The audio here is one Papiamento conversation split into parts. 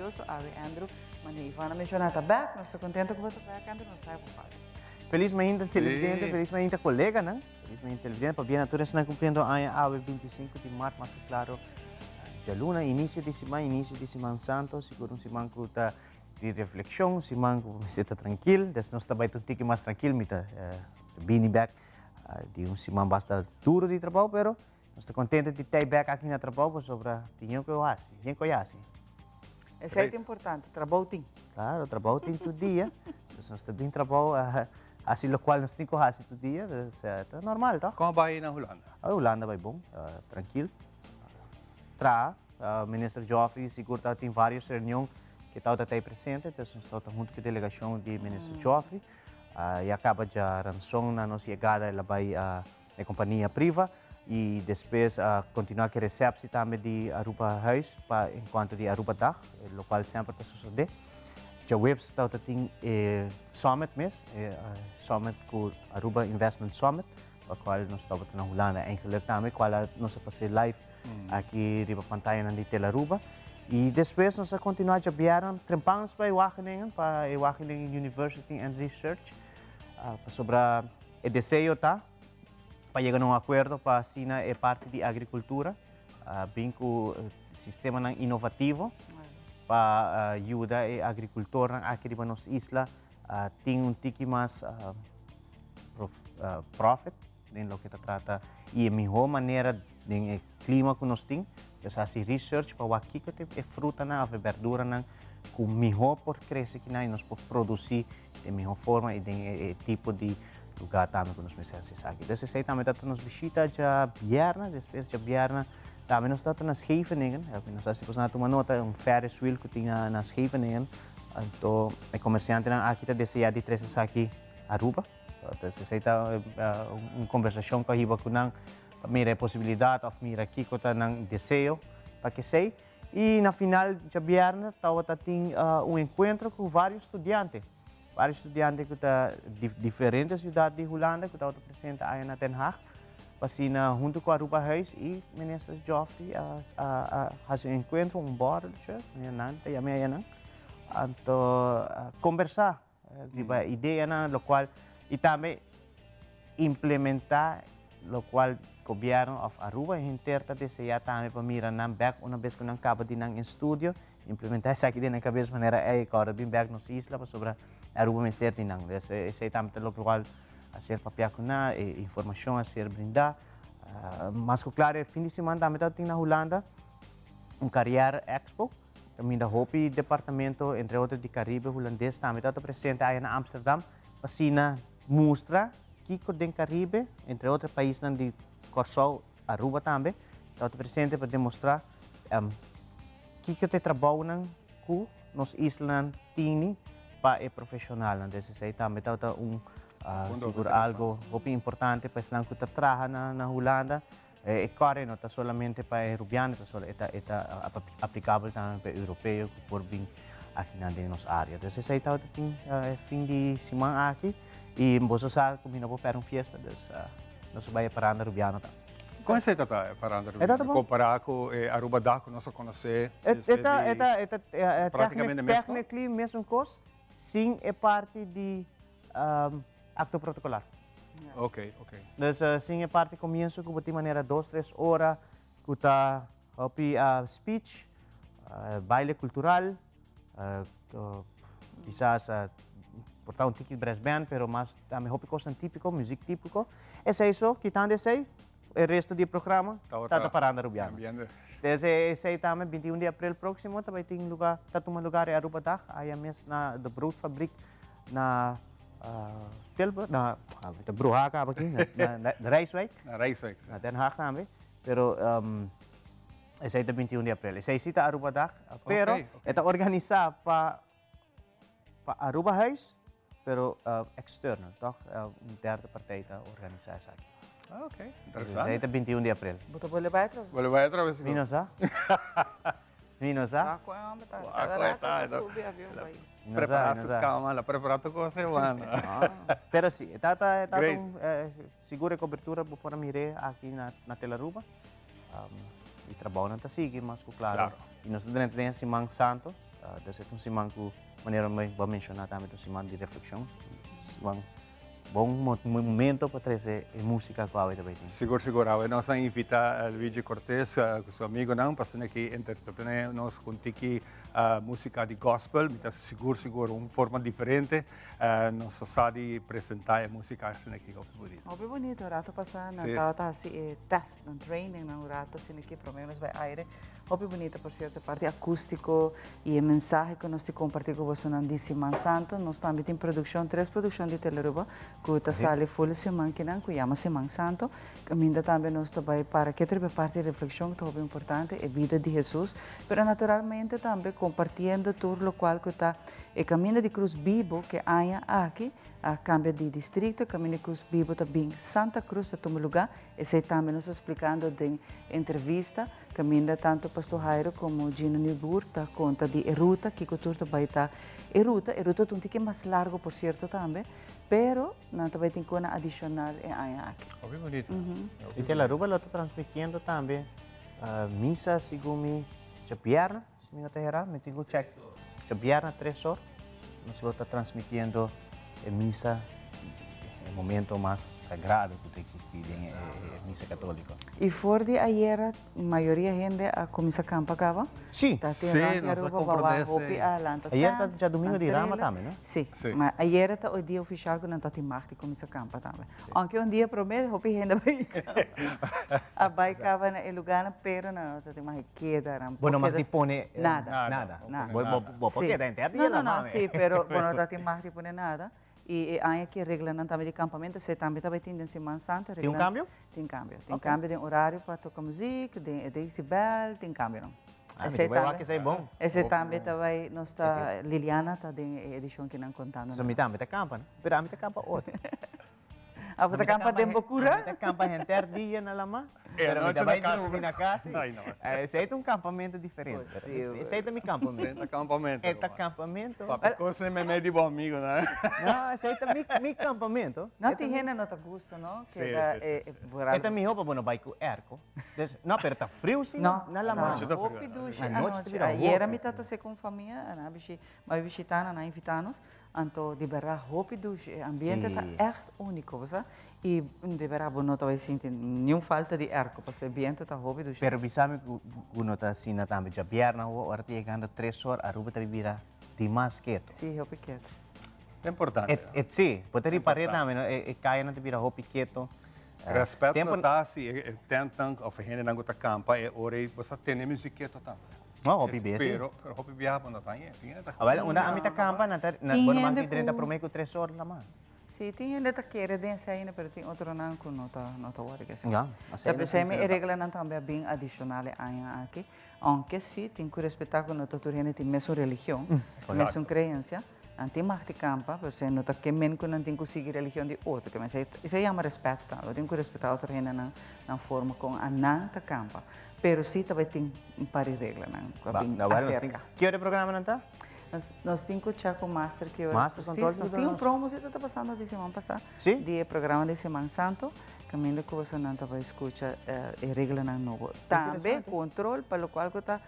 Maravioso. Awe Andrew, manera Ivana menciona, ta back. Nos ta contento cu bo ta back, Andrew. Nos sabi bo falta. Feliz mainta televidente, feliz mainta coleganan, feliz mainta televidente. Pabia na tur esnan cumpliendo aña awe 25 di maart, mas cu claro djaluna, inicio di siman, inicio di siman santo, sigur un siman cu ta di reflexion, un siman cu mester ta trankil, des nos ta bay ta un tiki mas trankil, mi ta bini bek di un siman basta duro di trabou, pero nos ta contento di tey bek aki na trabou pasobra tin yen cu haci, yen cu haci. Esey ta importante, trabou tin. Claro, trabou tin tur dia, dus nos ta bin trabou haci locual nos tin cu haci tur dia, dus ta normal toch? Con a bay na Hulanda? Hulanda bay bon, trankil, traha. Minister Geoffrey sigur ta tin varios reunion cu tabata ta presente, dus nos tabata hunto cu delegacion di Minister Geoffrey. Ya caba djaranson na nos yegada el a bay e compania priva y despues a continua cu e receptie tambe di Aruba Huis pa en cuanto di Aruba Dag, locual semper ta sucede. Djaweps tabata tin e summit mes, e summit cu Aruba Investment Summit, pa cual nos tabata na Hulanda eigenlijk tambe, cual a nos a pasa live aki riba pantayanan di Telaruba. Y despues nos a continua djabièrnè trempan nos bai Wageningen pa e Wageningen University and Research, pasobra e deseo ta pa yega na un akuerdo pa asina e parti di agrikultura bin ku sistemanan inovativo pa yuda e agrikultornan aki riba nos isla tin un tiki mas profit den loke ta trata y e miho manera den e clima cu nos tin. Nos haci research pa wak kico ta e frutanan of e berduranan cu miho por crece kinan y nos por produci den miho forma y den e tipo di lugar tambe cu nos mester haci esaki. Entonces esey tambe ta nos bishita djabièrnè, despues djabièrnè tambe nos ta na Scheveningen, nos haci cos nan a tuma nota, un Ferris wheel cu tin na Scheveningen, anto e comerciantenan aki ta desea di trece esaki Aruba. Entonces esey ta un conversacion cu a hiba cu nan pa mira e posibilidad of mira kico ta nan deseo pa kesey. Y na final djabièrnè tabata tin un encuentro cu varios studiante, varios studiante cu ta di diferente ciudad di Hulanda cu tabata presente aya na Den Haag pa asina hunto cu Aruba Huis y Minister Geoffrey a haci un encuentro, un borreltje, nan ta yama ayanan, anto conversa. Riba ideanan locual y tambe implementa locual gobierno of Aruba henter ta desea tambe pa mira nan bek una bes cu nan caba di nan estudio, implementa esaki den nan cabes manera ey cu ora bin bek nos isla pasobra Aruba mester di nan. Des esey tambe ta locual a ser papia cu nan, e informacion a ser brinda. Mas cu claro e fin di siman tambe ta tin na Hulanda un Carrière Expo. Caminda hopi departamento, entre otro di Caribe Hulandes tambe tabata presente aya na Amsterdam pa asina mustra kico den Caribe, entre otro paisnan di Corsou, Aruba tambe tabata presente pa demostra kico ta e trabounan cu nos islanan tini pa e profesionalnan. Entonces esey tambe tabata un sigur algo hopi importante pa esnan cu ta traha na Hulanda. E kòrè no ta solamente pa e rubiano, ta solo e ta e ta aplikabel tambe pa e europeo ku por bin akinan den nos área. Dus esei tabata tin e fin di siman aki i boso sa ku mi no por pèrdè un fiesta, dus nos a bai e paranda rubiano tambe. Kon esei ta ta e paranda rubiano kompará ku e Aruba Dag ku nos a konosé despues di práktikamente mes kos? Technically mesun kos sin e parti di Acto protocolar. Ok, ok. Dus sin e parti comienzo cu bo tin manera dos, tres ora cu ta hopi speech, baile cultural, kisas por ta un tiki brass band, pero mas tambe hopi cosnan tipico, muziek tipico. Esey so, kitando esey, e resto di e programa ta ta paranda Rubiano. Entonces esey tambe 21 di april proximo ta bay tin lugar, ta tuma lugar e Aruba Dag, aya mes na de Broodfabriek na Tilburg, na ta bruha caba aki, na Rijswijk. Na Rijswijk. Na Den Haag tambe, pero esey ta 21 di april. Esey si ta Aruba Dag, pero e ta organisa pa pa Aruba Huis, pero externo, toch? Un derde partij ta organisa esaki. Ah, ok. Interesante. Esey ta 21 di april. Bo ta bolbe bai atrás? Bolbe bai atrás. Mi no sa. Mi no sa. Wak cu e homber ta. Cada rato ta subi avion bai. Prepara su cama, la prepara tur cos e wanda. Pero si, e ta ta un sigur e cobertura bo por a mir'é aki na Telaruba. Y trabounan ta sigui mas cu claro. Y nos ta drenta den e siman santo. Dus e ta un siman ku manera mi bo a menshoná tambe ta un siman di reflekshon, siman bon momento pa trese e músika ku awe ta bai tin. Sigur sigur, awe nos a invitá Luigi Cortes ku su amigonan pa asina ki entretené nos ku un tiki músika di gospel. Mi ta sigur sigur un forma diferente nos a sa di presentá e músika asina ki hopi bunita. Hopi bunita, un rato pasá nan tabata hasi e tèst, nan training nan un rato asina ki promé nos bai aire. Hopi bunita por cierto e parti acustico y e mensahe cu nos tin comparti cu bosonan di Siman Santo. Nos tambe tin produccion, tres produccion di Telearuba cu ta sali full siman kinan cu yama Siman Santo. Caminda tambe nos ta bay para ketu riba e parti reflexion cu ta hopi importante, e bida di Jesus, pero naturalmente tambe compartiendo tur locual cu ta e caminda di Cruz Bibo cu e aña aki a cambia di districto, e caminda di Cruz Bibo ta bin Santa Cruz ta tuma lugar. Esey tambe nos ta splicando den entrevista. Caminda tanto Pastor Jairo como Gino Nieuwboer ta conta di e ruta, kico tur ta bay ta e ruta. E ruta ta un tiki mas largo por cierto tambe, pero nan ta bay tin cona adicional e aña aki. Hopi bonito. Y Tele Aruba lo ta transmitiendo tambe misa segun mi djabièrnè, si mi no ta hera, mi tin cu check. Djabièrnè tres or nos lo ta transmitiendo e misa, e momento mas sagrado cu ta existi den e misa catolico. Y for di ayera mayoria hende a cuminsa campa caba. Si. Ta tin Si, rond di nos a Aruba comprende bawa ese. hopi a lanta Ayer ta tents, djadomingo nan di rama trailer. tambe, no? Si, Si. ma ayera ta e dia oficial cu nan ta tin mag di cuminsa campa tambe. Aunke un dia prome hopi hende a bay a bay caba na e lugarnan pero nan no ta tin mag di keda nan Bo por no mag keda di pone nada. nada. Nada. Bo bo bo por Si. keda henter dia No, no, la no, mame. si, pero bo no ta tin mag di pone nada. Y e aña aki reglanan tambe di campamento, esey tambe ta bay tin den Siman Santo. Tin un cambio? Tin cambio. Tin cambio den horario pa toca muziek, den e decibel, tin cambionan. Ah, mi ta bay wak esey bon. Esey tambe ta bay, nos ta, Liliana ta den e edicion ki nan contando So mi nos. tambe ta campa, no? Pero ami ta campa otro. Abo ta campa den bo cura? Ami ta campa henter dia na lama, pero mi ta bay drumi na cas. Esey ta un campamento diferente. Esey ta mi campamento. Esey ta campamento. E ta campamento. Papia cos den meimei di bo amigonan. No, esey ta mi campamento. No tin hende no ta gusta, no? Keda e vooral. E ta miho pa bo no bay cu airco. Dus, no, pero ta friu si no na lama. No, ta hopi dushi anochi. Ayera mi tata se con famia, nan a bishi, mi a bishita nan, nan a invita nos. Anto di berdad hopi dushi, e ambiente ta echt unico, bo sa. Y di berdad bo no ta bay sinti niun falta di airco, pasobra e biento ta hopi dushi. Pero bisa mi cu no ta asina tambe djabièrnè awo, ora ta yegando tres or Aruba ta bira dimas keto. Si, hopi keto. Ta importante. E, si, bo ta ripara tambe, no? E cayanan ta bira hopi keto. Respet no ta si e tentnan of e hendenan cu ta campa e ora ey bo sa tene music keto tambe. No, hopi bia si. Pero, pero hopi biaha bo no ta añe. Tin hende ta Awel, unda ami ta campa, nan ta, Tin bo no mag hende di drenta cu prome cu tres or la man. Si, tin hende ta kere den esei ainda, pero tin otronan cu no ta, no ta worde esei. Ya, Ta pesei mi e reglanan tambe a bin adicional e aña aki. Aunke si, tin cu respeta cu no ta tur hende tin mesun religion, mesun creencia. Nan tin mag di campa, pero esei no ta ke men cu nan tin cu sigui religion di otro. Ke men esei, esei yama respet tambe. Bo tin cu respeta otro hende nan, nan forma con a nan ta campa. Pero si ta bay tin un par di reglanan cu a bin acerca. Ki ora e programanan ta? Nos tin cu cha cu Master ki ora Master precies. Control Nos tin un promo si ta ta pasando di siman pasa. Si? Di e programa di Siman Santo, caminda cu bosonan ta bay scucha e reglanan nobo. Tambe control pa locual cu ta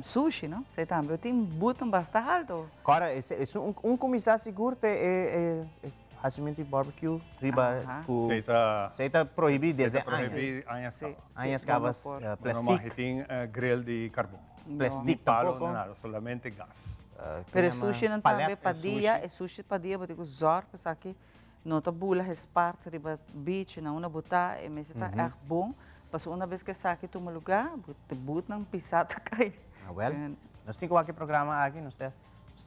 sushi, no? Esey tambe tin buton basta alto. Cora, es un cuminsa sigur te e hacimento di barbecue riba cu Esey ta Esey ta prohibi desde Esey ta prohibi añas caba. Añas caba plastic. No mag tin grill di carbon. Plastic Ni palo tampoco. ni nada, solamente gas. Pero e sushinan tambe pa dia, e sushi pa dia bo tin cu zorg pa esaki no ta bula hespart riba beach na unda bo ta, e mester ta echt bon, pasobra una bes cu esaki tuma lugar, bo te bootnan pisa ta cay. Awel, nos tin cu wak e programa aki, nos ta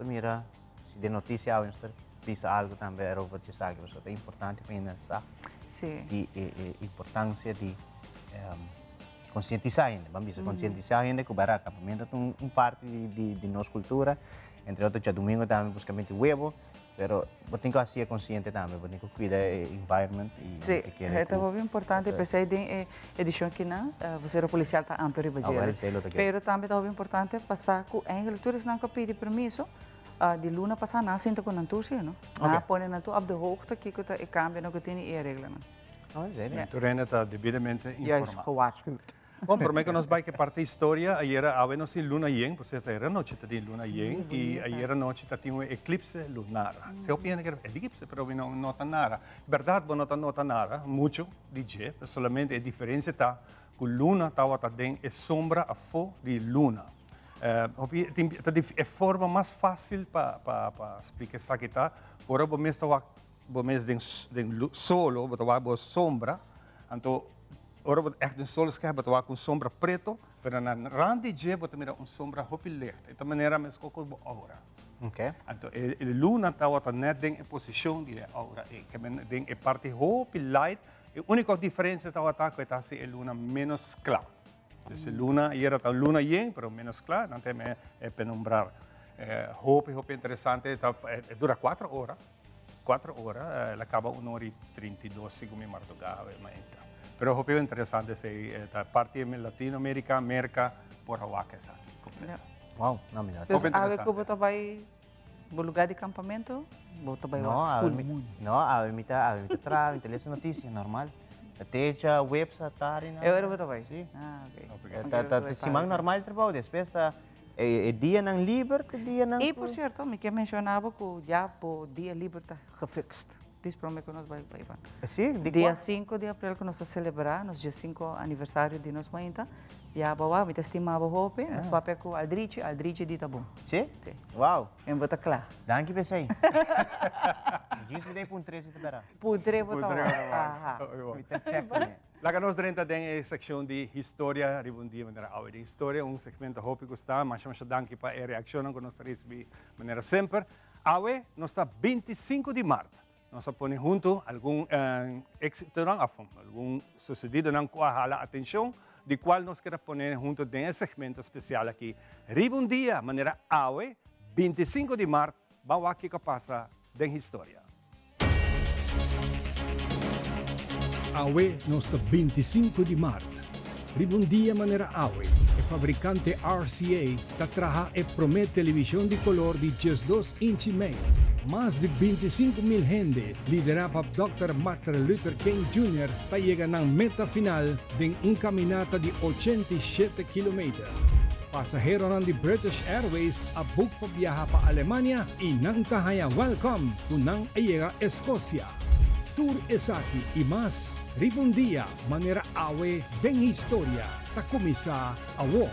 mira si den noticia awe nos ta bisa algo tambe erover di esaki, pasobra ta importante pa hende sa di e importancia di Konsientisá hende, ban bisa konsientisá hende ku bai kampamentu ta un parti di nos kultura, entre otro djadumingu tambe buska miti webo, pero bo tin ku hasi e konsiente tambe, bo tin ku kuida e environment i Sí, bo ta kere e ta ku hopi importante, p'esei den e edishon akinan Vocero Policial ta amplio riba dje. Awel, esei lo ta kere. Pero tambe ta hopi importante pa sa ku eigenlijk tur esnan ku a pidi permiso di luna pasá nan a sinta ku nan tur sí, no? Nan a pone nan tur op de hoogte kiko ta e kambionan ku tene i e reglanan. Tur hende ta debidamente informa. Juist gewaarschuwd. Bon, promé ku nos bai ku e parti historia, ayera awe nos tin luna yen, por sierto ayera nochi ta tin luna yen i ayera nochi ta tin un eklipse lunar. Si hopi hende kere eklipse, pero mi no nota nada. Bèrdat bo no ta nota nada muchu di dje, pero solamente e diferensia ta ku luna tabata den e sombra afó di luna. Hopi tin ta e forma mas fásil pa pa pa splika esaki ta ora bo mes ta wak bo mes den den solo, bo ta wak bo sombra, anto ora bo ta ègt den solo skèp bo ta wak un sombra preto, pero na rand di dje bo ta mira un sombra hopi licht, e ta manera meskos ku bo aura. Anto e luna tabata nèt den e posishon di e aura ei, ke men den e parti hopi light, e úniko diferensia tabata ku e ta hasi e luna ménos kla. Dus e luna ayera ta un luna yen, pero ménos kla, nan ta yama e penumbra. Hopi hopi interesante, ta e dura kuater ora, kuater ora, el a kaba un ora i 32 segun mi mardugá awe mainta. Pero hopi interesante esei, ta parti di Latinoamerica, Merca por a wak esaki kompleto. Wow, no mi no. Dus awe ku bo ta bai bo lugar di kampamentu, bo ta bai wak full moon. No, awe mi ta, awe mi ta traha, mi ta lesa notisia normal. Ta techa, websa, tari nan. E ora bo ta bai? Si. Ah, ok. Ta, ta, ta siman normal di trabou, despues ta e dianan liber ta dianan I por sierto, mi ke menshoná bo ku ya bo dia liber ta gefixt. Dis promé ku nos bai pa Ivan. Si, di kua? Dia sinku di aprel ku nos ta selebrá nos diesinku aniversario di nos mainta. Ya bo wak, mi ta stima bo hopi. Nos papia ku Aldrichi, Aldrichi di ta bon. Si? Si. Wow. En bo ta kla. Danki p'esei. Djis mi ta e puntr'e si ta bera. Puntr'e bo ta wak. Aha. Mi ta check kuné. Laga nos drenta den e sekshon di historia riba un dia manera awe den historia, un segmento hopi gusta. Masha masha danki pa e reakshonnan ku nos ta risibí manera semper. Awe nos ta 25 di mart. Nos a pone huntu algun éksitonan òf algun susedidonan ku a hala atenshon, di kual nos kier a pone huntu den e segmento spesial aki riba un dia manera awe, 25 di mart. Ban wak kiko a pasa den historia. Awe nos ta 25 di mart. Riba un dia manera awe, e fabrikante RCA ta traha e promé televishon di kolor di 12 inch i mei. Mas di 25,000 hende, liderá pa Dòkter Martin Luther King Junior, ta yega nan meta final den un kaminata di 87 kilometer. Pasaheronan di British Airways a buk pa biaha pa Alemania i nan ta haña wèlkòm ku nan a yega Eskosia. Tur esaki i mas riba un dia manera awe den historia ta kuminsá awor.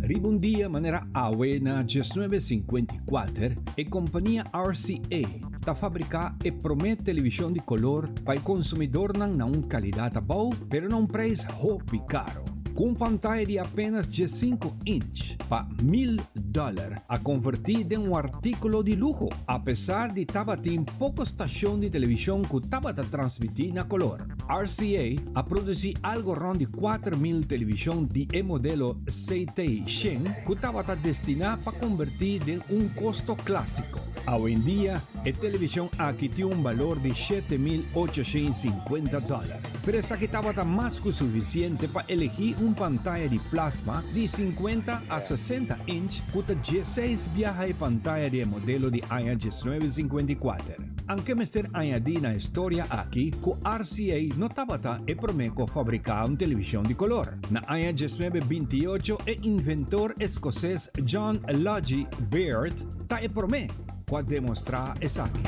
Riba un dia manera awe na 1954, e kompania RCA ta fabriká e promé televishon di kolor pa e konsumidornan na un kalidat abou pero na un preis hopi karo. Ku un pantaya di apenas 15 inch pa mil dòler a konvertí den un artíkulo di luho, apesar di tabatin poko stashon di televishon ku tabata transmití na kolor. RCA a produsí algo rònt di 4000 televishon di e modelo CT 100 ku tabata destiná pa konvertí den un kosto klásiko. Awendia e televishon aki tin un balor di 7850 dòler. Pero esaki tabata mas ku sufisiente pa elegí un pantaya di plasma di 50 a 60 inch ku ta 16 biaha e pantaya di e modelo di aña 1954. Anke mester añadí na e storia aki ku RCA no tabata e promé ku a fabriká un televishon di kolor. Na aña 1928 e inventor eskoses John Logie Baird ta e promé ku a demostrá esaki.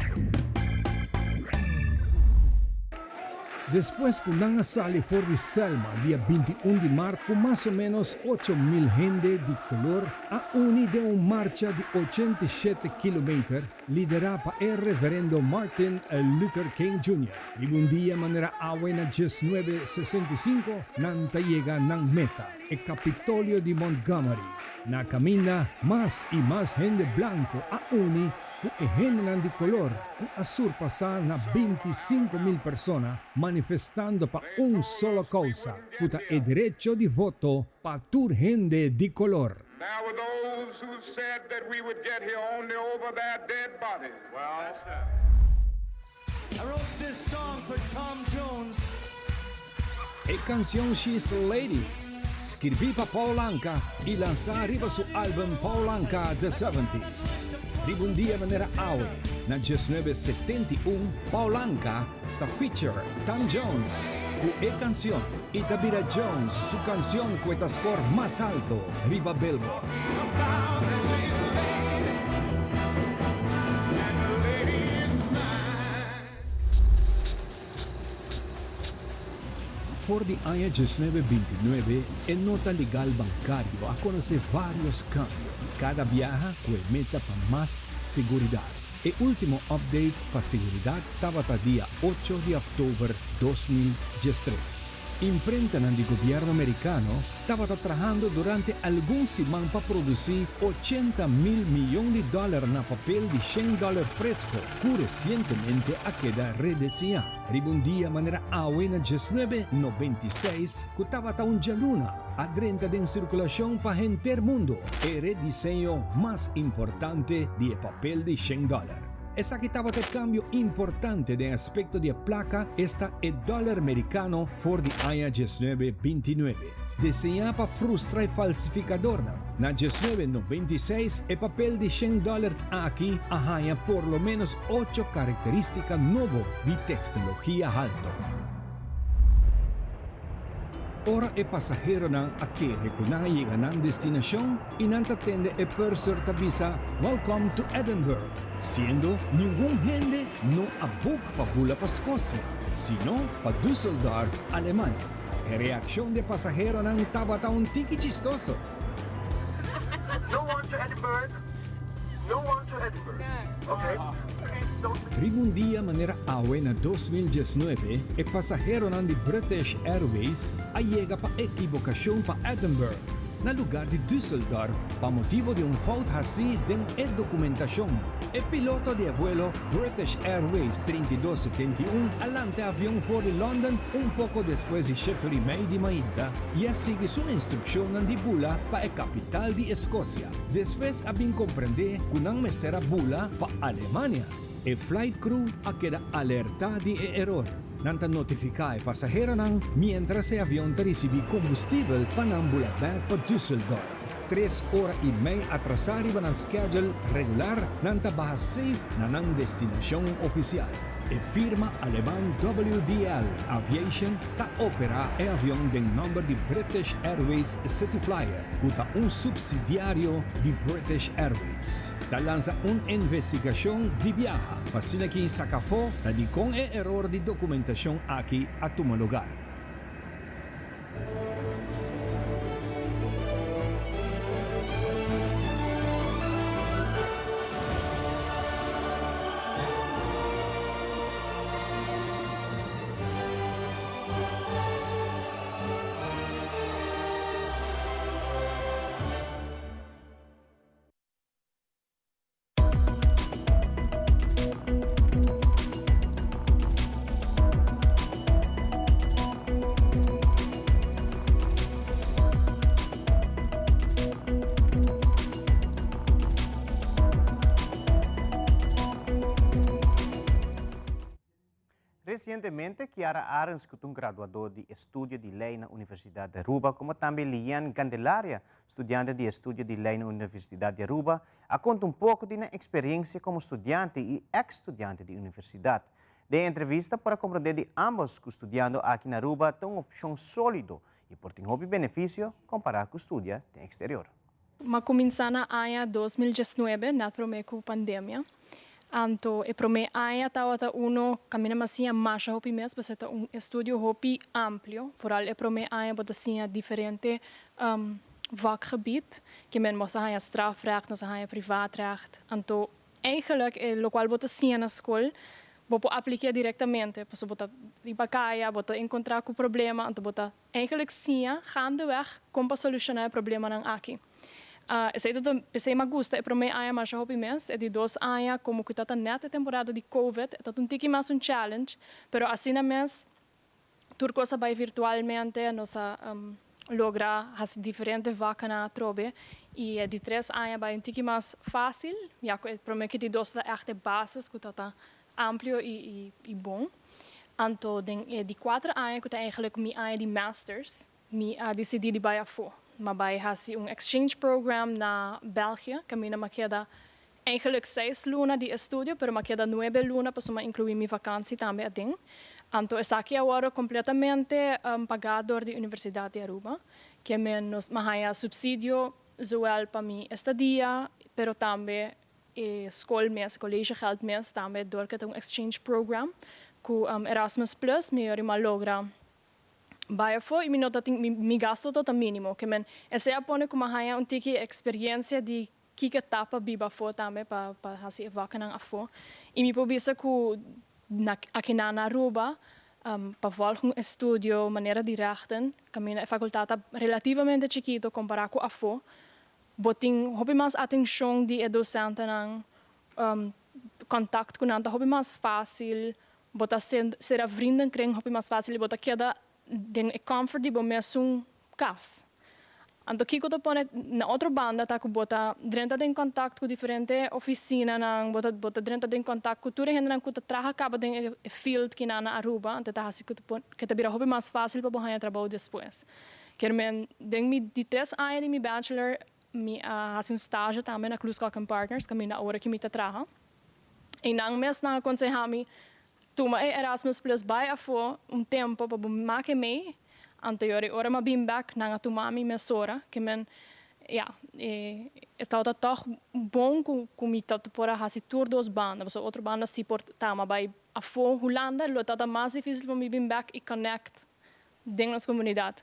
Despues ku nan a sali for di Selma dia 21 di mart ku mas o ménos 8000 hende di kolor a uni den un marcha di 87 kilometer liderá pa e Reverendo Martin Luther King Junior. Riba un dia manera awe na 1965 nan ta yega nan meta, e Kapitolio di Montgomery. Na kaminda mas i mas hende blanku a uni ku e hendenan di kolor ku a surpasá na 25,000 persona manifestando pa un solo kousa, ku ta e derecho di voto pa tur hende di kolor. those who said that we would get here only over their dead bodies. Well, I wrote this song for Tom Jones. E canción She's a Lady, skirbí pa Paul Anka y lansa riba su album Paul Anka The 70s. Riba un dia manera awe, na 1971, Paul Anka ta feature Tom Jones ku e canción y ta bira Jones su canción ku e score mas halto riba Billboard. For di aña 1929, e nota legal bancario a conoce varios cambio, cada biaha cu e meta pa mas seguridad. E ultimo update pa seguridad tabata dia 8 di october 2013. Imprenta di gobierno Americano tabata trahando durante algun siman pa produci 80 mil miyon di dollar na papel di 100 dollar fresco, cu recientemente a keda rediseña. Riba un dia manera awe na 1996, cu tabata un dialuna, a drenta den circulacion pa henter mundo, e rediseño mas importante di papel di 100 dollar. Esaki tabata e cambio importante den aspecto di placa, esta e dollar Americano for di aña 1929. Diseña pa frustra e falsificador. Na 1996, e papel di 100 dollar aki a haya por lo menos ocho caracteristica nobo di tecnologia halto. Ora e pasaheronan a kere cu nan a yega nan destinacion y nan ta tende e purser ta bisa "Welcome to Edinburgh", siendo ningun hende no a book pa bula pa Scocia, sino pa Düsseldorf, Alemania. E reaccion di pasaheronan tabata un tiki chistoso. No one to Edinburgh. No one to Edinburgh. Okay? Don't Riba un dia manera awe na 2019, e pasaheronan di British Airways a yega pa ekivocacion pa Edinburgh, na lugar di Düsseldorf, pa motibo di un fout haci den e documentacion. E piloto di vuelo British Airways 3271 a lanta e avion for di London un poco despues di 7:30 di mainta y a sigui su instruccion di bula pa e capital di Escocia. Despues a bin comprende cu nan mester a bula pa Alemania. E flight crew a keda alerta di e error. Nan ta notifica e pasaheronan mientras e avion ta ricibi combustibel pa nan bula back pa Düsseldorf. 3 ora y mei atrasa riba nan schedule regular, nan ta baha safe na nan destinacion oficial. E firma Aleman WDL Aviation ta opera e avion den nomber di British Airways Cityflyer, cu ta un subsidiario di British Airways. Ta lansa un investigacion di biaha, pa asina cu saca afo ta di con e error di documentacion aki a tuma lugar. Recientemente, Kiara Arens, cu ta un graduado di estudio di ley na Universidad di Aruba, como tambe Lian Candelaria, studiante di estudio di ley na Universidad di Aruba, a conta un poco di nan experiencia como studiante y ex-studiante di universidad. Den entrevista por a comprende di ambos cu studiando aki na Aruba ta un opcion solido y por tin hopi beneficio compara cu studia den exterior. M'a cuminsa na aña 2019, net prome cu pandemia. Anto, e prome aña tabata uno caminda m'a siña masha hopi mes, pasobra ta un estudio hopi amplio. Vooral e prome aña bo ta siña diferente vakgebied. Kiermen nos a haya strafrecht, nos a haya privaatrecht. Anto, eigenlijk, locual bo ta siña na scol, bo por aplica directamente. Pasobra bo ta riba caya, bo ta encontra cu problema, anto bo ta eigenlijk siña gaandeweg con pa soluciona e problemanan aki. Esey ta p'esey m'a gusta e prome aña masha hopi mes. E di dos aña, como cu tabata net e temporada di COVID, tabata un tiki mas un challenge, pero asina mes tur cos a bay virtualmente, nos a Logra hasi diferente vaknan atrobe y di tres aña a bay un tiki mas facil, ya cu e prome cu di dos ta echt e basis cu ta amplio y bon. Anto den e di cuater aña, cu ta eigenlijk mi aña di masters, mi a dicidi di bay afo. M'a bay hasi un exchange program na België, caminda m'a keda eigenlijk 6 luna di estudio, pero m'a keda 9 luna paso m'a inclui mi vakantie tambe aden. Anto esaki a wordo completamente paga door di Universidad di Aruba, kiermen nos m'a haya subsidio zowel pa mi estadia, pero tambe e school mes, collegegeld mes, tambe door cu un exchange program cu Erasmus Plus, mi a logra bay afo y mi no tin mi gasto ta minimo, kiermen esey a pone cu m'a haya un tiki experiencia di kico ta pa biba afo tambe, pa hasi e vaknan afo. Y mi por bisa cu aki na Aruba, pa volg un estudio manera di rechten, caminda e facultad ta relativamente chikito compara cu afo, bo tin hopi mas atencion di e docentenan, contact cu nan ta hopi mas facil, bo ta cera vriendenkring hopi mas facil, bo ta keda den e comfort di bo mesun cas. Anto kiko ta pone na otro banda ta ku bo ta drenta den contact ku diferente oficinanan, bo ta drenta den contact ku tur hendenan ku ta traha caba den e field ki na Aruba, anto ta hasi ku ta bira hopi mas facil pa bo haña trabou despues. Kiermen den mi di 3 aña di mi bachelor mi a hasi un stage tambe na Kloeskok Partners, kaminda awor aki mi ta traha. E nan mes nan a aconseha mi tuma e Erasmus Plus, bay afo un tempo pa bo make mee. Anto yori ora m'a bin back, nan a tuma mi mesora, kiermen ja, e ta toch bon cu mi ta por a hasi tur dos banda. So otro banda si por ta m'a bay afo Hulanda, lo ta mas dificil pa mi bin back y connect den nos comunidad.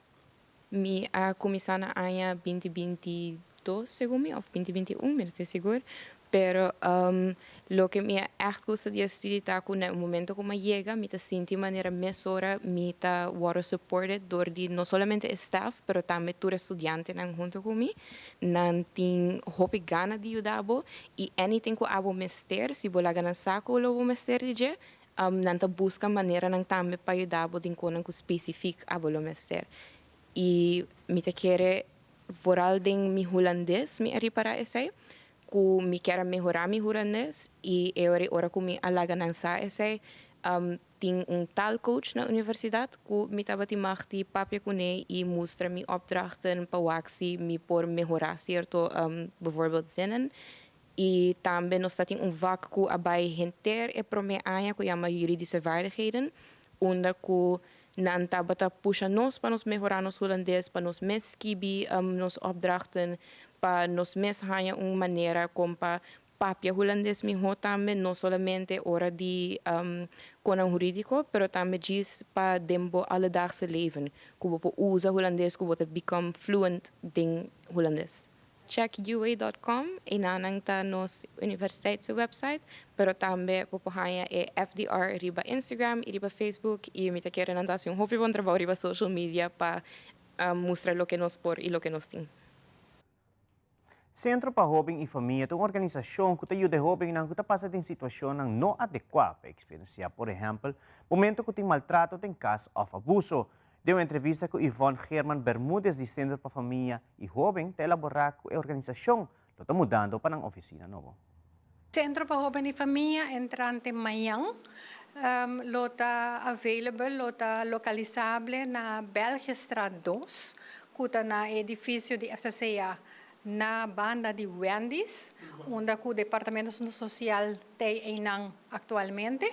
Mi a cuminsa na aña 2022, segun mi, of 2021, mi no ta sigur. Pero loke mi echt gusta di studia ta cu na momento cu mi yega, mi ta sinti manera mesora mi ta wordo supported door di no solamente staff, pero tambe tur studiantenan hunto cu mi. Nan tin hopi gana di yuda bo y anything cu abo mester, si bo laga nan sa cu lo bo mester di dje, nan ta busca maneranan tambe pa yuda bo den cosnan cu specific abo lo mester. Y mi ta kere vooral den mi Hulandes mi a ripara esey, cu mi kier mehora mi Hulandes y e ora cu mi a laga nan sa esey, tin un taalcoach na universidad cu mi tabatin mag di papia cune y mustra mi opdrachten pa wak si mi por mehora cierto bijvoorbeeld zinnen. Y tambe nos tin un vak cu a bay henter e prome aña cu yama juridische vaardigheden, unda cu nan tabata pusha nos pa nos mehora nos Hulandes, pa nos mes skibi nos opdrachten, pa nos mes haña un manera con pa papia Hulandes miho tambe, no solamente ora di cosnan huridico, pero tambe djis pa den bo alledaagse leven, cu bo por usa Hulandes, cu bo ta become fluent den Hulandes. Check ua.com y nan ta nos universiteitswebsite, pero tambe bo por haña e FDR riba Instagram y riba Facebook y mi ta kere nan ta un hopi bon trabou riba social media pa mustra loke nos por y loke nos tin. Centro pa Hoben y Famia ta un organisacion cu ta yuda hobennan cu ta pasa den situacion no adecua pa experiencia, por ehempel, momento cu tin maltrato den cas of abuso. Den un entrevista cu Yvonne German Bermúdez di Centro pa Famia y Hoben, ta elabora cu e organisacion ta mudando pa un oficina nobo. Centro pa Hoben y Famia entrante mañan lo ta available, lo ta localisabel na Belgiëstraat 2, cu ta na edificio di FCCA na banda di Wendy's, unda cu Departamento Social ta einan actualmente.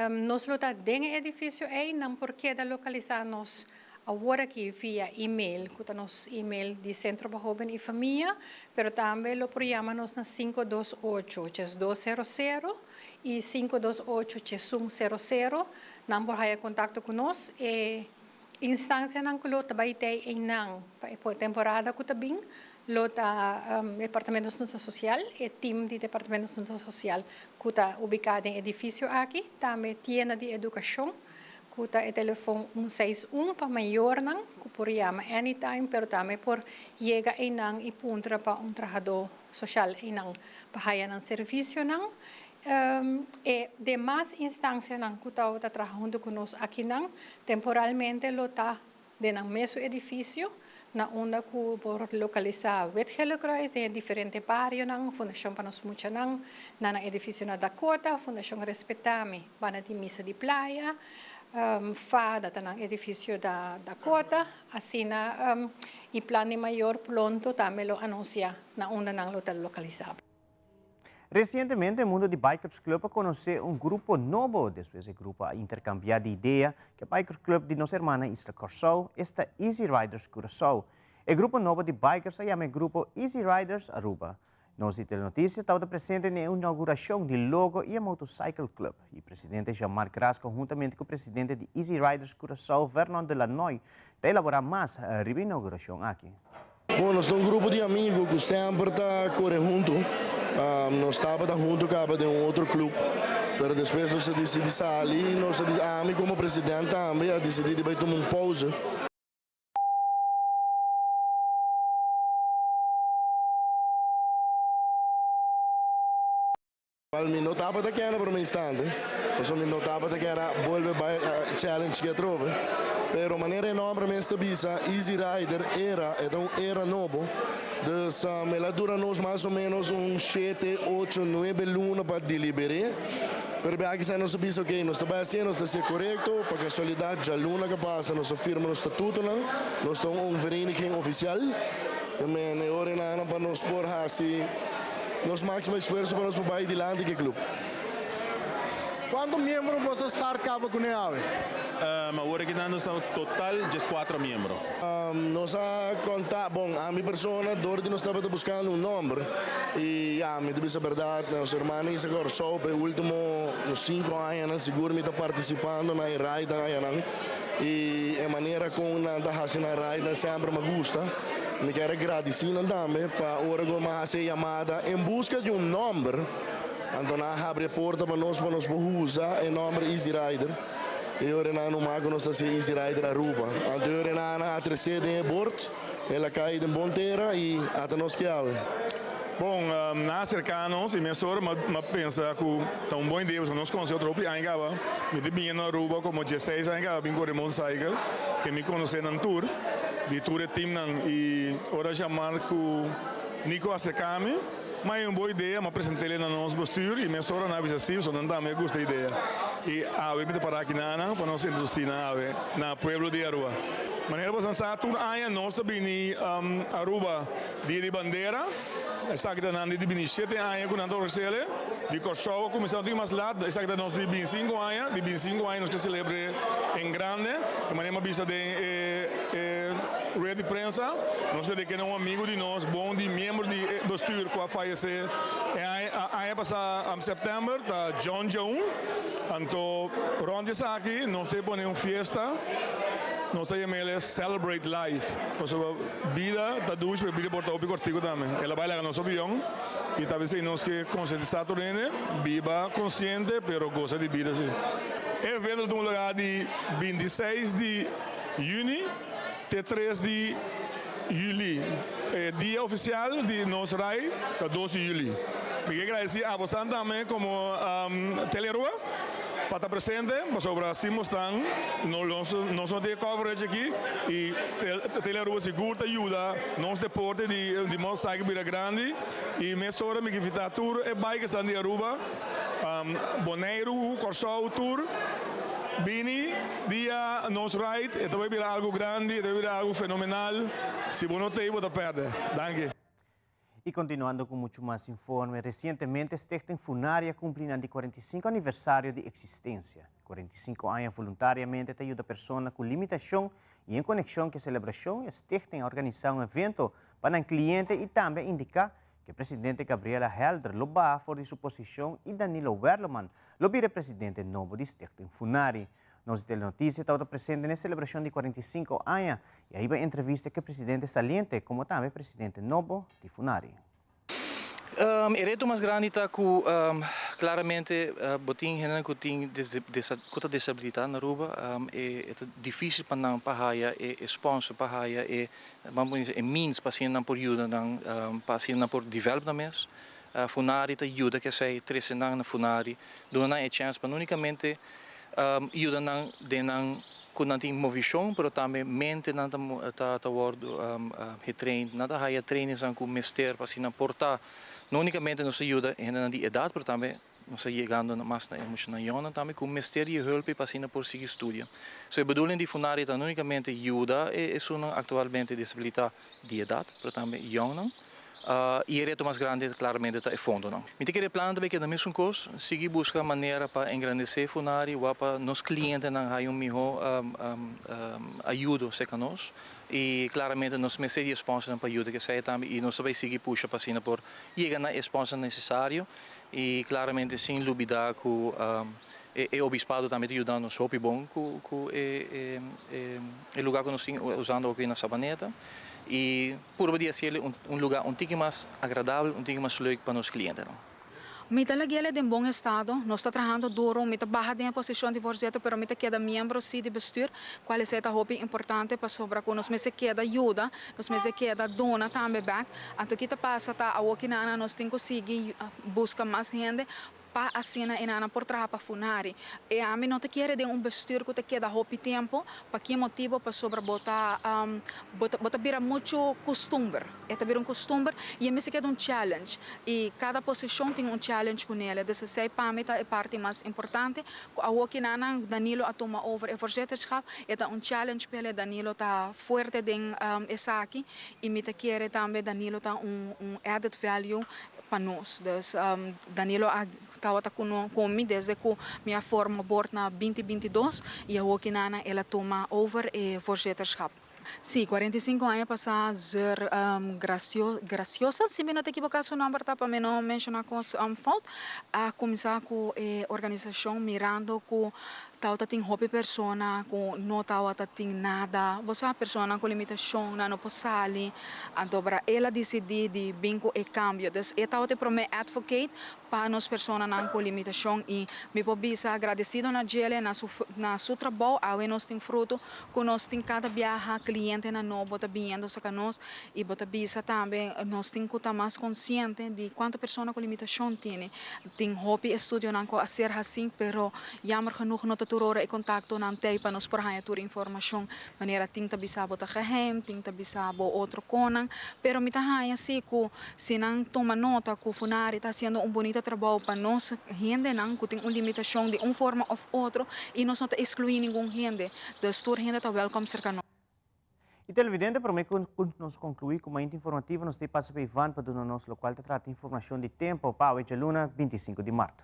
Nos lo ta den edificio einan, por keda localisa nos awor aki via e-mail, cu ta nos e-mail di Centro pa Hoben y Famia, pero tambe lo por yama nos na 528 200 y 528 100, nan por haya contacto cu nos. E instancianan cu lo ta bay ta einan pa e temporada cu ta bin, lo ta Departamento Social, e team di Departamento Social cu ta ubica den edificio aki, tambe tienda di educacion, cu ta e telefon 161 pa mayornan, cu por yama anytime, pero tambe por yega einan y puntra pa un trahador social einan pa haya nan servicionan. E demas instancianan cu ta trahando cu nos akinan, temporalmente lo ta den e mesun edificio. na unda ku por lokalisá Wit Gele Kruis den e diferente barionan, Fundashon pa Nos Muchanan na nan edifisio na Dakota, Fundashon Respetami banda di Misa di Playa, FADA ta nan edifisio da Dakota, asina i Plan di Mayor plonto tambe lo anunsiá na unda nan lo ta lokalisá. Resientemente mundo di Bikers Club a konosé un grupo nobo despues e grupo a interkambiá di idea ku e Bikers Club di nos hermana isla Kòrsou, esta Easy Riders Curaçao. E grupo nobo di bikers a yama e grupo Easy Riders Aruba. Nos di Telenoticia tabata presente na e inauguracion di logo y e Motorcycle Club y presidente Jean-Marc Rasco huntamente cu presidente di Easy Riders Curaçao Vernon de Lannoy ta elabora mas riba e inauguracion aki. Bon, nos ta un grupo di amigo cu semper ta core hunto. Nos tabata hunto caba den un otro club, pero despues nos a dicidi sali y nos a, ami como president tambe a dicidi di bay tuma un pauze. Cual mi no tabata kier na prome instante, pasobra mi no tabata kier a bolbe bai challenge ki atrobe. Pero manera e nomber mes ta bisa, Easy Rider Era, e ta un era nobo. Dus el a dura nos mas o menos un shete, ocho, nuebe luna pa deliber'é. Pero bia kisas nos a bisa, ok, nos ta bai hasié, nos ta hasié korekto. Pa kasualidat djaluna ke pasa nos a firma nos statutonan, nos ta un vereniging ofisial. Te men e ora enanan pa nos por hasi nos máksimo esfuerso pa nos por bai dilanti ku e klup. Kuantu miembro boso a start kaba kuné awe? Awor aki nan nos ta total dieskuatro miembro. Nos a konta, bon, ami persona dor di nos tabata buskando un nòmber i ya, mi ta bisa bèrdat, nos hermana Isa Kòrsou pa e último sinku añanan sigur mi ta partisipando na e raidan añanan i e manera kon nan ta hasi nan raidan semper mi a gusta. Mi kier a gradisí nan tambe pa ora ku mi a hasi e yamada en buska di un nòmber, anto nan a habri e porta pa nos pa nos por usa e nòmber Easy Rider. E ora nan no mas ku nos ta hasi Easy Rider Aruba. Anto e ora nan a tresé den e bord, el a kai den bon tera i ata nos ke awe. Bon, nan a aserká nos i mesora mi a pensa ku ta un bon idea pasobra nos konosé otro hopi aña kaba. Mi ta bini na Aruba komo dieseis aña kaba bin kore motorcycle ke mi konosé nan tur, di tur e teamnan i ora Jean-Marc ku Nico aserká mi, Ma e un bo idea, m'a present'el na nos bestuur y mesora nan a bisa si, pasobra nan tambe a gusta e idea. Y awe mi ta para aki na nan pa nos introduci nan awe na pueblo di Aruba. Manera boso nan sa tur aña nos ta bini Aruba dia di bandera, esaki ta nan di bini shete aña cu nan ta ofrecele, di Corsou a cuminsa un tiki mas laat, esaki ta nos di bini sinku aña, di bini sinku aña nos ke celebre en grande, e manera m'a bisa den e rueda di prensa, nos ta dedica na un amigo di nos, bon di miembro di. Bestuur cu a fayece e aña pasa september ta John Joun. Anto rond di esaki nos ta pone un fiesta, nos ta yama el Celebrate Life. Pasobra bida ta dushi pero bida por ta hopi cortico tambe. El a bay laga nos hopi yong y ta bisa nos ke concientisa tur hende, biba conciente pero goza di bida si. E evento ta tuma lugar di 26 di juni te 3 di. Juli. E dia ofisial di nos rai ta 2 di juli. Mi ke gradisí abosnan tambe komo Telearuba pa ta presente pasobra sin bosnan nos no tin e coverage aki i Telearuba sigur ta yuda nos deporte di motorcycle bira grandi i mesora mi ke invitá tur e bikersnan di Aruba, Boneiru, Kòrsou tur bini. Dia nos ride e ta bay bira algo grandi, e ta bay bira algo fenomenal. Si bo no ta ey bo ta perde. Danki. Y continuando cu mucho mas informe, recientemente Stichting Funari a cumpli nan di 45 aniversario di existencia. 45 aña voluntariamente ta yuda persona cu limitacion y en conexion cu e celebracion e stichting a organisa un evento pa nan cliente y tambe a indica cu e presidente Gabriela Helder lo baha for di su posicion y Danilo Werleman lo bira e presidente nobo di Stichting Funari. Nos di Telenoticia tabata presente n'e celebracion di 45 aña y a hiba entrevista cu e presidente saliente como tambe presidente nobo di Funari. E reto mas grandi ta cu claramente bo tin hendenan cu tin cu ta desabilita na Aruba, e ta dificil pa nan pa haya e sponsor, pa haya e, ban por bisa, e means pa asina nan por yuda nan, pa asina nan por develop nan mes. Funari ta yuda kesei trese nan na Funari, duna nan e chance pa no unicamente yuda nan den nan. Ku nan tin movishon pero tambe mente nan ta ta wòrdu getrained, nan ta haya trainingsnan ku mester pa asina por ta no únikamente nos ta yuda hendenan di edat pero tambe nos ta yegando mas na e muchanan yònnan tambe ku mester di e hulp pa asina por sigui studia. So e bedoeling di Funari ta no únikamente yuda e esunnan aktualmente desabilitá di edat pero tambe yònnan. I e reto mas grandi klaramente ta e fondonan. Mi ta kere plan ta bay keda mesun kos, sigui buska manera pa engrandesé Funari wak pa nos klientenan haya un mihó ayudo serka nos i klaramente nos mester di e sponsornan pa yuda kesei tambe i nos ta bay sigui pusha pa asina por yega na e sponsornan nesesario i klaramente sin lubida ku e obispado tambe ta yuda nos hopi bon ku e lugar ku nos tin usando aki na Sabaneta i Purba di hasiel un luga un tiki mas agradabel, un tiki mas leuk pa nos klientenan. Mi ta lagu'e den bon estado, nos ta trahando duro, mi ta baha den e posicion di voorzitter pero mi ta keda miembro si di bestuur, cual esey ta hopi importante pasobra cu nos mester keda yuda, nos mester keda duna tambe bek. Anto ki ta pasa ta awo kinana nos tin cu sigui busca mas hende Pa asina e nana por traha pa Funari. E ami no ta kere den un bestuur ku ta keda hopi tempu. Pa ki motibo? Pasobra bo ta bo ta bo ta bira muchu kustumber. E ta bira un kustumber i e mester keda un challenge. I kada posishon tin un challenge ku nele. Dus esei pa mi ta e parti mas importante. Ku awoki nana Danilo a tuma over e voorzitterschap. E ta un challenge p'el. Danilo ta fuerte den esaki i mi ta kere tambe Danilo ta un un added value pa nos. Dus Danilo a tabata ku no ku mi desde ku mi a forma bord na binti 22 i awoki nana el a tuma over e voorzitterschap. Sí, 45 aña pasá Zur Gracio Graciosa, si mi no ta ekiboká su nòmber ta pa mi no menshoná kos fout, a kuminsá ku e organisashon mirando ku Tabata tin hopi persona ku no tabata tin nada. Bo sa, personanan ku limitashon, nan no por sali. Anto bra el a disidí di bin ku e kambio. Dus e tabata e promé advocate pa nos personanan ku limitashon i mi por bisa agradesido na djele, na su na su trabou awe nos tin fruto ku nos tin kada biaha klientenan nobo ta biniendo saka nos i bo ta bisa tambe nos tin ku ta mas konsiente di kuantu persona ku limitashon tene. Tin hopi estudionan ku a ser hasí, pero jammer genoeg no ta tur ora e kontaktonan t'ei pa nos por haña tur informashon. Manera tin ta bisa bo ta geheim, tin ta bisa bo otro konan. Pero mi ta haña si ku si nan tuma nota ku Funari ta hasiendo un bunita trabou pa nos hendenan ku tin un limitashon di un forma òf otro i nos no ta ekskluí ningun hende. Dus tur hende ta wèlkòm serka nos. Y televidente, prome cu nos conclui cu Mainta Informativo, nos ta pasa pa Ivan pa duna nos locual ta trata informacion di tempo pa awe djaluna 25 di maart.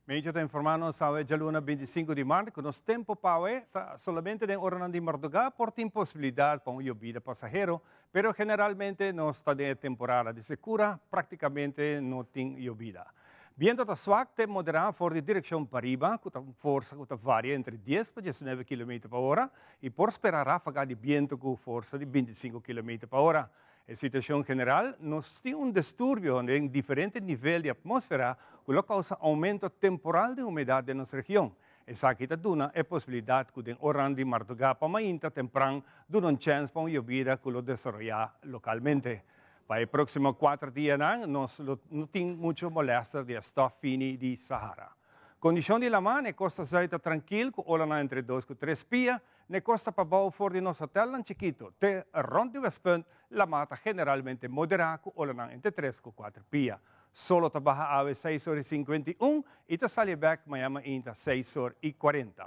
Medio ta informá nos awe djaluna 25 di mart ku nos tempu pawe ta solamente den oranan di mardugá por tin posibilidat pa un yobida pasahero, pero generalmente nos ta den e temporada di sekura, praktikamente no tin yobida. Biento ta swak te moderá for di direkshon pariba ku ta un forsa ku ta varia entre 10 pa 19 kilometer pa ora i por spera ráfaga di biento ku forsa di 25 kilometer pa ora. E situacion general, nos tin un disturbio den diferente nivel di atmosfera cu lo causa aumento temporal di humedad den nos region. Esaki ta duna e posibilidad cu den oran di marduga pa mainta tempran duna un chens pa un yobida cu lo desaroya localmente. Pa e proximo cuater dianan nos lo no tin mucho molester di e stof fini di Sahara. Condicion di lama na e costa zuid ta trankil cu olanan entre dos cu tres pia. N'e kosta pabou for di nos hotelnan chikito te rond di Westpunt, lamá ta generalmente moderá ku olanan entre tres ku kuater pia. Solo ta baha awe seis or i 51 i ta sali bèk maña mainta seis or i 40.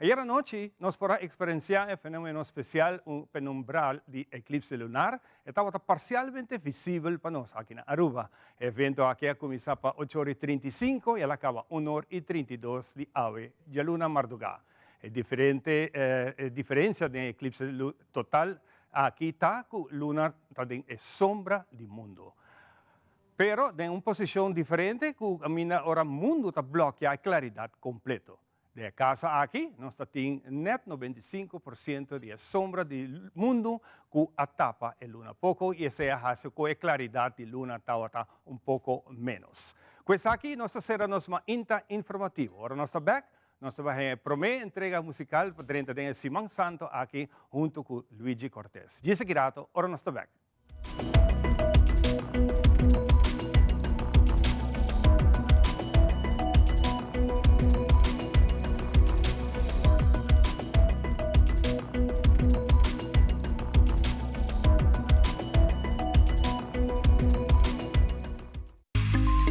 Ayer anochi nos por a eksperensiá e fenomeno spesial un penumbral di eklipse lunar. E tabata parsialmente visibel pa nos aki na Aruba. E evento aki a kuminsá pa ocho or i 35 i el a kaba un or i 32 di awe djaluna mardugá. E diferente e diferencia den eclipse total aki ta cu luna ta den e sombra di mundo. Pero den un posicion diferente cu caminda ora mundo ta blokea e claridad completo. Den e caso aki nos ta tin net 95% di e sombra di mundo cu a tapa e luna poco y esey a haci cu e claridad di luna tawata un poco menos. Cu esaki nos ta cera nos mainta informativo. Ora nos ta bek. Nos ta bai haña e promé entrega musical pa drenta den e Siman Santo aki hunto cu Luigi Cortes. Djis aki rato ora nos ta bek.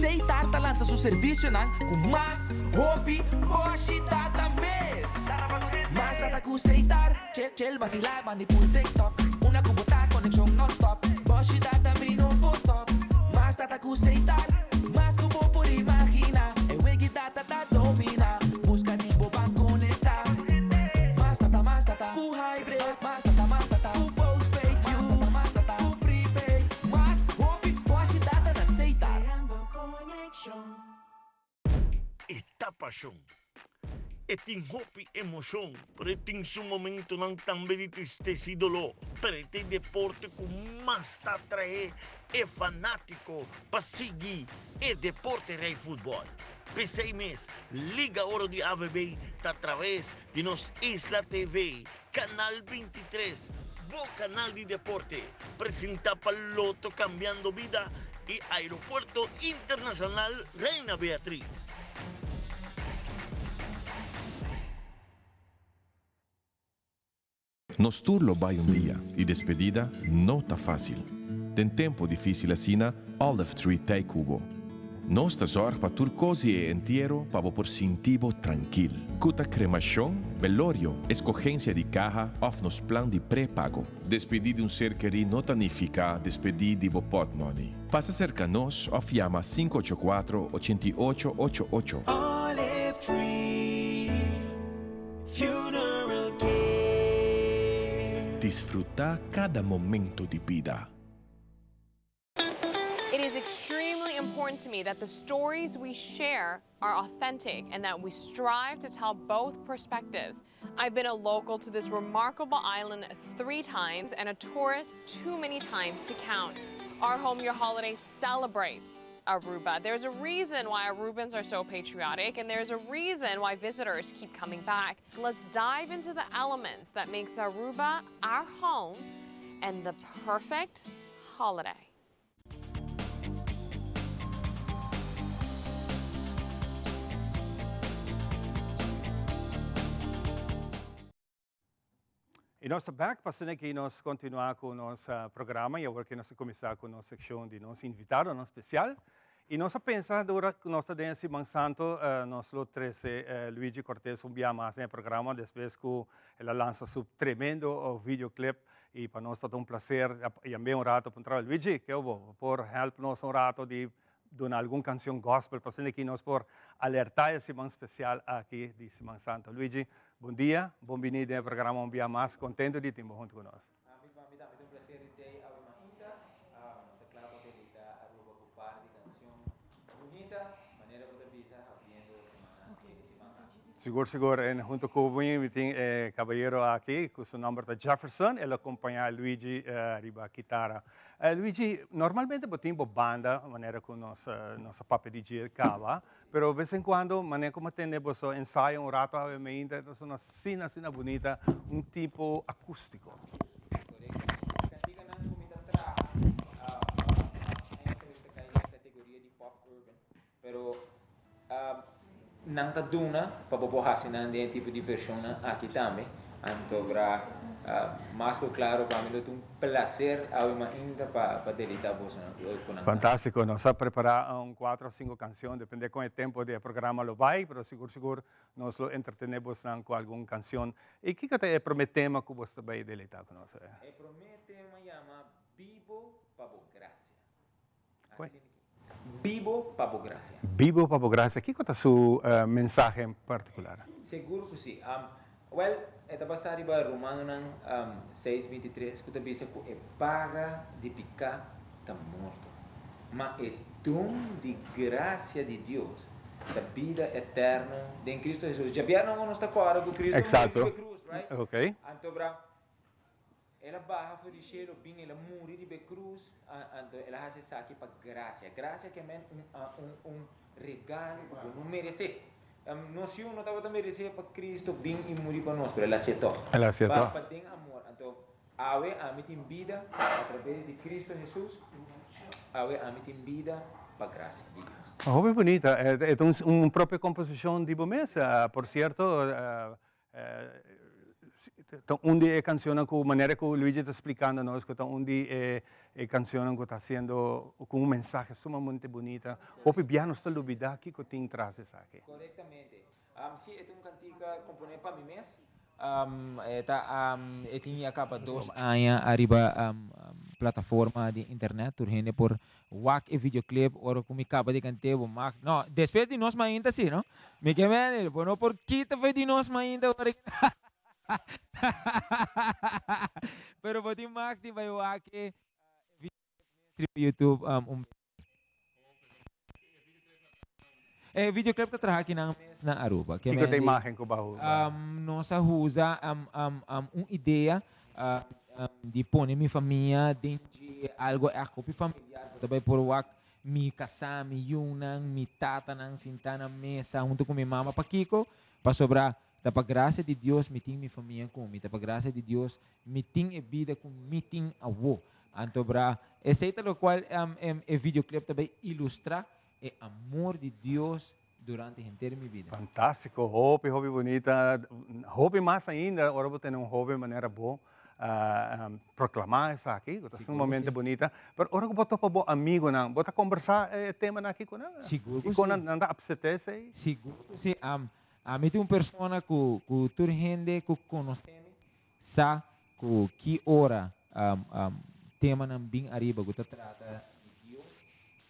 Seitar ta lansa su servisionan ku mas hopi boshi data mes. Mas data ku Seitar, chel chel basilá bandi pul TikTok. Una ku bo ta konekshon nònstòp, boshi data mi no por stòp. Mas data ku Seitar, mas ku bo por imaginá. E wegi data ta dominá, buska di bo ban konektá. Mas data, mas data ku hybrid, mas data, mas data ku postpaid, mas data, mas data ku prepaid. Mas hopi boshi data na Seitar. E ta pashon. E tin hopi emoshon, pero e tin su momentonan tambe di tristesa i doló. Pero e ta e deporte ku mas ta atraé e fanátiko pa sigui e deporte rei futbòl. P'esei mes, Liga Oro di AVB ta atraves di nos Isla TV, Canal 23, bo canal di deporte, presenta pa Lotto Cambiando Bida y Aeropuerto Internacional Reina Beatriz. Nos tur lo bai un dia y despedida no ta facil. Den tempo dificil asina, Olive Tree t'ey cu bo. Nos ta zorg pa tur cos di e entiero pa bo por sinti bo trankil. Cu ta cremacion, belorio, escogencia di caha of nos plan di prepago. Despedi di un ser keri no ta nifica despedi di bo potmoney. Pasa cerca nos of yama 584 88 88. Olive Tree Funeral Care. Disfruta cada momento di bida. It is extremely important to me that the stories we share are authentic and that we strive to tell both perspectives. I've been a local to this remarkable island three times and a tourist too many times to count. Our Home Your Holiday celebrates Aruba. There's a reason why Arubans are so patriotic and there's a reason why visitors keep coming back. Let's dive into the elements that makes Aruba our home and the perfect holiday. Y nos ta back pa asina ki nos continua cu nos programa y awor ki nos a cuminsa cu nos seccion di nos invitadonan special. Y nos a pensa dura cu nos ta den e Siman Santo nos lo trece Luigi Cortes un bia mas den e programa despues cu el a lansa su tremendo videoclip y pa nos ta un placer yam'e un rato puntra Luigi ke bo por help nos un rato di duna algun cancion gospel pa asina ki nos por alerta e siman special aki di Siman Santo. Luigi, bon dia, bon bini den e programa un bia mas, contento di tin bo hunto cu nos. Ami pa mi tambe ta un placer di tei awe mainta. Nos ta cla pa deleita Aruba cu par di cancion bunita, manera bo ta bisa habriendo e semana e di siman aki. Sigur sigur, en hunto cu mi mi tin e cabayero aki cu su nomber ta Jefferson, el a acompaña Luigi riba kitara. Luigi, normalmente bo tin bo banda, manera cu nos nos a papia di dje caba, pero bes en cuando, manera cu mi a tende boso ensayo un rato awe mainta, ta sona asina asina bunita, un tipo acustico. Corecto, e canticanan cu mi ta traha, eigenlijk ta cay den e categoria di pop urban, pero Nan ta duna pa bo por hasi nan den e tipo di vershonnan aki tambe. Anto bra mas ku klaro pa mi lo ta un plaser awe mainta pa pa deleitá bosonan ku nan. Fantástiko. Nos a prepará un kuatro o sinku kanshon, depende kon e tempo di e programa lo bai, pero sigur sigur nos lo entretené bosnan ku algun kanshon. I kiko ta e promé tema ku bos ta bai deleitá ku nos? E promé tema yama Bibo pa bo grasia. Bibo pa bo gracia. Bibo pa bo gracia. Kiko ta su mensahe en partikular? Sigur ku si. Wèl, e ta basá riba Romanonan seis bintitres ku ta bisa ku e paga di piká ta morto, ma e don di grasia di Dios ta bida eterno den Kristu Hesus. Djabièrnè awor nos ta kòrda ku Kristu muri riba e krus, right? Anto bra. El a baha for di shelu, bin el a muri riba e krus, anto el a hasi esaki pa grasia. Grasia ke men un un un regalo ku bo no meresé. Nos yu no tabata meresé pa Cristo bin i muri pa nos, pero El a hasié tòg. El a hasié tòg. Pa den amor. Anto, awe ami tin bida a traves di Cristo Hesus, awe ami tin bida pa grasia di Dios. Hopi bunita. E ta un propio komposishon di bo mes. Por sierto, Ta un di e cancionnan cu manera cu Luigi ta splicando nos cu ta un di e cancionnan cu ta haciendo cu un mensahe sumamente bunita. Hopi bia nos ta lubida kico tin tras esaki. Corectamente. Si e ta un cantica compone pa mi mes. E ta e tin ya caba dos aña ariba plataforma di internet tur hende por Wak e videoclip ora ku mi kaba di kant'é bo mag no despues di nos mainta si no mi ke mende bo no por kita fe di nos mainta ora ki pero bo tin mag di bai wak e videoclip mes riba youtube un E videoclip ta traha kinan mes na Aruba. Ke Kiko ta imagen ku bo a usa? Nos a usa un idea di pone mi famia den dje algo ègt hopi familiar. Bo ta bai por wak mi kasá, mi yunan, mi tatanan sintá na mesa huntu ku mi mama. Pakiko? Pasobra ta pa grasia di Dios mi tin mi famia ku mi. Ta pa grasia di Dios mi tin e bida ku mi tin awo. Anto bra esei ta lokual e videoclip ta bai ilustrá. E amor di Dios durante henter mi bida. Fantástiko, hopi hopi bunita, hopi mas ainda ora bo tene un hoben manera bo proklamá esaki, ku ta sumamente bunita. Pero ora ku bo topa bo amigonan, bo ta kombersá e temanan aki ku nan? Sigur ku si. I kon nan ta apseptá esei? Sigur ku si. Ami ta un persona ku tur hende ku konosé mi sa ku ki ora temanan bin ariba ku ta trata di Dios,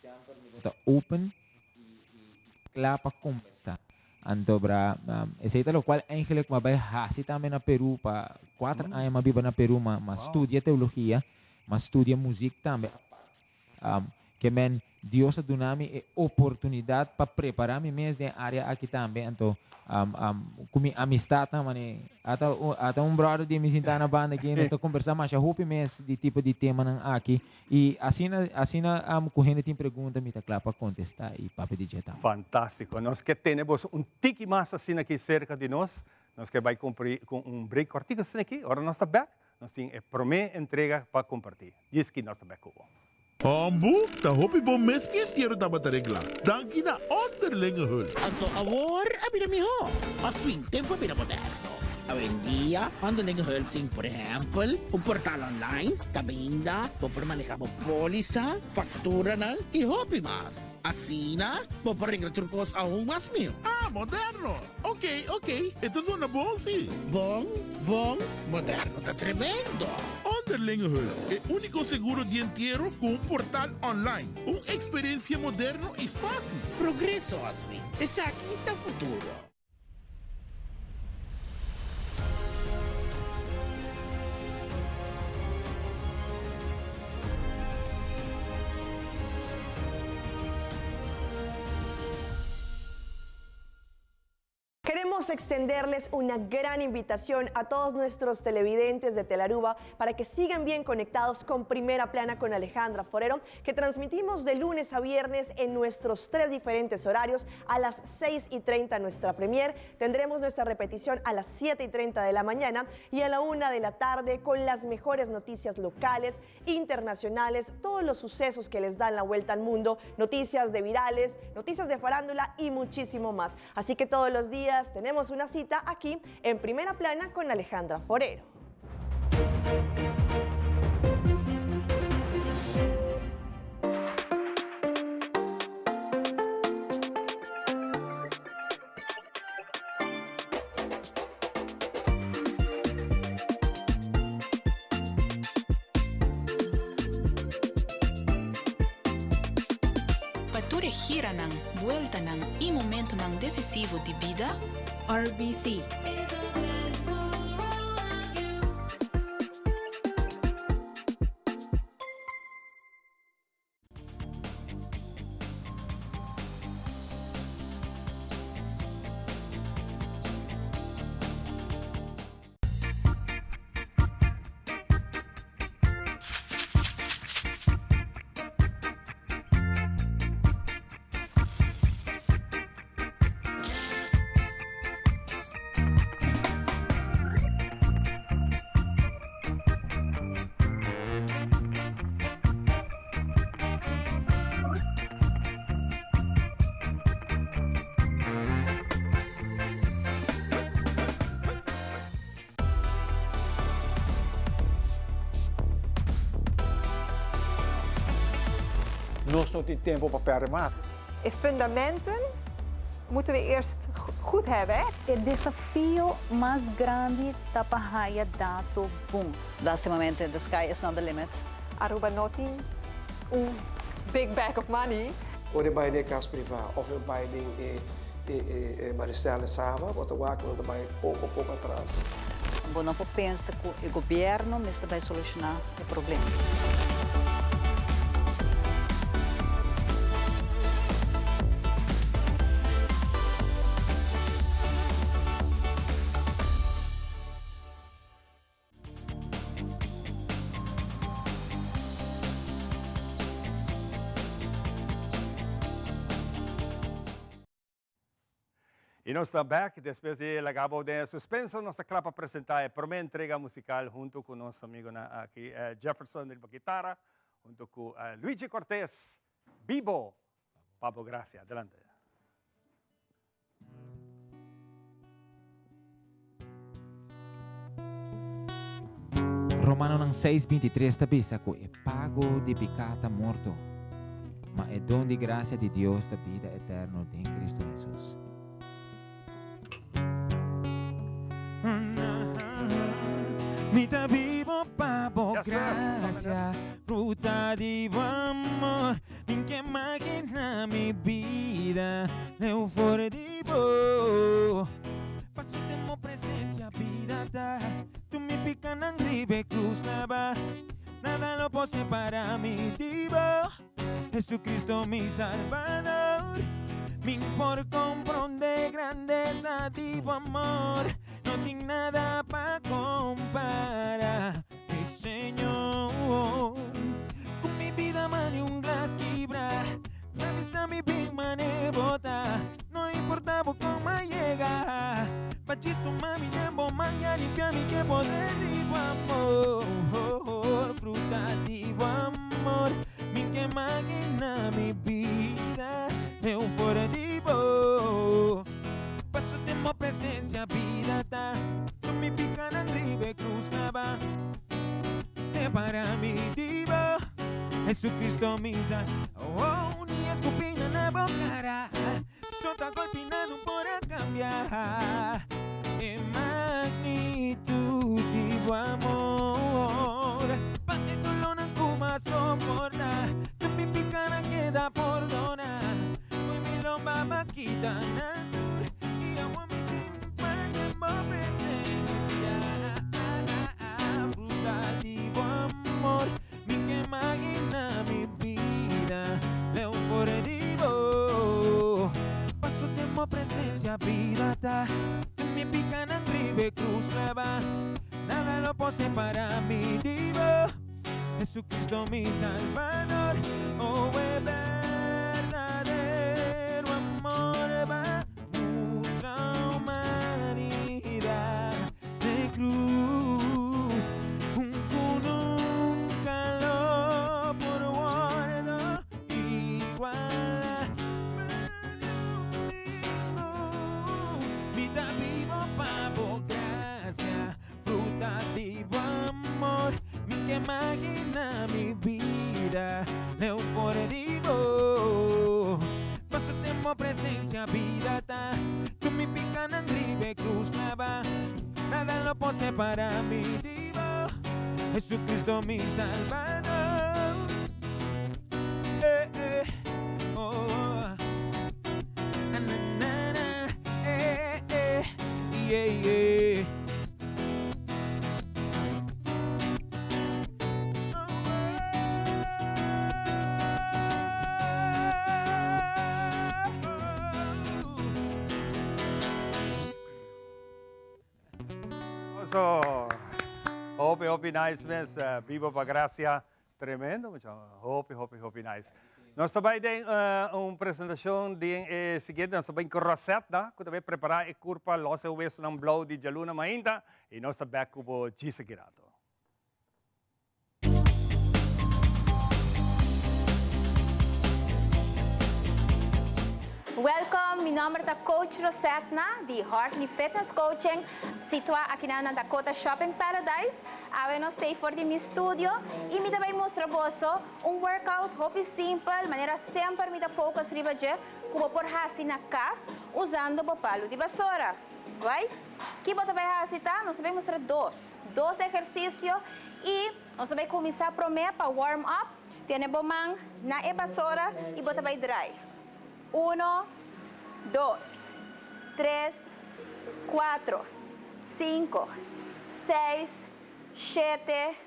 semper mi lo ta open i kla pa kombersá. Anto bra, esei ta lokual eigenlik mi a bai hasi tambe na Peru pa kuater aña mi a biba na Peru, mi a studia teologia, mi a studia muzik tambe apart. Ke men Dios a duna mi e oportunidat pa prepará mi mes den e área aki tambe. Anto, ku mi amistatnan, mane, ata, ata un bròder di mi sintá na banda aki, nos ta kombersá masha hopi mes di tipo di temanan aki. I asina, asina ku hende tin pregunta, mi ta kla pa kontestá i papia di dje tambe. Fantástiko. Nos ke tene boso un tiki mas asina aki serka di nos. Nos ke bai kumpri ku un break kòrtiku asina aki. Ora nos ta bèk, Nos tin e promé entrega pa kompartí. Djis ki nos ta bek ku bo. Hombu, ta hopi bon mes mi entiero tabata reglá. Danki na Onderlinge Hulp. Anto awor a bira mihó. Oswin, tempu a bira moderno. Awendia, Onderlinge Hulp tin, por ehèmpel, un portal online kaminda bo por manehá bo pólisa, fakturanan i hopi mas. Asina, bo por regla tur kos aun mas mihó. Ah, moderno! Ok, ok, e ta zona bon si. Bon, bon, moderno ta tremendo! Onderlinge Hulp, e úniko seguro di entiero ku un portal online. Un eksperensia moderno i fásil. Progreso, Oswin. Esaki ta futuro. Queremos extenderles una gran invitación a todos nuestros televidentes de Telaruba para que sigan bien conectados con Primera Plana con Alejandra Forero, que transmitimos de lunes a viernes en nuestros tres diferentes horarios a las 6 y 30 nuestra premier. Tendremos nuestra repetición a las 7 y 30 de la mañana y a la 1 de la tarde con las mejores noticias locales, internacionales, todos los sucesos que les dan la vuelta al mundo, noticias de virales, noticias de farándula y muchísimo más. Así que todos los días tenemos una cita aquí en Primera Plana con Alejandra Forero. Pa tur e giranan, bueltanan i momentonan desisivo di bida, RBC. Nos no tin tempu pa pèrdè mas. E fundamenten moeten we eerst goed hebben, hè? E desafio mas grandi ta pa haya dato bon. Lastimamente, the sky is not the limit. Aruba no tin un big bag of money. Ora e bai den e kas privá òf e bai den e e Maristella Saba, bo ta wak ku nan ta bai poko poko atras. Bo no por pensa ku e gobièrnu mester bai solushoná e problema. Y nos ta back despues di laga bo den e suspenso nos ta cla pa presenta e prome entrega musical hunto cu nos amigonan aki Jefferson riba guitara hunto cu Luigi Cortez bibo pa bo gracia adelante. Romanonan seis bintitres ta bisa ku e pago di piká ta morto, ma e don di grasia di Dios ta bida eterno den Kristu Hesus. Mi ta bibo pa bo gracia, fruta di bo amor. Min ke magina mi bida leu for di bo. Paso den bo presencia bida ta. Tu mi picanan riba e cruz claba. Nada lo por separa mi di bo. Jesucristo mi Salvador. Min por compronde grandeza di bo amor. No tin nada pa compara. Mi Señor, ku mi bida mane un glas kibra, Na bisa mi bin mane bota, no importa bo kon m'a yega, Pa djis tuma mi den bo man i a limpia mi ke poder di bo amor, Fruta di bo amor, mi ke magina mi bida leu for di bo. Paso den bo presencia bida ta. Tur mi picanan riba e cruz claba. Separa mi di bo, Jesucristo mi sa. Oh, ni escupina na bo cara. So ta golpi nada por a cambia. E magnitud di bo amor. Pa e dolornan cu m'a soporta. Tur mi picanan keda pordona. Hoy mi lomba b'a kita nan tur. Y awo mi tin pan den bo presencia. Fruta di bo amor. Mi ke imagina mi bida leu for di bo. Paso den bo presencia bida ta. Tur mi picanan riba e cruz claba. Nada lo por separa mi di bo. Jesucristo mi Salvador, oh e berdadero amor ba mustra humanidad de cruz, un cu nunca lo por wordo iguala. Mi ta bibo pa bo gracia. Fruta di bo amor, mi ke magina mi bida leu for di bo. Paso den bo presencia bida ta, tur mi picanan riba e cruz claba. Nada lo por separa mi di bo, Jesucristo mi Salvador. Eh, eh, oh, na, na, na, na, eh, eh, yeah, yeah. So, hopi, hopi nice mes. Bibo pa Gracia. Tremendo mucha. Hopi, hopi, hopi nice. Nos ta bai den un presentacion den e siguiente. Nos ta bai cu Rosette, da, cu ta bai prepara e curpa los e huesonan blauw di djaluna mainta. Y nos ta back cu bo djis aki rato. Welcome, mi nomber. nòmber ta Coach Rosetna di Hartley Fitness Coaching, situá akinan na Dakota Shopping Paradise. Awe nos ta ei for di mi studio i mi ta bai mustra boso un workout hopi simpel, manera semper mi ta focus riba dje, ku bo por hasi na kas usando bo palu di basora. Right? Ki bo ta bai hasi ta, nos ta bai mustra dos, dos ehersisio i nos ta bai kuminsá promé pa warm up. Tene bo man na e basora i bo ta bai drai. Uno, dos, tres, cuatro, cinco, seis, shete,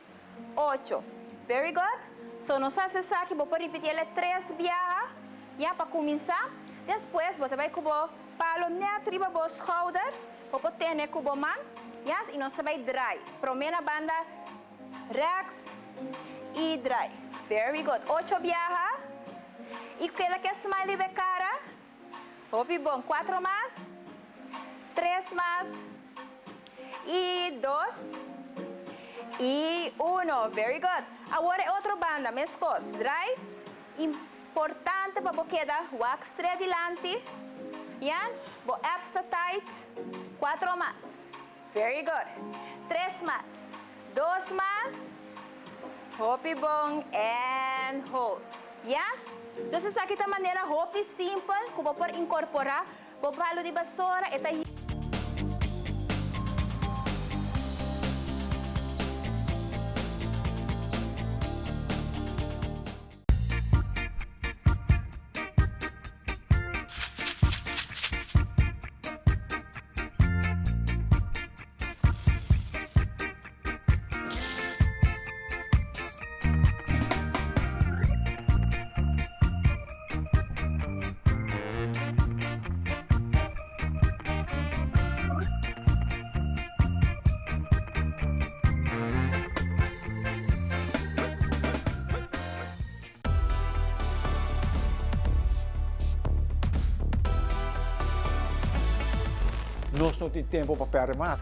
ocho. Very good. So nos hasi esaki, bo por ripiti el e tres biaha, ya, pa cuminsa. Despues bo ta bai cu bo palo net riba bo schouder, bo por tene cu bo man, ya, y nos ta bai draai. Prome na banda rechts y draai. Very good. Ocho biaha. Y keda ke smile riba e cara. Hopi bon. Cuatro mas. Tres mas. Y dos. Y uno. Very good. Awor e otro banda, mescos. Draai. Importante pa bo keda wak straight dilanti. Yes. Bo abs ta tight. Cuatro mas. Very good. Tres mas. Dos mas. Hopi bon and hold. Yes? Entonces esaki ta manera hopi simpel ku bo por inkorporá bo palu di basora. E ta. Nos no tin tempo pa perde mas.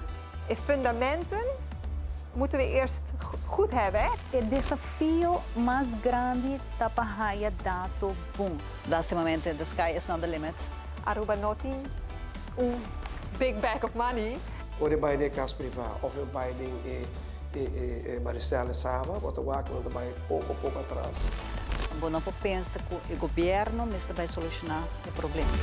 E fundamenten moeten we eerst goed hebben, hè? E desafio mas grandi ta pa haya dato bon. Lastimamente, the sky is not the limit. Aruba no tin un big bag of money. Ora e bai den e kas privá òf e bai den e e e Maristella Saba, bo ta wak nan ta bai poko poko atras. Bo no por pensa ku e gobièrnu mester bai solushoná e problema.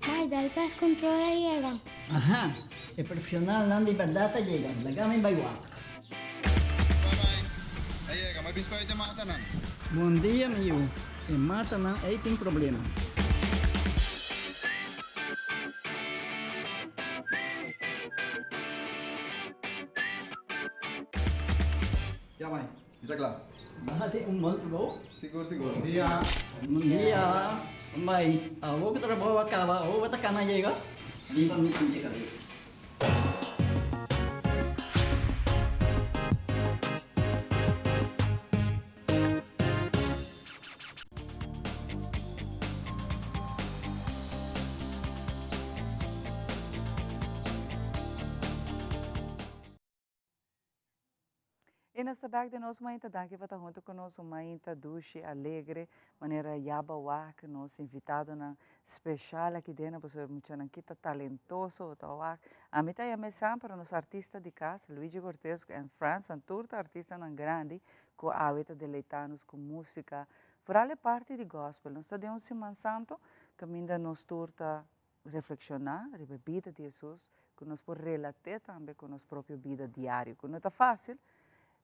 Mai, dal gas control a yega. Aha, e profesionalnan di berdad a yega, laga mi bai wak. Bye bye, a yega, mi a bin spuit e matanan. Bon dia mi yu, e matanan ei tin problema. Ya mai, mi ta kla. Nan tin un bon trabou. Sigur sigur. Bon dia. Bon dia. Mai, awor ku trabou a kaba, awor bo ta kana yega? Riba mi pinche kabes. E nos ta bek den nos mainta, danki pa ta hunto ku nos, un mainta dushi, alegre, manera yaba wak nos invitadonan special aki dena, pasobra muchanan ki ta talentoso, bo ta wak. Ami ta yama esan, pero nos artista di kas, Luigi Cortes and Friends, nan tur ta artistanan grandi ku awe ta deleita nos ku musika, vooral e parti di gospel. Nos ta den un siman santo kaminda nos tur ta reflekshoná riba e bida di Hesus, ku nos por relat'é tambe ku nos propio bida diario, ku no ta fásil,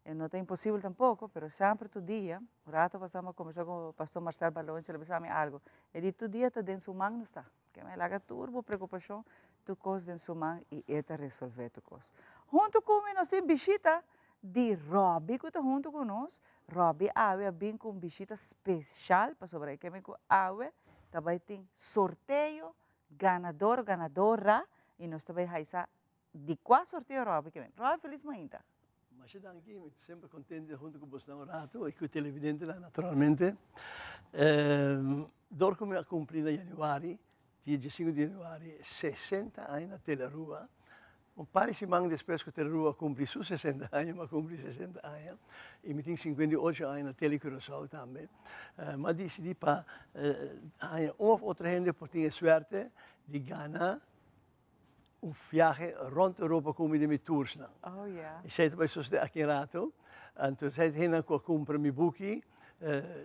e no ta imposibel tampoko, pero semper tur dia, un rato pasá mi a kombersá ku pastor Marcel Balonchi, el a bisa mi algu, e di tur dia ta den su man nos ta, ke mi a laga tur bo preokupashon, tur kos den su man i e ta resolvé tur kos. Huntu ku mi nos tin bishita di Robby ku ta huntu ku nos, Robby awe a bin ku un bishita speshal pasobra e ke mi ku awe ta bai tin sorteo ganador ganadora y nos ta bai haisa di cua sorteo Robby ke bin. Robby feliz mainta. Masha danki, mi ta semper contento di hunto cu bosnan un rato y cu televidentenan naturalmente. Dor cu mi a cumpli na januari. Dia diesinco di januari 60 aña na Tele Aruba. Un par di siman despues cu Tele Aruba a cumpli su 60 aña, mi a cumpli 60 aña y mi tin 58 aña na Tele Curaçao tambe. Mi a dicidi pa haña un of otro hende por tin e suerte di gana un viahe rond Europa cu mi den mi toursnan. Oh, yeah. Esey ta bay sucede aki un rato. Anto esey ta hendenan cu a cumpra mi buki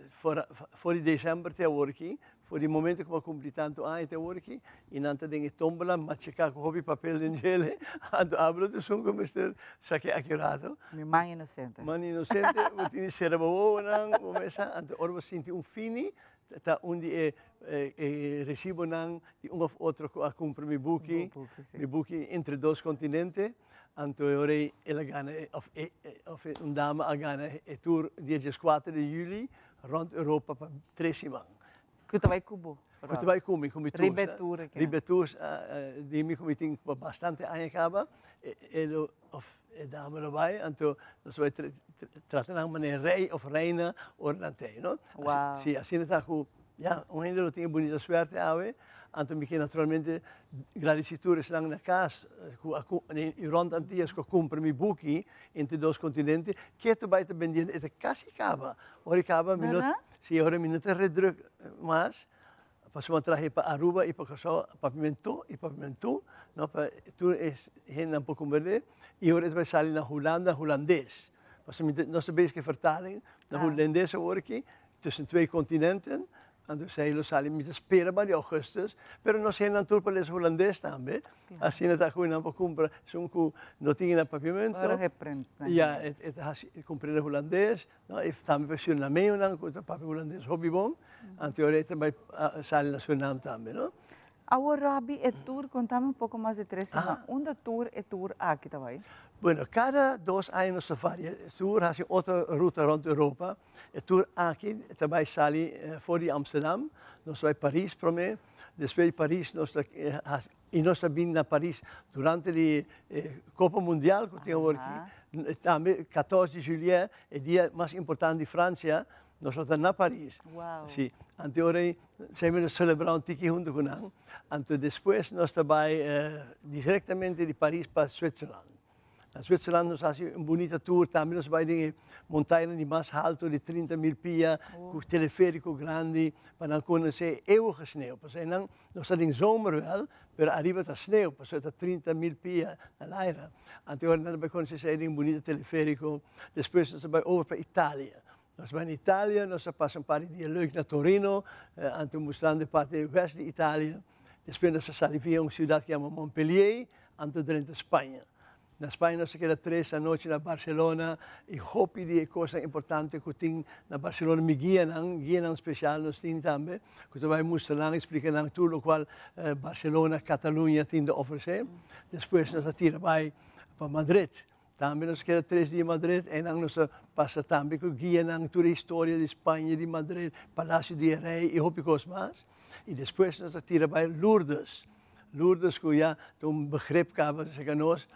for for di december te awor aki, for di momento cu mi a cumpli tanto aña te awor aki, y nan ta den e tombola machica cu hopi papel den djele, anto abo lo ta esun cu mester saque aki un rato. Mi man inocente. Man inocente, bo tin di cera bo wowonan, bo mesa, anto ora bo sinti un fini, Ta un di e recibonan di un of otro cu a cumpra mi buki, mi buki Entre dos continente, anto e ora ey el a gana of e of un dama a gana e tour dia dieskuater di juli rond Europa pa tres siman. Cu ta bay cu bo? Cu ta bay cu mi, cu mi tours. Riba e tour aki. Riba e tours di mi cu mi tin pa bastante aña caba, e lo of e dama lo bai, anto nos bai trata nan manera rey of reina ora nan tei, no? Wow. Si, asina ta cu, ya, un hende lo tin e bunita suerte awe, anto mi ke naturalmente gradici tur esnan na cas cu a y rond Antillas cu a cumpra mi buki Entre dos continente, ke ta bai ta bendiendo, e ta casi caba. Ora e caba mi no, si, ora mi no ta redruk mas, Pasobra mi a traha pa Aruba y pa Curaçao papimentu y papimentu, no, pa tur e hendenan por comprende. Y ora e ta bai sali na Hulanda, Hulandes. Pasobra mi nos ta bezig cu e vertaling na Hulandes awor aki, tussen twee continenten. Anto esey lo sali, mi ta spera pa di augustus, pero nos hendenan tur por lesa Hulandes tambe. Asina ta cu nan por cumpra, esun cu no tin na papiamento. Ora e print na Ya, e ta haci comprende Hulandes. No, e tambe pa Surinameonan ku ta papia hulandes hopi bon, anto ora e ta bai sali na Surinam tambe, no? Awor Robby, e tour, kontami un poko mas di tres siman, unda tur e tour aki ta bai? Bueno, kada dos aña nos ta varia e tour, hasi otro ruta rònt Europa. E tour aki ta bai sali for di Amsterdam, nos ta bai Paris promé, despues di Paris nos ta hasi I nos ta bin na Paris durante di e Copa Mundial cu tin awor aki. Tambe 14 di juliet, e dia mas importante di Francia, nos lo ta na Paris. Si, anto ora ei semper nos celebra un tiki hunto cu nan. Anto despues nos ta bay directamente di Paris pa Switzerland. Na Zwitserland nos hasi un bunita tour, tambe nos bai den e montañanan di mas halto di 30 mil pia, ku teleferiko grandi pa nan konosé e eeuwige sneeuw. Pasobra einan nos ta den zomer wèl, pero ariba ta sneeuw, pasobra ta 30 mil pia na laira. Anto e ora nan ta bai konosé esei den un bunita teleferiko. Despues nos ta bai over pa Italia. Nos bai na Italia, nos a pasa un par di dia leuk na Torino, anto mustrando e parti west di Italia. Despues nos a sali via un siudat ku yama Montpellier, anto drenta Spaña. Na Spaña nos a keda tres anochi na Barcelona i hopi di e kosnan importante ku tin na Barcelona mi guianan, guianan spesial nos tin tambe, ku ta bai mustra nan i splika nan tur lokual Barcelona, Cataluña tin ta ofresé. Despues nos a tira bai pa Madrid. Tambe nos keda tres dia Madrid, einan nos a pasa tambe ku guianan tur e historia di Spaña, di Madrid, Palacio di e Rey i hopi kos mas. I despues nos a tira bai Lourdes. Lourdes ku ya ta un begrip kaba serka nos.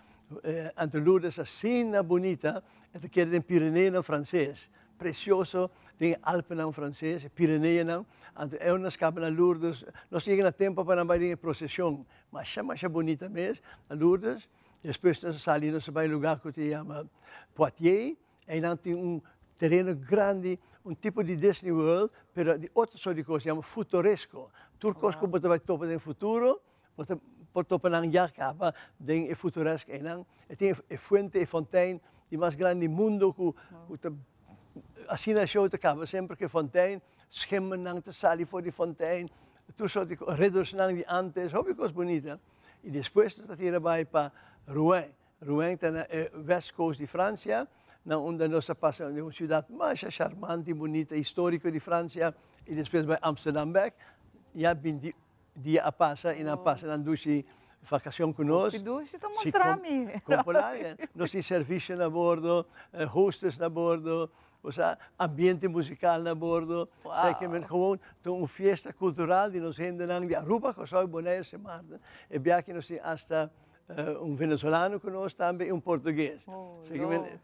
Anto Lourdes asina bunita, e ta keda den Pireneonan franses. Precioso den e Alpenan franses, e Pireneonan. Anto e ora nos kaba na Lourdes, nos yega na tempo pa nan bai den e prosesion. Masha masha bunita mes na Lourdes. Despues nos a sali nos a bai un lugar ku ta yama Poitiers, einan tin un tereno grandi, un tipo di Disney World, pero di otro sort di kos, yama futuresco. Tur kos ku bo ta bai topa den futuro, bo ta por topa nan ya kaba den e futuresco einan. E tin e fuente, e fontein di mas grandi di mundo ku ta asina show ta kaba semper ku e fontein, schimmennan ta sali for di fontein, tur sort di kos, riddersnan di antes, hopi kos bunita. I despues nos ta tira bai pa Rouen. Rouen ta na e west coast di Francia, na unda nos ta pasa den un ciudad masha charmante i bunita, historico di Francia, i despues bai Amsterdam bek. Ya binti dia a pasa i nan a pasa nan dushi vacacion cu nos. Hopi dushi ta mustra mi. Con nos tin servicio na bordo, hostess na bordo, Osea, ambiente musical na bordo. Sea ke men gewoon ta un fiesta cultural di nos hendenan di Aruba, Kòrsou i Bonaire, Sint Maarten. E biaha nos tin hasta un venezolano ku nos tambe i un portugues.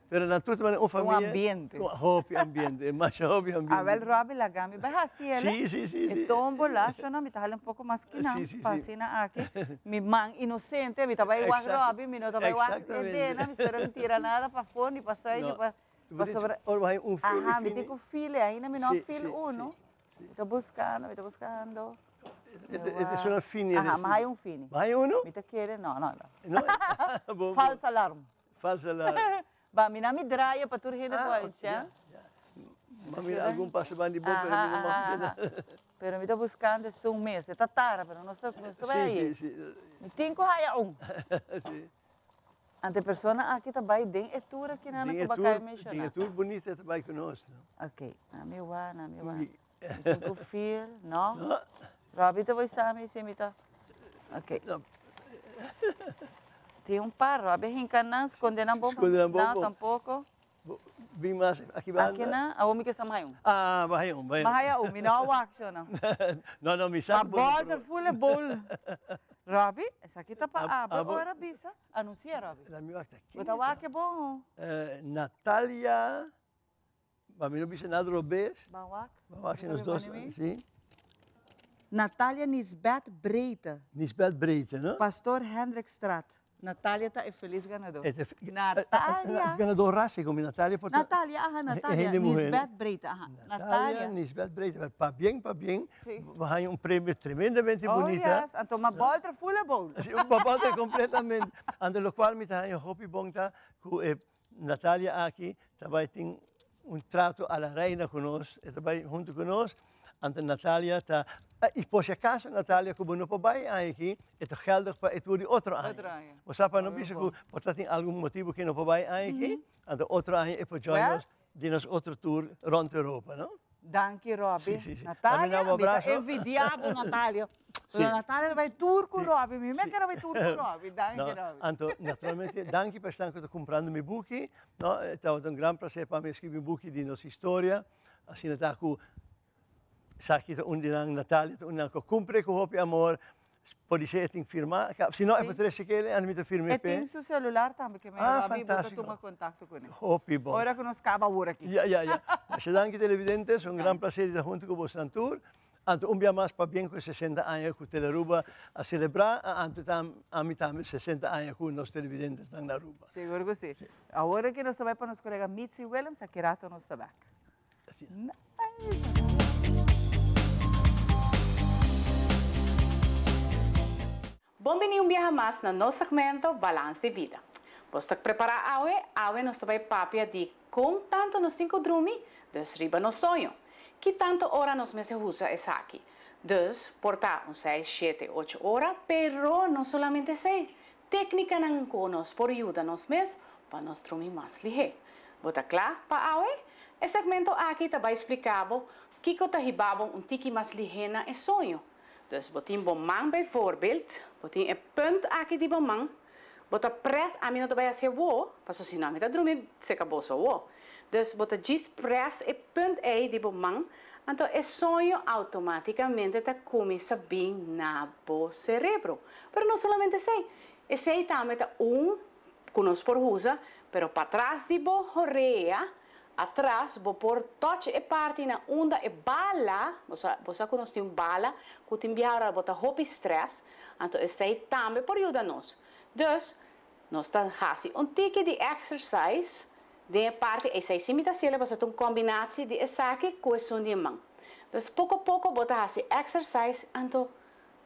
Pero nan tur ta manera un famia. Un ambiente. Hopi ambiente, masha hopi ambiente. Awel Robbie laga mi bai hasi el. Si, si, si, si. E tombola, shona mi ta hala un poko mas kinan pa asina aki. Mi man inosente, mi ta bai wak Robbie, mi no ta bai wak e dena, mi spera mi tira nada pafó ni pasai ni pa pasobra. Ora bo haña un fili Aha, mi tin ku file ainda mi no a fil uno. Mi ta buskando, mi ta buskando. E sona fini. Aha, mi haña un fini. Bo haña uno? Mi ta kere, no, no, no. False alarm. False alarm. Ba, mi na mi draya pa tur hende por haña un chèns. Ma mira algun pasa ban di bo, pero mi no mag bisa nada. Pero mi ta buskando esun mes. E ta tara, pero nos ta, nos ta bai hañ'é. Si, si, si. Mi tin ku haña un. Si. Ante persona aki ta bai den e tur akinan ku bo a kai menshoná. Den e tur bunita ta bai ku nos. Ok, na mi wak, na mi wak. Mi tin ku feel, no? Robbie ta bai sa mi si mi ta. Ok. Tin un par, Robbie a hinka nan, skonde nan bon. Skonde nan bon bon. No, tampoko. Bin mas aki banda. Aki nan, awor mi ke sa mahaya un. Ah, mahaya un, mahaya un. Mahaya un, mi no a wak sho nan. No, no, mi sa ku bo no. Ma bolter full e bowl. Robbie, esaki ta pa abo ora bisa. Anuncia, Robbie. La mi wak ta ken. Bo ta wak e bon o? Natalia, ma mi no bisa nada robes. Ban wak. Ban wak si nos dos, si. Natalia Nisbet Breite. Nisbet Breite, no? Pastoor Hendrikstraat. Natalia ta e felis ganador. Natalia. Ganador rasi komo Natalia por ta. Natalia, aha, Natalia. Nisbet Breite, aha. Natalia Nisbet Breite. Pabien, pabien. Bo haña un premio tremendamente bunita. Oh yes, anto m'a bolter full e bowl. Si, bo bolter completamente. Anto locual mi ta haña hopi bon ta cu e Natalia aki ta bai tin un trato a la reina cu nos, e ta bai hunto cu nos. Anto Natalia ta, y por si acaso Natalia cu bo no por bai aña aki, e ta geldig pa e tur di otro aña. Bo sa pa no bisa cu por ta tin algun motibo cu e no por bai aña aki, anto otro aña e por join nos di nos otro tour rond Europa, no? Danki Robby. Sí, sí, sí. Natalia, mi ta envidia bo Natalia. Sí. Natalia ta bai tour cu Robby, mi me kere bai tour cu Robby. Danki No, Robby. anto naturalmente danki pa esnan cu ta cumprando mi buki, no, e tabata un gran placer pa mi scribi un buki di nos historia, asina ta cu esaki ta un di nan, Natalia ta un di nan cu a cumpre cu hopi amor, Podisé e tin firmá, si no e por trese kele, anto mi ta firm'é E p'e. tin su celular tambe ke mi Ah, Robbie bo ta fantástico. tuma contacto kuné. Hopi bon. Ora ku nos kaba awor aki. Ya, ya, ya. Masha danki televidentes, un gran placer di ta hunto ku bosnan tur. Anto un bia mas pabien ku e sesenta aña ku Telearuba a selebrá, anto tam ami tambe sesenta aña ku nos televidentesnan na Aruba. Sigur ku si. Awor aki nos ta bai pa nos kolega Mitzi Willems, aki rato nos ta bek. Nice. Bon bini un biaha mas na nos segmento Balans di Bida. Bos ta prepara awe? Awe nos ta bai papia di con tanto nos tin cu drumi, dus riba nos soño. Ki tanto ora nos mester usa esaki? Dus por ta un seis, shete, ocho ora, pero no solamente esey. Técnicanan cu nos por yuda nos mes pa nos drumi mas lihé. Bo ta cla pa awe? E segmento aki ta bai splica bo kico ta hiba bo un tiki mas lihé na e soño. Dus bo tin bo man bijvoorbeeld, bo tin e punt aki di bo man, bo ta press, ami no ta bai haci awo, paso si no ami ta drumi seca boso awo. Dus bo ta djis press e punt ey di bo man, anto e soño automaticamente ta cuminsa bin na bo cerebro. Pero no solamente esey, esey tambe ta un cu nos por usa, pero patras di bo horea, atras bo por touch e parti na unda e bala, bo sa, bo sa cu nos tin un bala cu tin biaha ora bo ta hopi stress, anto esey tambe por yuda nos. Dus, nos ta haci un tiki di exercise den e parti esey si mi ta haciele pasobra ta un combinatie di esaki cu esun di e man. Dus poco poco bo ta haci exercise anto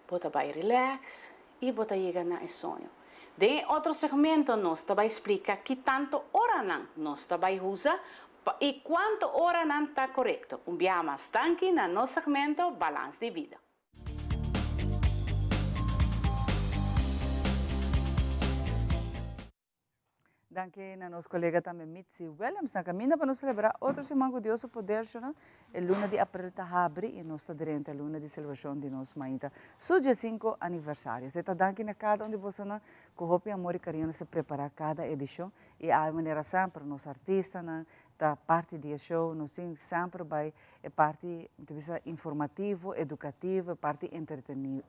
Bo ta bai relax y bo ta yega na e soño. Den e otro segmento nos ta bai splica ki tanto oranan nos ta bai usa pa y cuanto oranan ta corecto. Un biaha mas danki na nos segmento Balans di Bida. Danki na nos colega tambe Mitzi Willems. Na caminda pa nos celebra otro siman cu Dios su poder shona. E luna di april ta habri y nos ta drenta e luna di celebracion di nos mainta su diesinco aniversario. Esey ta danki na cada un di bosonan cu hopi amor y cariño nos a prepara cada edicion y awe manera semper nos artistanan, ta parti di e show, nos tin semper bai e parti, mi ta bisa, informativo, edukativo, e parti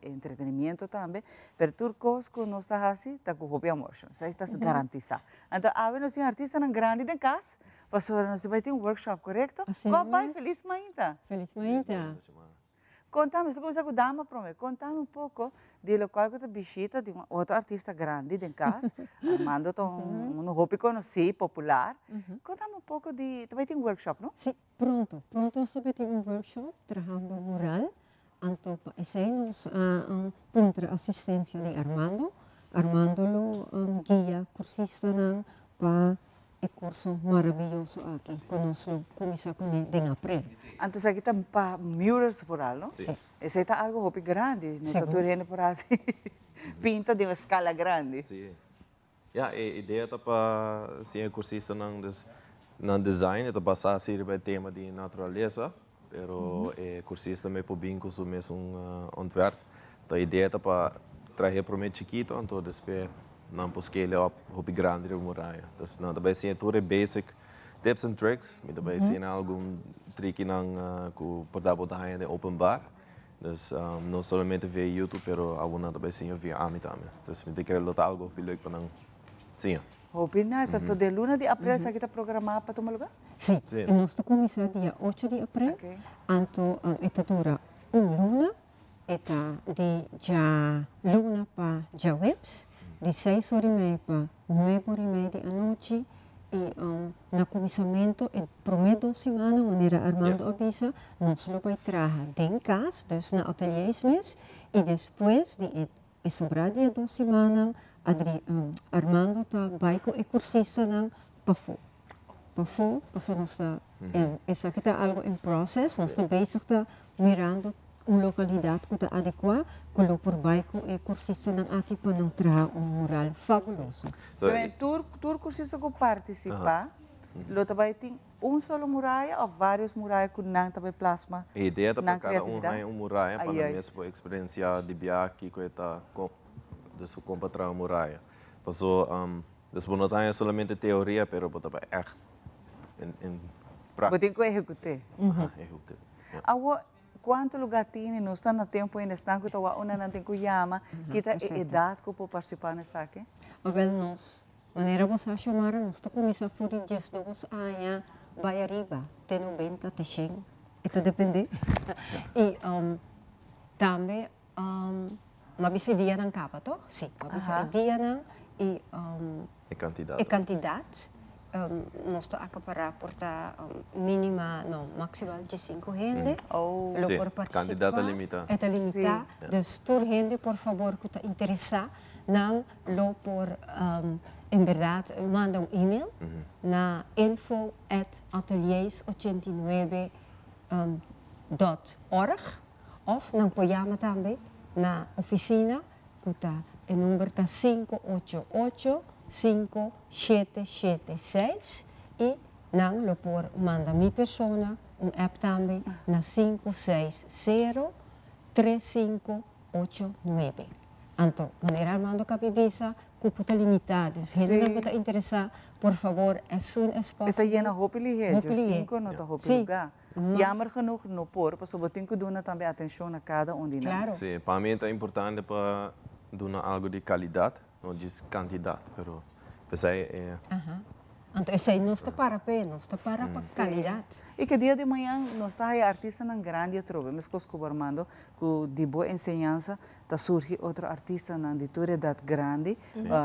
entretenimiento tambe, pero tur kos ku nos ta hasi ta ku hopi amor, esei ta garantisá. Anto awe nos tin artistanan grandi den kas, pasobra nos ta bai tin un workshop, korekto? Kòp bai, felis mainta! Felis mainta! Contame, su cuminsa cu dama prome, contame un poco di locual cu ta bishita di un otro artista grandi den cas, Armando ta un hopi conoci, popular. Contame un poco di, ta bay tin workshop no? Si, pronto, pronto nos ta bay tin un workshop trahando mural, anto pa esey nos a puntra asistencia di Armando, Armando lo guia cursistanan pa E curso maravilloso aki cu nos lo cuminsa cune den april. Anto esaki ta pa murals vooral, no? Si. Esey ta algo hopi grandi, no ta tur hende por haci pinta den un escala grandi. Si. Ya, e idea ta pa siña e cursistanan dus nan design e ta basa asi riba e tema di naturalesa, pero e cursista me por bin cu su mesun ontwerp. Ta idea ta pa trahe prome chikito anto despues nan por scale up hopi grandi riba muraya. Dus nan ta bay siña tur e basic tips and tricks. Mi ta bay siña algun trikinan cu por ta bo ta haña den openbaar. Dus no solamente via YouTube pero awor nan ta bay siña via ami tambe. Dus mi ta kere lo ta algo hopi leuk pa nan siña. Hopi nice. Anto den luna di april esaki ta programa pa tuma lugar? Si. Nos ta cuminsa dia ocho di april. Anto e ta dura un luna. E ta di djaluna pa djaweps, di seis ora i mei pa nuebe ora i mei di anochi i na kuminsamentu e promé dos simana, manera Armando a bisa, nos lo bai traha den kas, dus na ateliers mes, i despues di e sobrá di e dos simannan Armando ta bai ku e kursistanan pafó. Pafó, pasobra nos ta, esaki ta algo in process, nos ta bezig ta mirando un localidad cu ta adecua cu lo por bay cu e cursistanan aki pa nan traha un mural fabuloso. Pero tur tur cursista cu participa lo ta bay tin un solo muraya of varios muraya cu nan ta bay plasma E idea ta pa nan cada un creatividad? haña un muraya pa nan mes Juist. por experiencia di bia kico e ta con dus con pa traha un muraya. Paso Dus bo no ta haña solamente teoria, pero bo ta bai ègt in Bo práktika. tin ku ehekut'é. Aha, ehekut'é, ja. Awor, kuantu lugá tini? Nos ta na tempu ainda esnan ku ta wak unda nan tin ku yama. Ki ta e edat ku por partisipá na esaki? Awel, nos, manera bo sa, Xiomara, nos ta kuminsá for di diesdos aña bai ariba te nobenta, te shen, e ta dependé. I tambe M'a bisa e dianan kaba toch? Sí, m'a bisa e dianan i E kantidat. E kantidat. Nos ta akapará por ta mínima, no, maksimal diesinku hende lo Sí, por partisipá. kantidat ta limitá. E ta limitá. Dus tur hende por fabor ku ta interesá nan lo por en bèrdat manda un email na info at ateliers ochenta i nuebe dòt org. Of nan por yama tambe na oficina cu ta e number ta sinku ocho ocho, sinku shete shete seis y nan lo por manda mi persona un app tambe na sinku seis sero, tres sinku ocho nuebe. Anto, manera Armando cabi bisa, cupo ta limita, dus hendenan cu ta interesa, por favor, as soon as E ta possible. yena hopi lihe, Hopi dje lihe. sinku no ta hopi Sí. luga. Mas. Jammer genoeg no por, pasobra bo tin ku duna tambe atenshon na kada un di nan. Claro. Sí, pa mi ta importante pa duna algo di calidad, no djis cantidad, pero p'esei e. Aha. Anto esei nos ta para p'e, nos ta para pa calidad. I ke dia di mañan nos ta haya artistanan grandi atrobe, meskos ku bo Armando, ku di bo enseñansa ta surgi otro artistanan di tur edat grandi,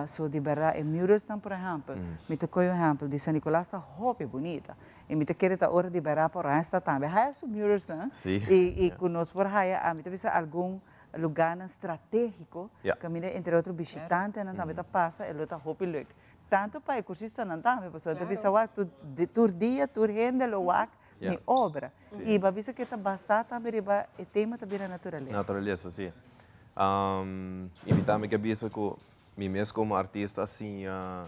so di berdad e muralsnan por ehèmpel, mi ta kohe un ehèmpel di San Nicolas ta hopi bunita, I mi ta kere ta ora di bera pa Oranjestad tambe haya su muralsnan i ku nos por haya, ami ta bisa algun lugarnan strategiko kaminda entre otro bishitantenan tambe ta pasa e lo ta hopi leuk. Tantu pa e kursistanan tambe pasobra ta bisa wak tur dia tur hende lo wak mi obra. I bo a bisa ke ta basá tambe riba e tema ta bira naturalesa. Naturalesa, si. I mi tambe ke bisa ku mi mes komo artista a siña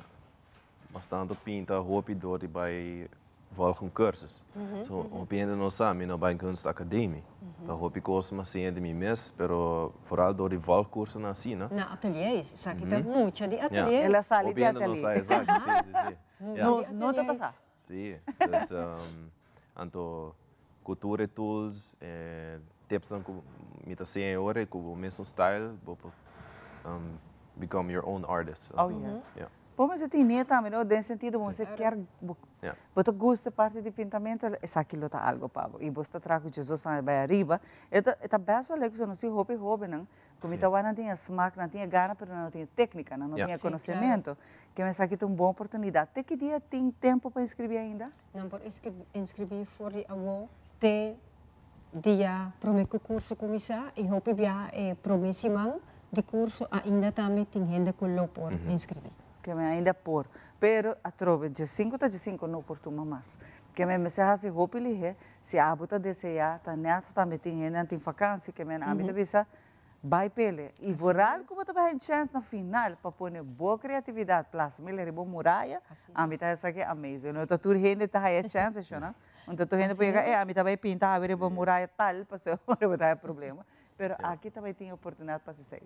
Bastante pinta hopi dor di bai volg un cursus. So hopi hende no sa mi no bai kunstacademie. Ta hopi cos mi a siña di mi mes, pero vooral dor di volg cursonan asina. Na ateliers, esaki ta mucha di ateliers. El a sali Hopi di hende no sa atelier. esaki, si, si, si. Nos no ta pasa. Si, dus anto ku tur e tools e tipsnan ku mi ta siña e ora ku bo mesun style bo por become your own artist. Oh yes. Bo mester tin nie tambe no, den sentido bo mester kier bo ta gusta e parti di pintamento esaki lo ta algo pa bo y bo sta traha ku Jesus tambe bai ariba e ta e ta best wel lek pasobra nos tin hopi hobennan ku mi ta wak nan tin e smak nan tin e gana pero nan no tin e teknika nan no tin e konosementu ke esaki ta un bon oportunidat te ki dia tin tempo pa inscribi ainda? Nan por inscribi for di awo te dia prome ku kurso kuminsá i hopi bia e prome siman di kurso ainda tambe tin hende ku lo por inskribí. Ke men ainda por, pero atrobe djesinku ta djesinku no por tuma mas. Ke men mester hasi hopi lihé, si abo ta deseá, ta nèt tambe tin hendenan tin fakansi, ke men ami ta bisa bai pele. I vooral ku bo ta bai haña chèns na final pa pone bo kreatividat plasm'el riba un muraya, ami ta esaki amazing. No ta tur hende ta haña chèns eshonan. Un tur hende por yega, e ami ta bai pinta awe riba muraya tal, pasobra bo ta haya problema. Pero aki ta bai tin oportunidad pa haci esey.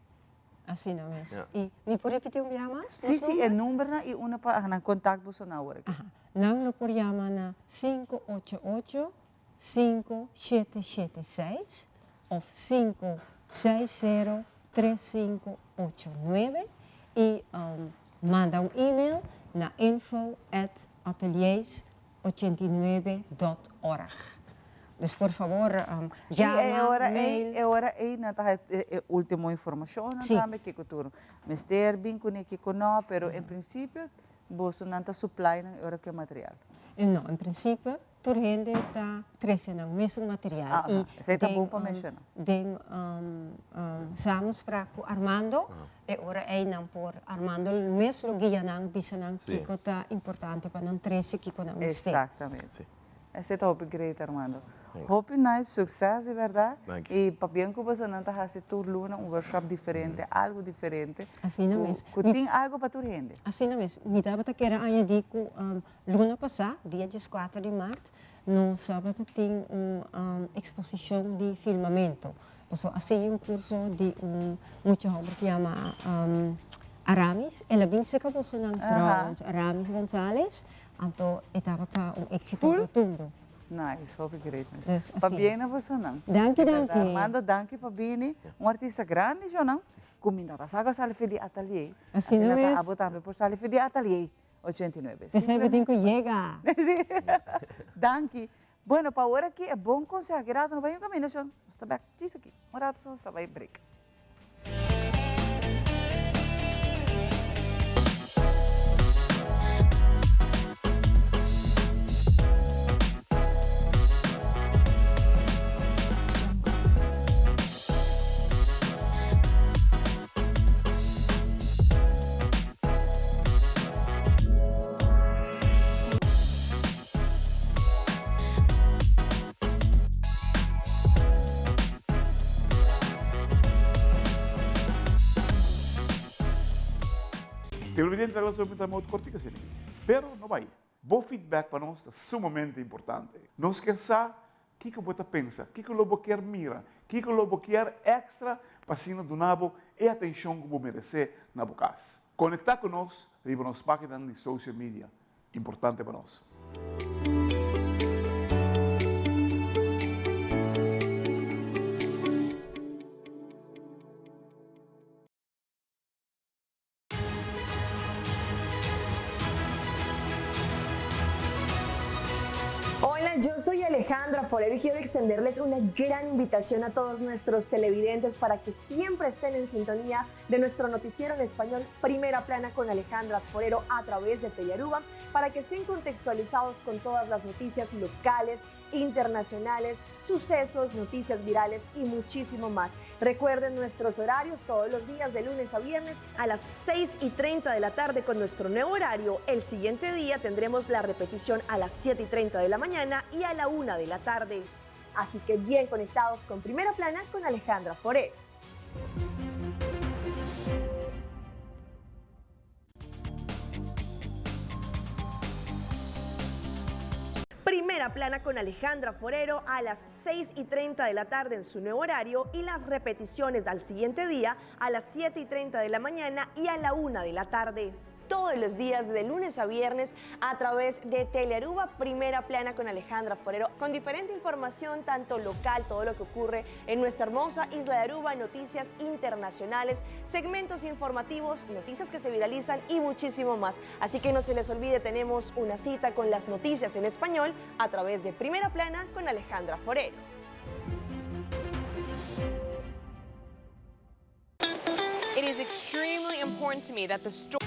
Asina mes. Y mi por ripiti un biaha mas? Si, si, e numbernan y unda pa nan contact boso nan awor aki. Aha. Nan lo por yama na 588 5776 of 560 3589 y manda un email na info at ateliers 89 dot org. Dus por fabor yama, mail. I e ora ei nan ta haña e ultimo informashonnan tambe kiko tur mester bin kuné kiko no, pero en prinsipio boso nan ta supply nan e ora ku e material. No, en prinsipio tur hende ta trese nan mesun material. I esei ta bon pa menshoná. Den samenspraak ku Armando E ora ei nan por Armando mes lo guia nan, bisa nan kiko ta importante pa nan trese, kiko nan mester. Exactamente. Esei ta hopi great Armando. Hopi nice, succes di berdad. Y pabien cu boso nan ta haci tur luna un workshop diferente, algo diferente. Asina mes. Cu tin algo pa tur hende. Asina mes. Mi tabata kere añadi cu luna pasa, dia dieskuater di maart, nos tabata tin un exposicion di filmamento. Pasobra a sigui un curso di un mucha homber cu yama Aramis. El a bin cerca bosonan trouwens, Aramis Gonzalez. Anto e tabata un exito rotundo. Nice, hopi great mes. Pabien na bosonan. Danki, danki. Armando, danki pa bini. Un artista grandi shonan. Cu mi no ta sa cu a sali for di atelier. Asina mes. Asina ta abo tambe por sali for di atelier. 89. Esei bo tin cu yega. Danki. Bueno, pa awor aki e bon conseho aki rato no bai un caminda shon. Nos ta bek djis aki. Un rato so nos ta bai break. Televidente ta laga ta modo cortico asina aki. Pero no bay. Bo feedback pa nos ta sumamente importante. Nos kier sa kiko bo ta pensa, kiko lo bo kier mira, kiko lo bo kier extra pa asina duna bo e atencion cu bo merece na bo cas. Conecta cu nos riba nos paginanan di social media. Importante pa nos. Hola, yo soy Alejandra Forero y quiero extenderles una gran invitación a todos nuestros televidentes para que siempre estén en sintonía de nuestro noticiero en español Primera Plana con Alejandra Forero a través de Telearuba para que estén contextualizados con todas las noticias locales, internacionales, sucesos, noticias virales y muchísimo más. Recuerden nuestros horarios todos los días de lunes a viernes a las 6 y 30 de la tarde con nuestro nuevo horario. El siguiente día tendremos la repetición a las 7 y 30 de la mañana y a la 1 de la tarde. Así que bien conectados con Primera Plana con Alejandra Forero. Primera Plana con Alejandra Forero a las 6 y 30 de la tarde en su nuevo horario y las repeticiones al siguiente día a las 7 y 30 de la mañana y a la 1 de la tarde. todos los días de lunes a viernes a través de Telearuba Primera Plana con Alejandra Forero, con diferente información, tanto local, todo lo que ocurre en nuestra hermosa isla de Aruba, noticias internacionales, segmentos informativos, noticias que se viralizan y muchísimo más. Así que no se les olvide, tenemos una cita con las noticias en español a través de Primera Plana con Alejandra Forero. It is extremely important to me that the story.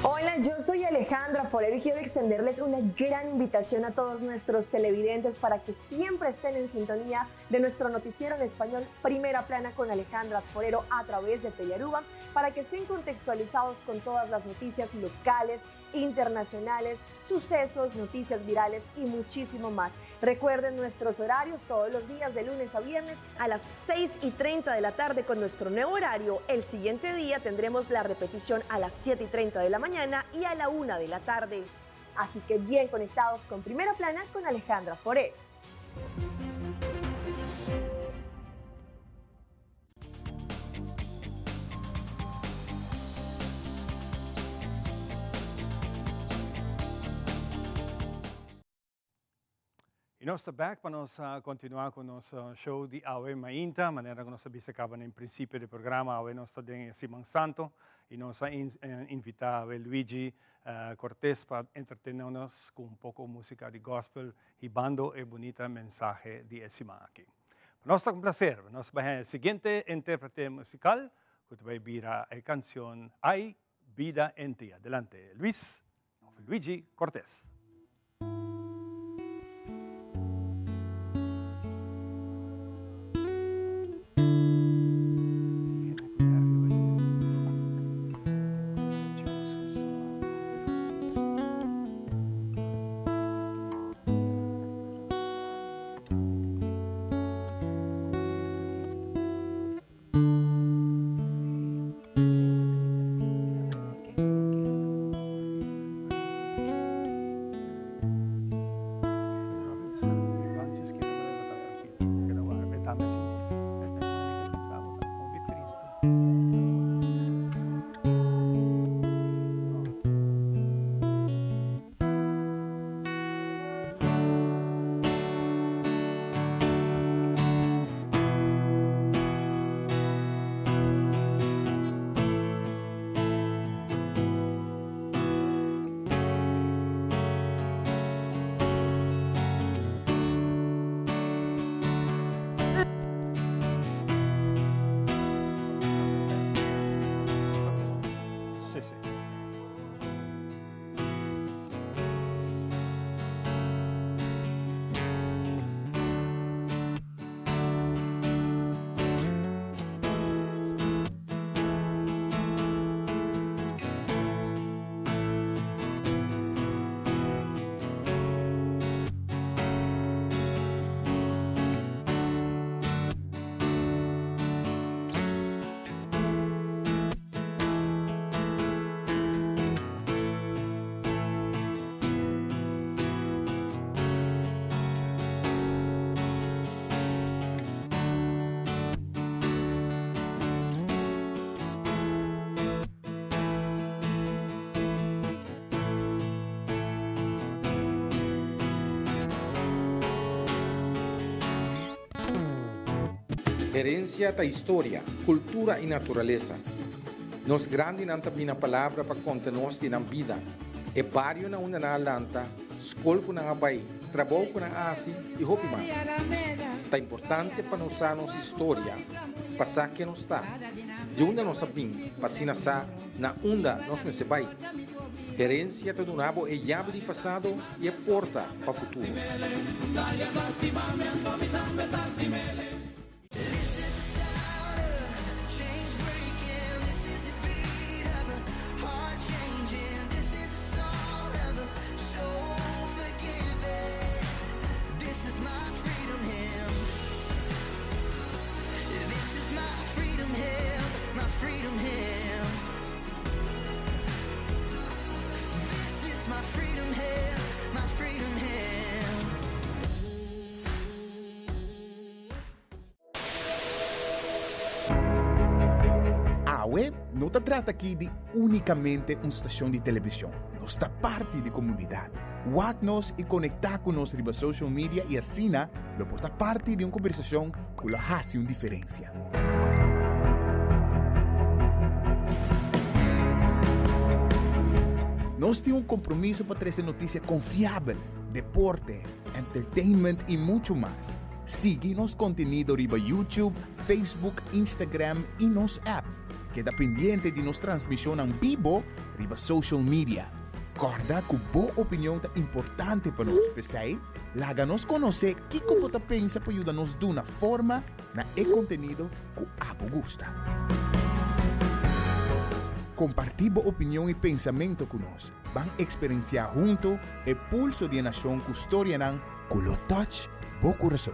Hola, yo soy Alejandra Forero y quiero extenderles una gran invitación a todos nuestros televidentes para que siempre estén en sintonía de nuestro noticiero en español Primera Plana con Alejandra Forero a través de Telearuba, para que estén contextualizados con todas las noticias locales, internacionales, sucesos, noticias virales y muchísimo más. Recuerden nuestros horarios todos los días de lunes a viernes a las 6:30 de la tarde con nuestro nuevo horario. El siguiente día tendremos la repetición a las 7:30 de la mañana y a la 1 de la tarde. Así que bien conectados con Primera Plana con Alejandra Forero. Y nos ta back pa nos continua cu nos show di Awe Mainta, manera cu nos a bisa caba na principio di programa, awe nos ta den e Siman Santo y nos a invita awe Luigi Cortes pa entretene nos cu un poco musica di gospel hibando e bunita mensahe di e siman aki. Pa nos ta un placer, nos ta bay e siguiente interprete musical cu ta bay bira e cancion Hay Vida en Ti. Adelante Luis of Luigi Cortes. Sí, sí. Herencia ta historia, cultura y naturalesa. Nos grandinan ta bini na palabra pa conta nos di nan bida, e bario na unda nan a lanta, scol cu nan a bay, trabou cu nan a haci y hopi mas. Ta importante pa nos sa nos historia, pa sa ken nos ta, di unda nos a bin, pa asina sa na unda nos mester bay. Herencia ta duna bo e yabi di pasado y e porta pa futuro. No ta trata aki di únikamente un stashon di televishon, nos ta parti di komunidat. Wak nos i konektá ku nos riba social media i asina lo por ta parti di un kombersashon ku lo hasi un diferensia. Nos tin un kompromiso pa trese notisia konfiabel, deporte, entertainment i muchu mas. Sigui nos kontenido riba YouTube, Facebook, Instagram i nos app. Keda pendiente di nos transmishonnan bibo riba social media. Kòrda ku bo opinion ta importante pa nos, p'esei laga nos konosé kiko bo ta pensa pa yuda nos duna forma na e kontenido ku abo gusta. Kompartí bo opinion i pensamentu ku nos. Ban eksperensiá huntu e pulso di e nashon ku storianan ku lo touch bo kurason.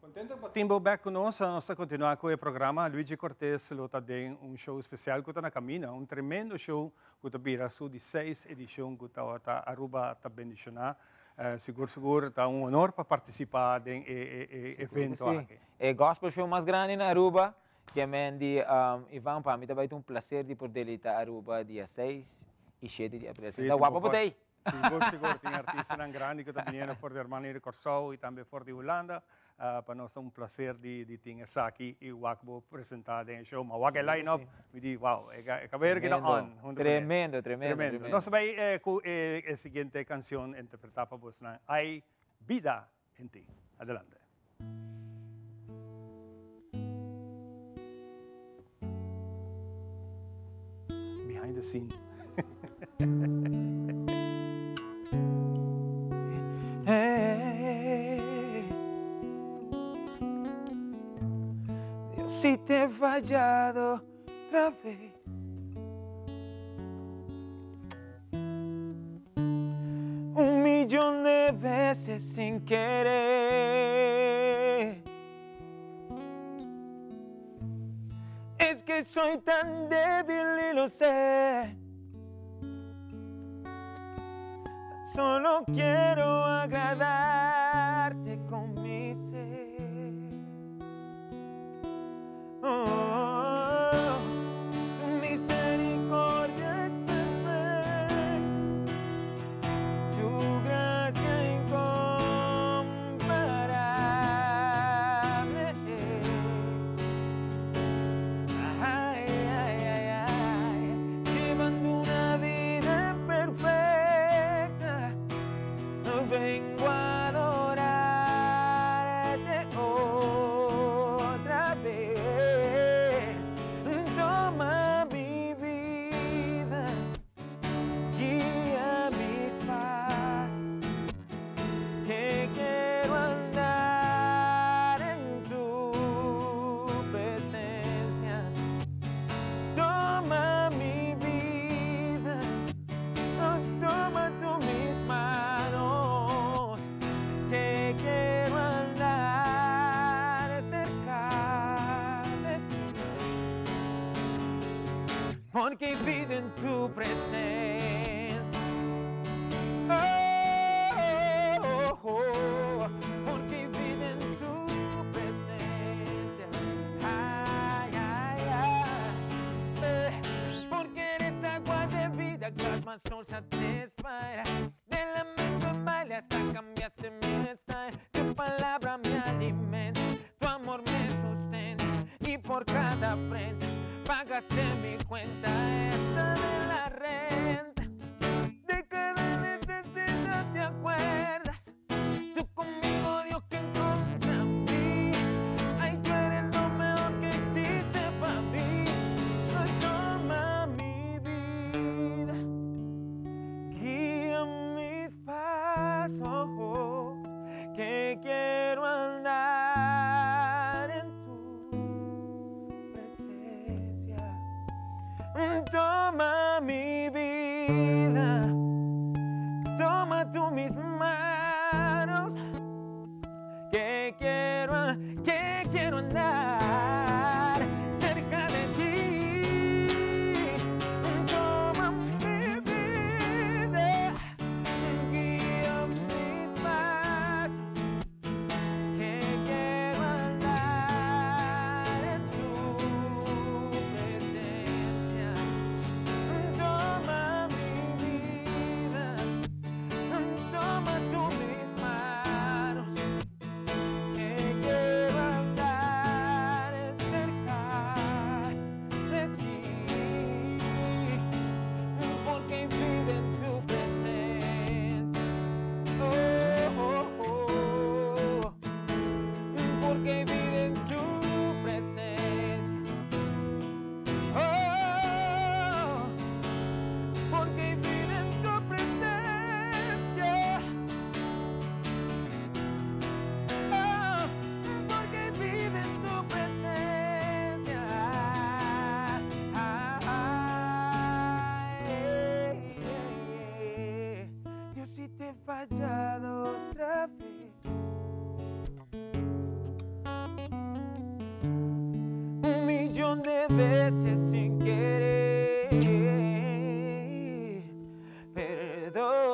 Contento pa tin bo bek cu nos. Nos ta continua cu e programa. Luigi Cortes lo ta den un show special cu ta na camina. Un tremendo show cu ta bira su di seis edicion cu ta Aruba ta bendiciona. Sigur sigur ta un honor pa participa den e evento aki. E gospel show mas grandi na Aruba. Kemen di Ivan, pa mi ta bai ta un placer di por deleita Aruba dia 6 y 7 di april. Sí, Ta guapo pa tei! Sigur, sigur. Tin artistanan grandi cu ta biniendo for di hermano di Corsou y tambe for di Hulanda. Pa nos ta un placer di tin esaki y wak bo presenta den e show. Ma wak e line up, mi di wow, e caballero aki ta on hunto cu ne. Tremendo, tremendo, tremendo. Nos ta bai cu e siguiente cancion interpreta pa bosnan, Hay Bida en Ti. Adelante. Behind the scene. Hey, Dios, si te he fallado otra vez. Un millón de veces sin querer. Es que soy tan débil y lo sé. Tan solo quiero agradarte con mi ser. Oh, tu misericordia es perfecta, tu gracia incomparable. Ay, ay, ay, ay, llevando una vida imperfecta, vengo a adorarte otra vez. Toma mi vida, guía mis pasos, que quiero andar en tu presencia. Toma mi vida, oh, toma tú mis manos, que quiero andar cerca de ti. Porque vivo en tu presencia. Oh, oh, oh, porque vivo en tu presencia. Ay, ay, ay. fiesta, cambiaste mi style. Tu palabra me alimenta, tu amor me sustenta. Y por cada afrenta pagaste mi cuenta. Esta de la renta, de cada necesidad te acuerdas. Tú conmigo, Dios, que contra mí. Ay, tú eres lo mejor que existe para mí. Ay, toma mi vida, guía mis pasos, que quiero andar en tu presencia. Toma mi vida, toma tú mis manos, que quiero, que quiero andar cerca de ti. Toma mi vida, guía mis pasos, que quiero andar en tu presencia. Toma mi vida, toma tú mis manos, que quiero andar cerca de ti, porque vive en tu presencia. Oh, oh, oh. Porque vive en tu presencia. Oh, porque vive en tu presencia. Oh, porque vive en tu presencia. Ay, Dios, si te he fallado otra vez. Un millón de veces sin querer. Perdóname.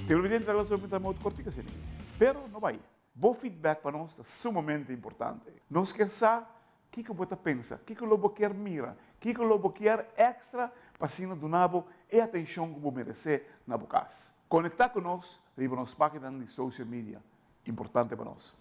Televidente, agora sobre muito cortico assim. Pero no vai. Bo feedback pa nos ta sumamente importante. Nos kier sa kico bo ta pensa, kico lo bo kier mira, kico lo bo kier extra pa asina duna bo e atencion cu bo merece na bo cas. Conecta cu nos riba nos pagina di social media. Importante pa nos.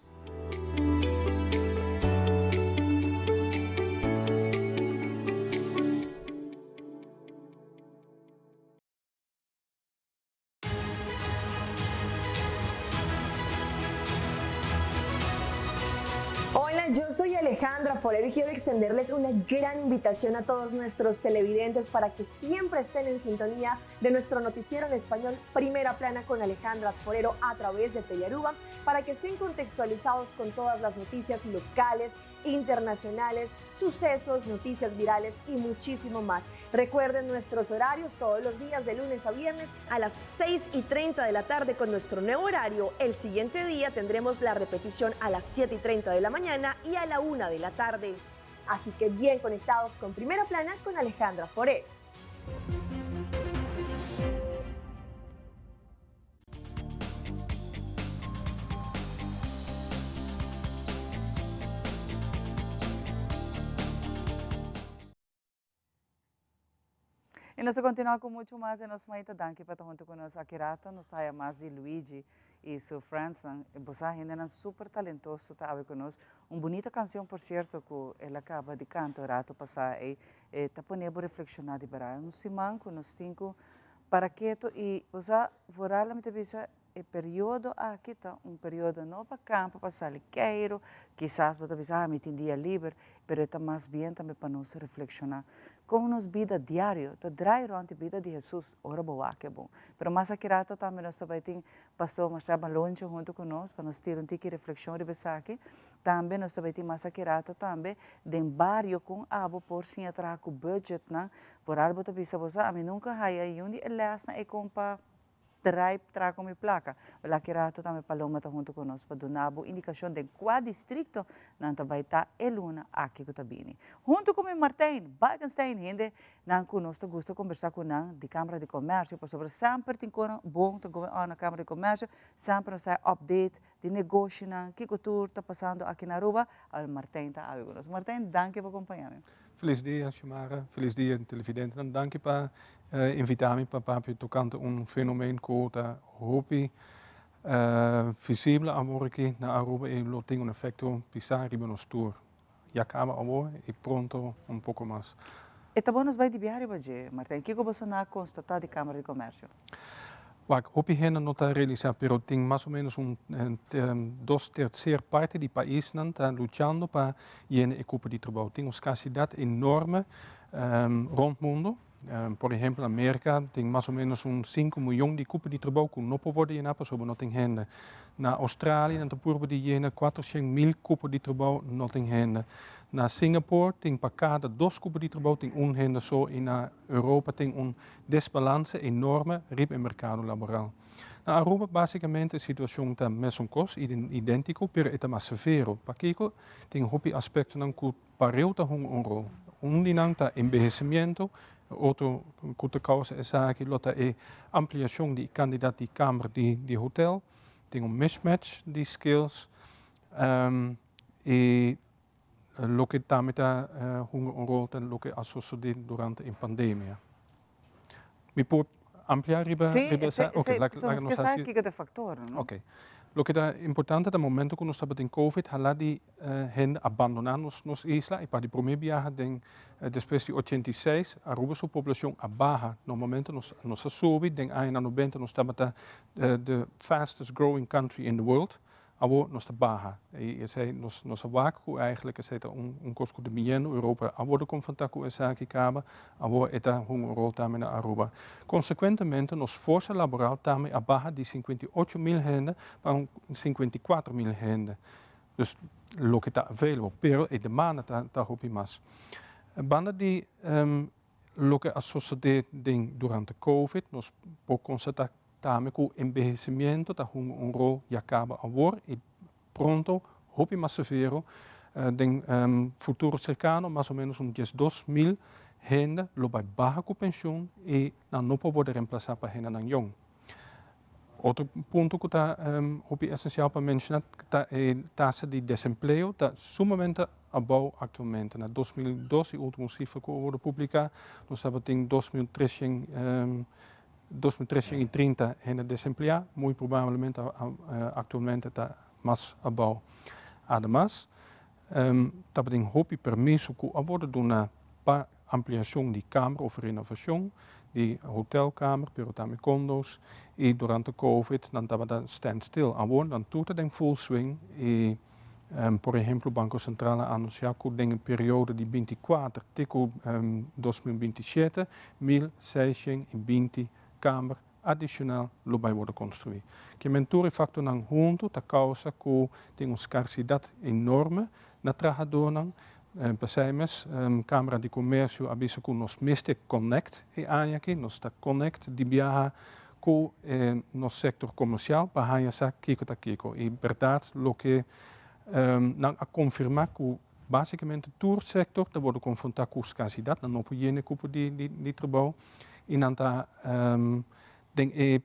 Hola, yo soy Alejandra Forero y quiero extenderles una gran invitación a todos nuestros televidentes para que siempre estén en sintonía de nuestro noticiero en español Primera Plana con Alejandra Forero a través de Telearuba, para que estén contextualizados con todas las noticias locales, internacionales, sucesos, noticias virales y muchísimo más. Recuerden nuestros horarios todos los días de lunes a viernes a las 6:30 de la tarde con nuestro nuevo horario. El siguiente día tendremos la repetición a las 7:30 de la mañana y a la 1 de la tarde. Así que bien conectados con Primera Plana con Alejandra Forero. Y nos ta continua cu mucho mas den nos mainta. Danki pa ta hunto cu nos aki rato. Nos ta haya mas di Luigi y su friends nan. Bo sa hendenan super talentoso ta awe cu nos. Un bunita cancion por cierto cu el a caba di canta un rato pasa ey. E ta pone bo reflexiona di berdad. Un siman cu nos tin cu para keto y bo sa vooral mi ta bisa e periodo aki ta un periodo no pa campa pa sali keiro, kisas bo ta bisa ah mi tin dia liber, pero e ta mas bien tambe pa nos reflexiona. Kon nos bida diario ta drai rònt e bida di Hesus ora bo wak e bon. Pero mas aki rato tambe nos ta bai tin Pastor Marcel Baloncho huntu ku nos pa nos tira un tiki reflekshon riba esaki. Tambe nos ta bai tin mas aki rato tambe den bario kon abo por siña traha ku budgetnan. Por algo bo ta bisa bo sa ami nunka haya yun di e lèsnan ei kon pa Draai tra cu mi placa. Wela ki rato tambe Paloma ta hunto cu nos pa duna bo indicacion den cua districto nan ta bay ta e luna aki cu ta bini. Hunto cu mi Martijn Balkenstein hende nan cu nos ta gusta combersa cu nan di Camara di Comercio pasobra semper tin conan bon ta going on na Camara di Comercio, semper nos ta update di negoshinan, kico tur ta pasando aki na Aruba, awel Martijn ta awe cu nos. Martijn danki pa compaña mi. Felis dia Xiomara, felis dia televidentenan. Danki pa invita mi pa papia tocante un fenomeen cu ta hopi visibel awor aki na Aruba y lo tin un efecto pisa riba nos tur. Ya caba awor y pronto un poco mas. E ta bon nos bai di biaha riba dje, Martijn. Kico boso na constata di Camara di Comercio? Wak, hopi hende no ta realisa, pero tin mas o menos un dos tercer parte di paisnan ta luchando pa yena e cupo di trabou. Tin un scarsidad enorme rond mundo. Por ehempel, na Merca tin mas o menos un cinco miyon di cupo di trabou cu no por wordo yena pasobra no tin hende. Na Australia nan ta purba di yena 400.000 cupo di trabou, no tin hende. Na Singapore tin pa cada dos cupo di trabou tin un hende so y na Europa tin un desbalance enorme riba e mercado laboral. Na Aruba basicamente e situacion ta mesun cos, identico, pero e ta mas severo. Pakico? Tin hopi aspectonan cu pareu ta hunga un rol. Un di nan ta enbehecimiento, e otro cu ta causa esaki lo ta e ampliacion di e cantidad di kamer di hotel, tin un mismatch di skills y Loke tambe ta hunga un rol ta loke a sosode durante e pandemia. Mi por amplia riba esa? Sí, sí, nos ke sa kiko ta e factornan, no? Ok. Loke ta importante ta momento ku nos tabatin covid hala di hende a bandona nos isla i pa di prome biaha den despues di 86 Aruba su poblacion a baha. Normalmente nos a subi den añanan 90 nos tabata the fastest growing country in the world. Awor nos ta baha y esey nos nos a wak cu eigenlijk esey ta un un cos cu ta biniendo, Europa a wordo confronta cu esaki caba, awor e ta hunga un rol tambe na Aruba. Consecuentemente nos forsa laboral tambe a baha di 58.000 hende pa un 54.000 hende. Dus loke ta available, pero e demanda ta ta hopi mas. Banda di loke a sosode den durante covid nos por constata Tambe ku enbehesimiento ta hunga un rol ya kaba awor i pronto hopi mas severo den futuro serkano mas o menos un 12.000 hende lo bai baha ku penshun i nan no por worde remplasá pa hendenan yong. Otro punto ku ta hopi esensial pa menshoná ta e tasa di desempleo ta sumamente abou aktualmente. Na 2002 e ultimo sifra ku a worde publiká nos tabatin 2300 2330 hende desempleá, muy probablemente aktualmente ta mas abou. Ademas, tabatin hopi permiso ku a wòrdu duná pa ampliashon di kamer òf renovashon di hotelkamer, pero tambe kondos, i durante covid nan tabata stand still. Awor nan tur ta den full swing i Por ehemplo, Banco Central a anuncia cu den e periodo di 24 te cu 2027, 1620 kamer adicional lo bay wordo construi. Kimen tur e factornan hunto ta causa cu tin un scarsidad enorme na trahadornan. P'esey mes Camara di Comercio a bisa cu nos mester connect e aña aki, nos ta connect di biaha cu e nos sector comercial pa haya sa kico ta kico. Y berdad loke nan a confirma cu basicamente tur sector ta wordo confronta cu scarsidad, nan no por yena e cupo di trabou y nan ta den e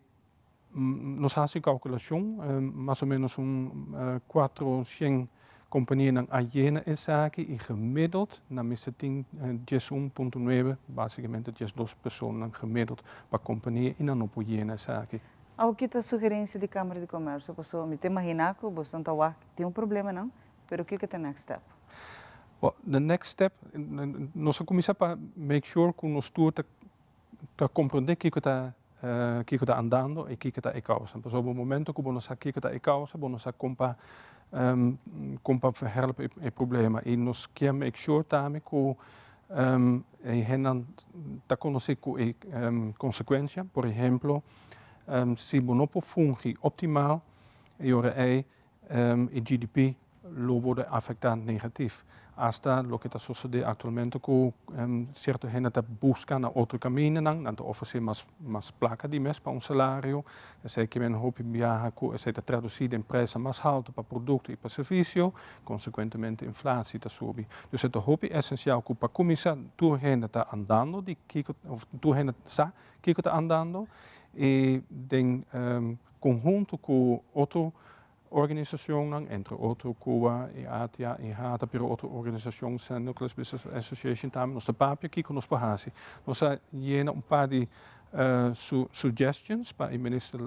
nos haci calculacion mas o menos un 400 companianan a yena esaki y gemiddeld nan mester tin 11.9, basicamente 12 personanan gemiddeld pa compania y nan no por yena esaki. Awo ki ta sugerencia di Camara di Comercio? Pasobra mi ta imagina cu boso ta wak tin un problemanan, pero kico ta next step? Well, the next step, nos a cuminsa pa make sure cu nos tur ta comprende kico ta kiko ta andando i kiko ta e kousa. Pasobra bo momento ku bo no sa kiko ta e kousa, bo no sa kon pa kon pa verhelp e problema. I nos kier make sure tambe ku E hendenan ta konosé ku e konsekuensia. Por ehemplo, si bo no por fungi optimal, e ora ei e GDP lo worde afecta negatief. Hasta loke ta sosode actualmente cu cierto hende ta busca na otro camindanan, nan ta ofrece mas mas placa di mes pa un salario, esey ke men hopi biaha cu esey ta traduci den prijsnan mas halto pa producto y pa servicio, consecuentemente inflatie ta subi. Dus e ta hopi esencial cu pa cuminsa tur hende ta andando di kico of tur hende sa kico ta andando y den conhunto cu otro Organisacionnan, entre otro CUA y ATIA y HATA, pero otro organisacion, San Nicolas Business Association tambe, nos ta papia kico nos por haci. Nos a yena un par di suggestions pa e minister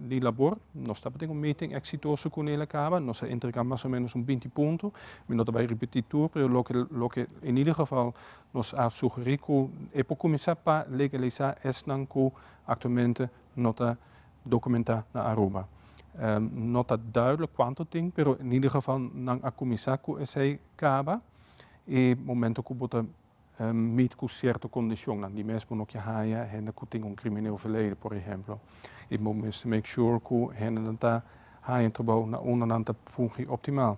di labor. Nos tabatin un meeting exitoso cu nel a caba. Nos a entrega mas o menos un binti punto. Mi no ta bay ripiti tur, pero loke loke en ieder geval nos a sugeri cu e por cuminsa pa legalisa esnan cu actualmente no ta documenta na Aruba. No ta duidelijk cuanto tin, pero in ieder geval nan a cuminsa cu esey caba y momento cu bo ta meet cu cierto condicionnan, di mes bo no ke haya hende cu tin un crimineel verleden, por ehemplo. Y bo mester make sure cu hendenan ta haya trabou na unda nan ta fungi optimal.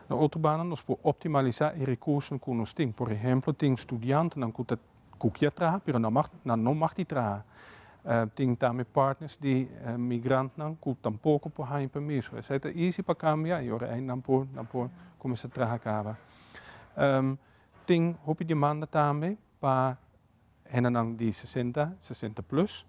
Na otro banda nos por optimalisa e recursonan cu nos tin. Por ehemplo, tin studiantenan cu ta Cu kier traha, pero nan mag, nan no mag di traha. Tin tambe partners di migrantnan cu tampoco por haña permiso. Esey ta easy pa cambia y ora ey nan por, nan por cuminsa traha caba. Tin hopi demanda tambe pa hendenan di sesenta, sesenta plus,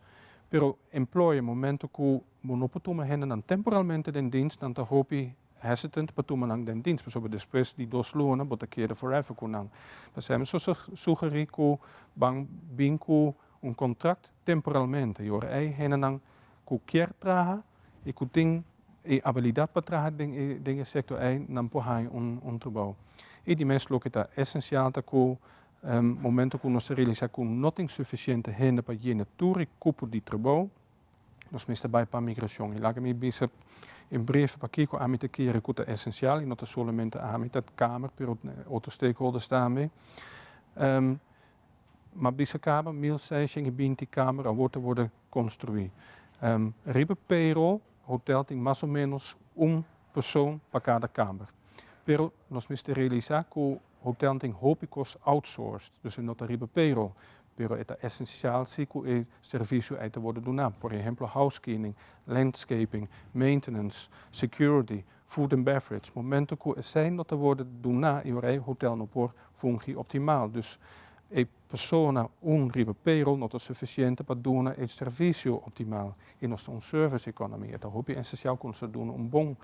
pero employer momento cu bo no por tuma hendenan temporalmente den dienst, nan ta hopi hesitant pa tuma nan den dienst, pasobra despues di dos luna bo ta keda forever ku nan. P'esei mi so sugerí ku ban bin ku un kontrakt temporalmente i ora ei hendenan ku kier traha i ku tin e abilidat pa traha den e den e sektor ei nan por haña un un trabou. I di mes loke ta esensial ta ku momento ku nos ta realisá ku no tin sufisiente hende pa yena tur e kupo di trabou, Nos mester bai pa migracion. Y laga mi bisa en breve pakico ami ta kere cu ta esencial, y no ta solamente ami, ta Kamer, pero otro stakeholders tambe. Ma bisa caba 1620 kamer awor ta worde construi. Riba payroll, hotel tin mas o menos un persoon pa cada kamer. Pero nos mester realisa cu hotel tin hopi cos outsourced, dus e no ta riba payroll. Pero e ta esencial si cu e servicio ey ta wordo duna. Por ehemplo housekeeping, landscaping, maintenance, security, food and beverage. Momento cu esey no ta wordo duna y ora ey hotel no por fungi optimal. Dus e persona un riba payroll no ta suficiente pa duna e servicio optimal. Y nos ta un service economy. E ta hopi esencial cu nos ta duna un bon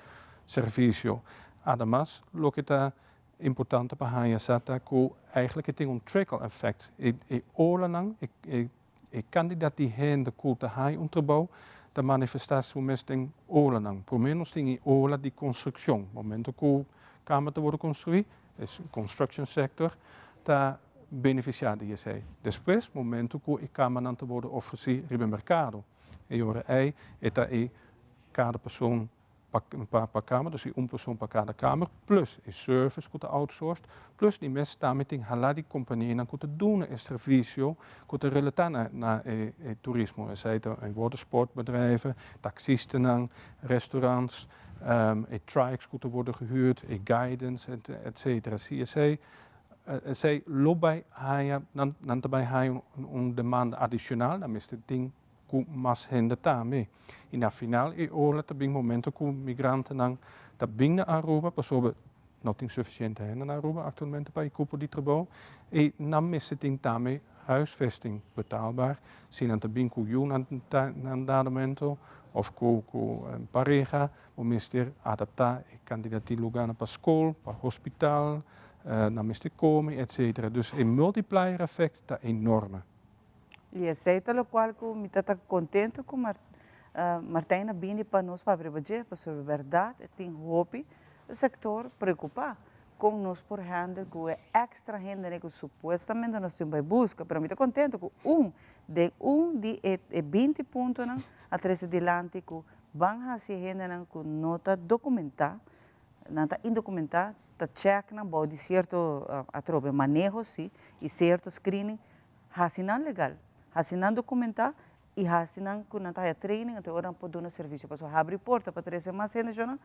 servicio. Ademas loke ta Importante pa haña sa ta ku eigenlijk e tin un trickle effect. E e olanan, e e e kandidat di hende ku ta haña un trabou ta manifestá su mes den olanan. Promé nos tin e ola di konstrukshon. Momento ku kamer ta wòrdu konstruí, e construction sector ta benefisiá di esei. Despues, momento ku e kamernan ta wòrdu ofresí riba e merkado, e ora ei e ta e kada persoon pa kamer, dus un persoon pa kada kamer, plus e service ku ta outsourced, plus di mes tambe tin hala di kompanianan ku ta duna e servisio ku ta relatá na na e e turismo. Esei ta e watersportbedrijven, taksistennan, restaurants, e trikes ku ta wòrdu gehuurd, e guidance, et cetera. Si esei esei lo bai haña, nan nan ta bai haña un demanda adishonal, nan mester tin ku mas hende tambe. I na final e ola ta bin momento ku migrantenan ta bin na Aruba pasobra no tin sufisiente hende na Aruba aktualmente pa e kupo di trabou i nan mester tin tambe huisvesting betaalbaar. Si nan ta bin ku yu nan ta nan dado momento of ku ku pareha bo mester adapta e kantidat di lugarnan pa skol, pa hospital, nan mester kome etcetera. Dus e multiplier effect ta enorme. I esei ta lokual ku mi ta ta kontentu ku Martijn a bini pa nos papia riba dje, pasobra bèrdat e tin hopi sektor preokupá kon nos por hèndel ku e èkstra hendenan ku supuestamente nos tin bai buska. Pero mi ta kontentu ku un den un di e 20 puntonan a trese dilanti ku ban hasi e hendenan ku no ta dokumentá, nan ta indokumentá. ta check nan bou di cierto atrobe maneho si y cierto screening haci nan legal, haci nan documenta y haci nan cu nan ta haya training anto ora nan por duna servicio pasobra habri porta pa trece mas hende shona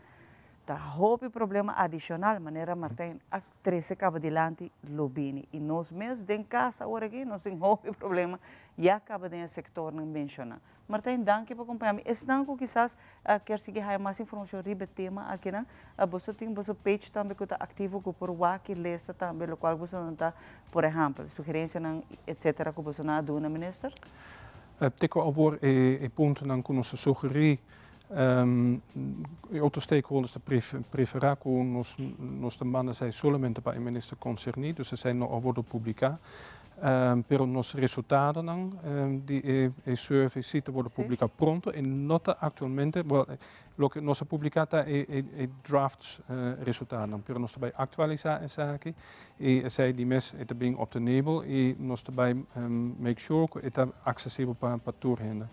ta hopi problema adicional manera Martijn a trece caba dilanti lo bini y nos mes den cas awor aki nos tin hopi problema ya caba den e sectornan menciona. Martijn, danki pa acompaña mi. Esnan cu kisas kier sigui haya mas informacion riba e tema akinan, boso tin boso page tambe cu ta activo cu por wak y lesa tambe locual boso nan ta, por ehempel, sugerencianan etcetera cu boso nan a duna, Minister? Te cu awor e puntonan cu nos a sugeri, e otro stakeholders ta prefera cu nos ta manda esey solamente pa e minister concerni, dus esey no a wordo publica. Pero nos resultadonan di e survey si ta wordo publica pronto e no ta actualmente, well, loke nos a publica ta e draft resultadonan, pero nos ta bay actualisa esaki y esey di mes e ta bin obtenibel y nos ta bay make sure cu e ta accesibel pa tur hende.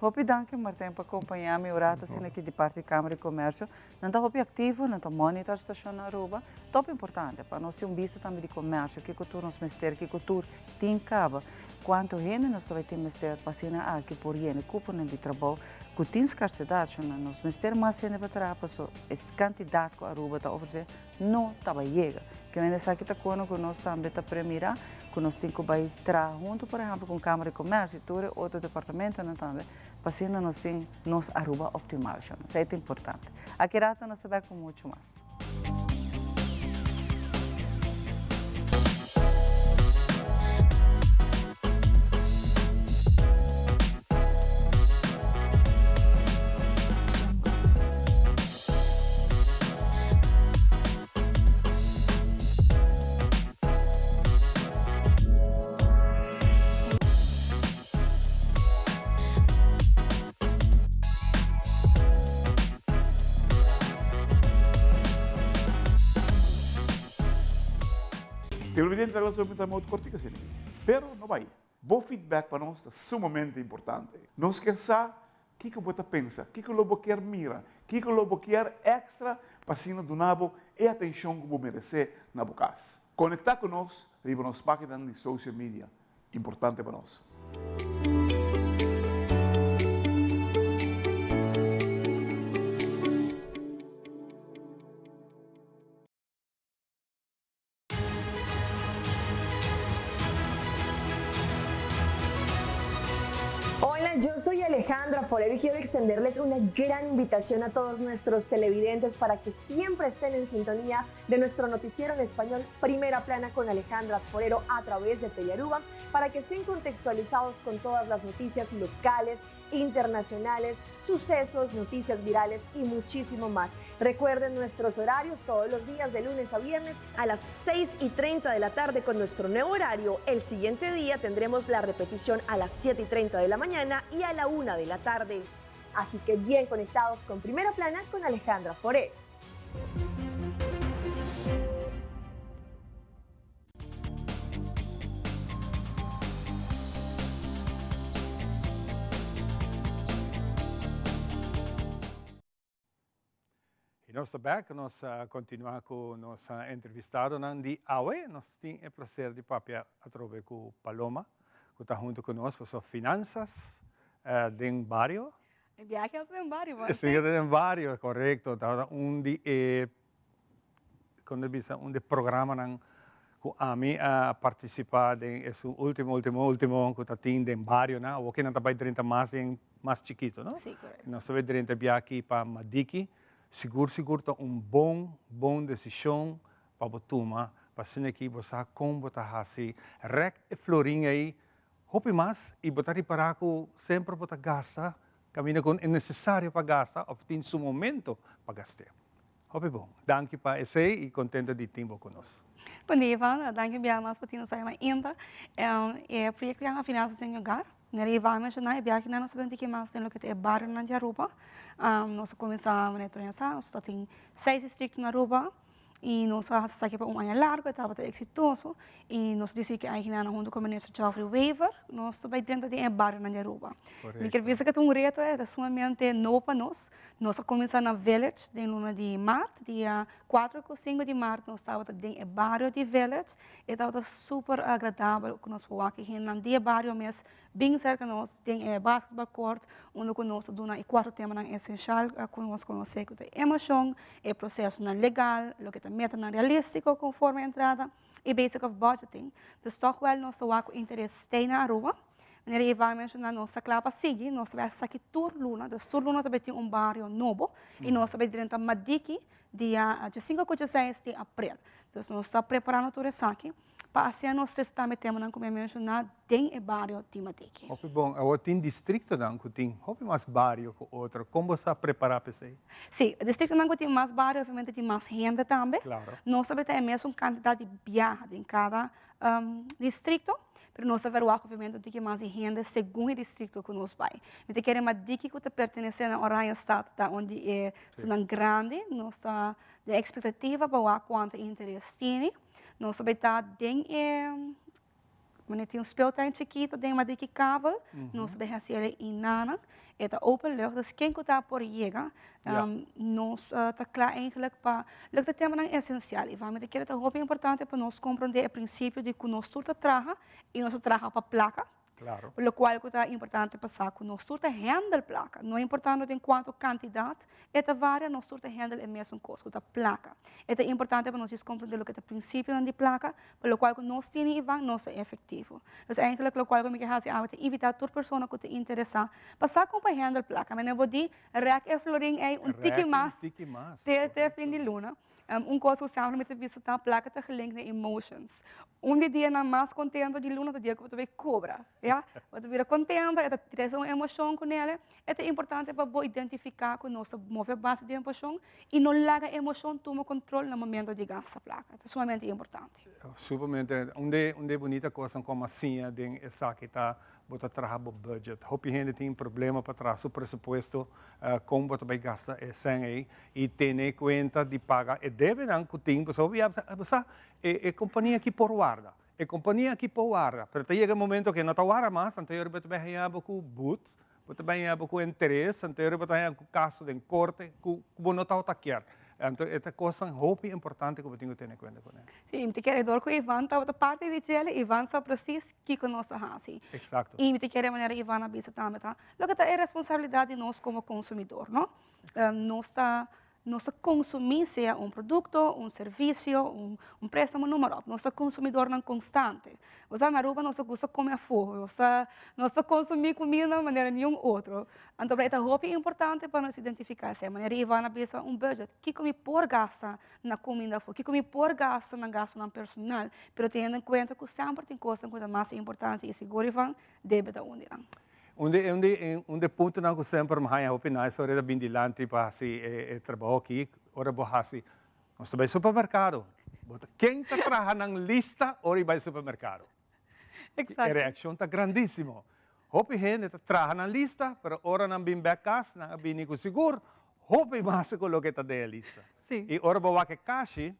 Hopi danki Martijn pa compaña mi un rato asina aki di parti di Camara di Comercio. Nan ta hopi activo, nan ta monitor situacion na Aruba. Top importante pa nos tin un bista tambe di comercio, kico tur nos mester, kico tur tin caba, cuanto hende nos ta bay tin mester pa asina aki por yena e cuponan di trabou cu tin scarcedad. Shona nos mester mas hende pa traha paso e cantidad cu Aruba ta ofrece no ta bay yega. Kende esaki ta kono ku nos tambe ta premira ku nos tin ku bay traha hunto por ehempel ku Camara di Comercio y tur e otro departamentonan tambe pa asina nos tin nos Aruba optimal. Esey ta importante. Aki rato nos ta bek ku mucho mas. Televidente ta lansa un timeout kortiku asina aki. Pero no bai. Bo feedback pa nos ta sumamente importante. Nos kier sa Kiko bo ta pensa? Kiko lo bo kier mira? Kiko lo bo kier extra pa asina duna bo e atencion cu bo merece na bo cas? Conecta cu nos riba nos paginanan di social media. Importante pa nos. Hola, yo soy Alejandra Forero y quiero extenderles una gran invitación a todos nuestros televidentes para que siempre estén en sintonía de nuestro noticiero en español Primera Plana con Alejandra Forero a través de Telearuba para que estén contextualizados con todas las noticias locales, internacionales, sucesos, noticias virales y muchísimo más. Recuerden nuestros horarios todos los días de lunes a viernes a las 6 y 30 de la tarde con nuestro nuevo horario. El siguiente día tendremos la repetición a las 7 y 30 de la mañana y a la 1 de la tarde. Así que bien conectados con Primera Plana con Alejandra Foré. Y nos ta back, nos a continua cu nos entrevistadonan di awe. Nos tin e placer di papia atrobe cu Paloma, cu ta hunto cu nos pasobra finanzas den bario. E biahe a den bario, bo. Si, den bario, corecto. Tabata un di e Kon ta bisa un di e programanan ku ami a partisipá den esun último último último ku ta tin den barionan. Awor ke nan ta bai drenta mas den mas chikitu, no? Sí, korekto. Nos ta bai drenta bia aki pa Madiki. Sigur sigur ta un bon bon desishon pa bo tuma pa asina aki bo sa kon bo ta hasi rèk e florin ei hopi mas i bo ta ripará ku semper bo ta gasta kaminda ku e nesesario pa gasta òf tin su momento pa gast'é. Hopi bon. Danki pa esey y contento di tin bo cu nos. Bon dia Ivan, danki un biaha mas pa tin nos awe mainta. E proyecto yama Finanzas en Hogar. Manera Ivan a menciona e biahenan nos ta bini tiki mas den loke ta e barionan di Aruba. Nos a cuminsa manera tur hende sa, nos ta tin seis districto na Aruba. Y nos a haci esaki pa un aña largo, e tabata exitoso. Y nos a dicidi cu aña hunto cu Minister Geoffrey Wever nos ta bay drenta den e barionan di Aruba. Mi kier bisa cu ta un reto, e ta sumamente nobo pa nos. Nos a cuminsa na Village den luna di maart, dia cuatro cu cinco di maart nos tabata den e bario di Village. E tabata super agradabel cu nos por wak e hendenan di e bario mes bin cerca nos den e basketball court unda cu nos ta duna e cuatro temanan esencial cu nos conoce cu ta emocion, e procesonan legal, loke ta metanan realistico conforme entrada y basic of budgeting. Dus toch wel nos ta wak cu interes stay na Aruba. Manera Ivan a menciona nos ta cla pa sigui, nos ta bay esaki tur luna, dus tur luna ta bay tin un bario nobo y nos ta bay drenta Madiki dia diesinco cu dieseis di april. Dus nos ta preparando tur esaki pa asina nos testa tambe temanan cu mi a menciona den e bario di Madiki. Hopi bon. Awor tin districtonan cu tin hopi mas bario cu otro. Con bo sa prepara pa esey? Si, districtonan cu tin mas bario obviamente tin mas hende tambe. Nos ta beta e mesun cantidad di biaha den cada districto, pero nos ta verwagt obviamente un tiki mas di hende segun e districto cu nos bay. Mi ta kere Madiki cu ta pertenece na Oranjestad ta un di e sunan grandi. Nos ta den expectativa pa wak cuanto interes tini. Nos ta bay ta den e, wanneer tin un speeltuin chikito den Madiki Kavel, nos ta bay haci el e inana. E ta openlucht, dus ken cu ta por yega. Nos ta kla eigenlijk pa loke ta temanan esencial. Y mi ta kere ta hopi importante pa nos comprende e principio di cu nos tur ta traha y nos ta traha pa placa. Locual cu ta importante pa sa cu nos tur ta handle placa. No importando den cuanto cantidad e ta varia, nos tur ta handle e mesun cos cu ta placa. E ta importante pa nos djis comprende loke ta principionan di placa, pa locual cu nos tini Ivan, nos ta efectivo. Dus eigenlijk locual cu mi ke haci awe ta invita tur persona cu ta interesa pa sa con pa handle placa. Mene bo di rek e florin ey un tiki mas te te fin di luna. Un cos cu semper mi ta bisa ta placa ta gelink na emotions. Un di dianan mas contento di luna ta dia cu bo ta bay cobra, ya. Bo ta bira contento, e ta trece un emocion cu nele. E ta importante pa bo identifica cu nos ta move a base di emocion y no laga emocion tuma control na momento di gasta placa. Ta sumamente importante. Sumamente. Un di un di e bunita cosnan cu a mas siña den esaki ta bo ta traha bo budget. Hopi hende tin problema pa traha su presupuesto con bo ta bay gasta e cen ey y tene cuenta di paga e debenan cu tin pasobra hopi ya bo sa e compania aki por warda, e compania aki por warda, pero ta yega e momento cu e no ta warda mas anto bo ta bay haya bo cu boet, bo ta bay haya bo cu interes, anto bo ta haya cu caso den corte cu bo no tabata kier. Anto e ta cosnan hopi importante cu bo tin cu tene cuenta cune. Si, mi ta kere dor cu Ivan tabata parti di djele, Ivan sa precies kico nos a haci. Y mi ta kere manera Ivan a bisa tambe ta loke ta e responsabilidad di nos como consumidor, no? Nos ta nos ta consumi sea un producto, un servicio, un un prestamo, noem maar op. Nos ta consumidornan constante. Bo sa na Aruba nos ta gusta come afo, nos ta nos ta consumi cuminda manera niun otro. Anto e ta hopi importante pa nos identifica esei. Manera Ivan a bisa un budget, kico mi por gasta na cuminda afo, kico mi por gasta na gastonan personal, pero teniendo en cuenta cu semper tin cosnan cu ta mas importante y sigur Ivan debe ta un di nan. Un di un di un di e puntonan cu semper mi haña hopi nice ora e ta bin dilanti pa haci e trabao aki, ora bo haci, nos ta bay supermercado, bo ta ken ta traha nan lista ora e bay supermercado? E reaccion ta grandisimo. Hopi hende ta traha nan lista, pero ora nan bin bek cas, nan a bini cu sigur hopi mas cu loke ta den e lista. Y ora bo wak e cashi,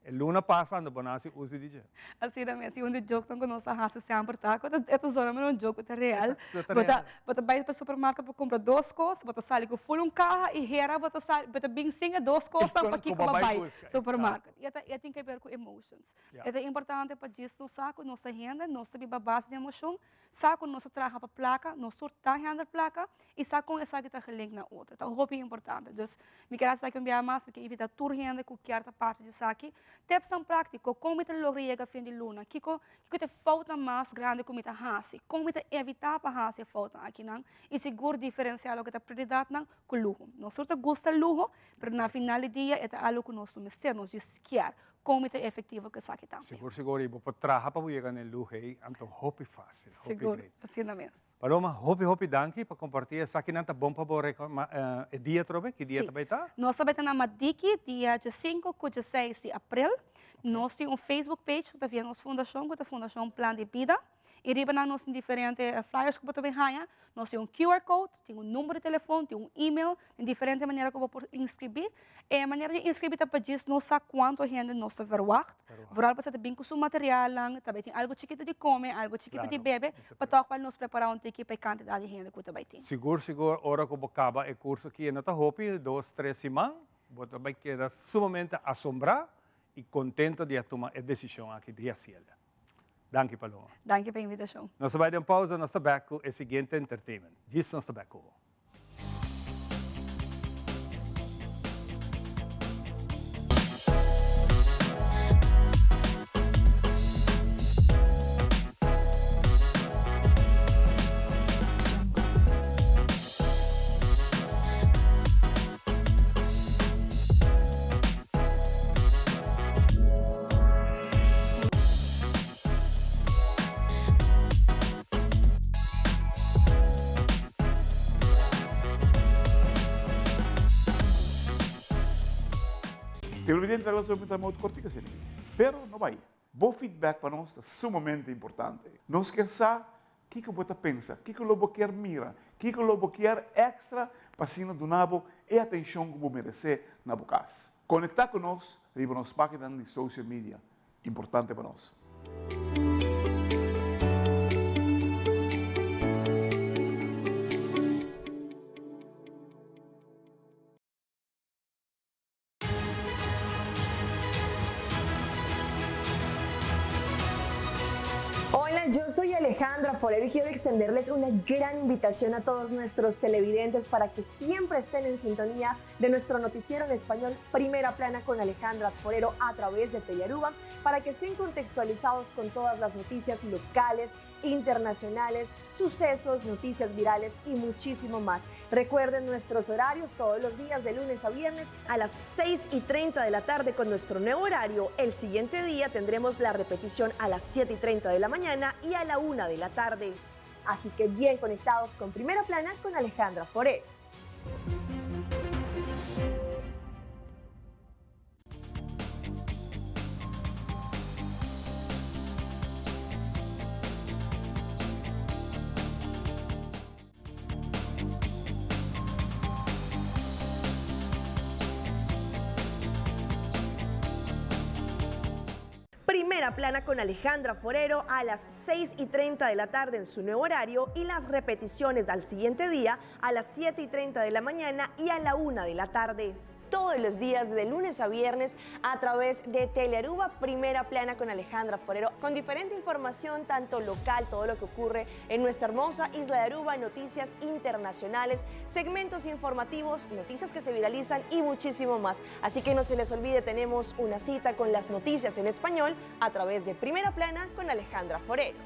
E luna pasa ando bo na hasi uso di dje. Asina mes, i un di jokenan ku nos a hasi semper ta ku e ta zona manera un joke ku ta real. Bo ta bo ta bai pa supermarket pa kumpra dos kos, bo ta sali ku ful un kaha i hera bo ta sali bo ta bin sin e dos kosnan pakiko bo a bai supermarket. I e ta e tin ke ber ku emotions. E ta importante pa djis nos sa ku nos ta hende, nos ta biba a base di emocion, sa ku nos ta traha pa plaka, nos tur ta hende plaka i sa kon esaki ta gelink na otro. Ta hopi importante. Dus mi kier hasi esaki un biaha mas, mi kier invita tur hende ku kier ta parti di esaki. Tipsnan práktiko, kon mi ta logra yega fin di luna? Kiko kiko ta e foutnan mas grandi ku mi ta hasi? Kon mi ta evitá pa hasi e foutnan akinan? I sigur diferensiá loke ta prioridatnan ku luho. Nos tur ta gusta luho, pero na final di dia e ta algu ku nos no mester, nos djis kier. Kon mi ta efektivo ku esaki tambe? Sigur sigur, i bo por traha pa bo yega na e luho ei, anto hopi fásil, hopi Sigur, great. asina mes. Paloma, hopi hopi danki pa kompartí esakinan. Ta bon pa bo reklamá e dia atrobe? Ki dia Sí. ta bai ta? Nos ta bai ta na Madiki dia diesinko ku dieseis di aprel. Nos tin un Facebook page ku ta via nos fundashon ku ta Fundashon Plan di Bida. I riba nan nos tin diferente flyers ku bo ta bin haña. Nos tin un QR code, tin un number di telefon, tin un email, tin diferente manera ku bo por inskribí. E manera di inskribí ta pa djis nos sa kuantu hende nos ta verwagt. Vooral pasobra ta bin ku su materialnan, ta bai tin algu chikitu di kome, algu chikitu di bebe, pa tòg wèl nos prepará un tiki pa e kantidat di hende ku ta bai tin. Sigur sigur ora ku bo kaba e kurso aki e no ta hopi, dos, tres siman, bo ta bai keda sumamente asombrá i kontento di a tuma e desishon aki di hasiel. Danki Paloma. Danki pa e invitashon. Nos ta bai den pausa, nos ta bek ku e siguiente entertainment. Djis nos ta bek ku bo. Televidente a sobre ta modo cortico asina. Pero no bai. Bo feedback pa nos ta sumamente importante. Nos kier sa kiko bo ta pensa, kiko lo bo kier mira, kiko lo bo kier extra pa asina duna bo e atencion cu bo merece na bo cas. Conecta cu nos riba nos paginanan di social media. Importante pa nos. Hola, yo soy Alejandra Forero y quiero extenderles una gran invitación a todos nuestros televidentes para que siempre estén en sintonía de nuestro noticiero en español Primera Plana con Alejandra Forero a través de Telearuba para que estén contextualizados con todas las noticias locales, internacionales, sucesos, noticias virales y muchísimo más. Recuerden nuestros horarios todos los días de lunes a viernes a las 6 y 30 de la tarde con nuestro nuevo horario. El siguiente día tendremos la repetición a las 7 y 30 de la mañana y a la 1 de la tarde. Así que bien conectados con Primera Plana con Alejandra Forero. Primera plana con Alejandra Forero a las 6 y 30 de la tarde en su nuevo horario y las repeticiones al siguiente día a las 7 y 30 de la mañana y a la 1 de la tarde. Todos los días de lunes a viernes a través de Telearuba Primera Plana con Alejandra Forero, con diferente información tanto local, todo lo que ocurre en nuestra hermosa isla de Aruba, noticias internacionales, segmentos informativos, noticias que se viralizan y muchísimo más. Así que no se les olvide, tenemos una cita con las noticias en español a través de Primera Plana con Alejandra Forero.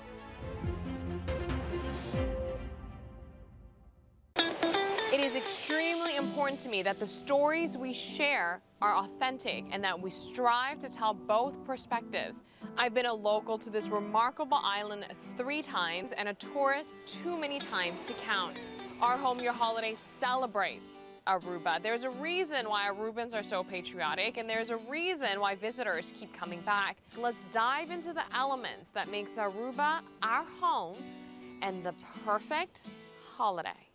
It is extremely important to me that the stories we share are authentic and that we strive to tell both perspectives. I've been a local to this remarkable island three times and a tourist too many times to count. Our Home Your Holiday celebrates Aruba. There's a reason why Arubans are so patriotic and there's a reason why visitors keep coming back. Let's dive into the elements that makes Aruba our home and the perfect holiday.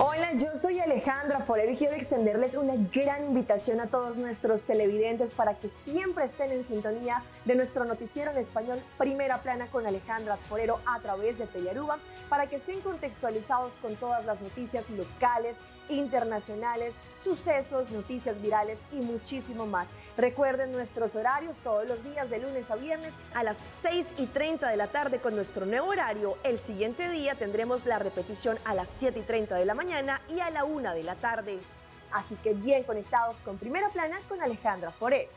Hola, yo soy Alejandra Forero y quiero extenderles una gran invitación a todos nuestros televidentes para que siempre estén en sintonía de nuestro noticiero en español Primera Plana con Alejandra Forero a través de Telearuba, para que estén contextualizados con todas las noticias locales, internacionales, sucesos, noticias virales y muchísimo más. Recuerden nuestros horarios todos los días de lunes a viernes a las 6 y 30 de la tarde con nuestro nuevo horario. El siguiente día tendremos la repetición a las 7 y 30 de la mañana y a la 1 de la tarde. Así que bien conectados con Primera Plana con Alejandra Forero.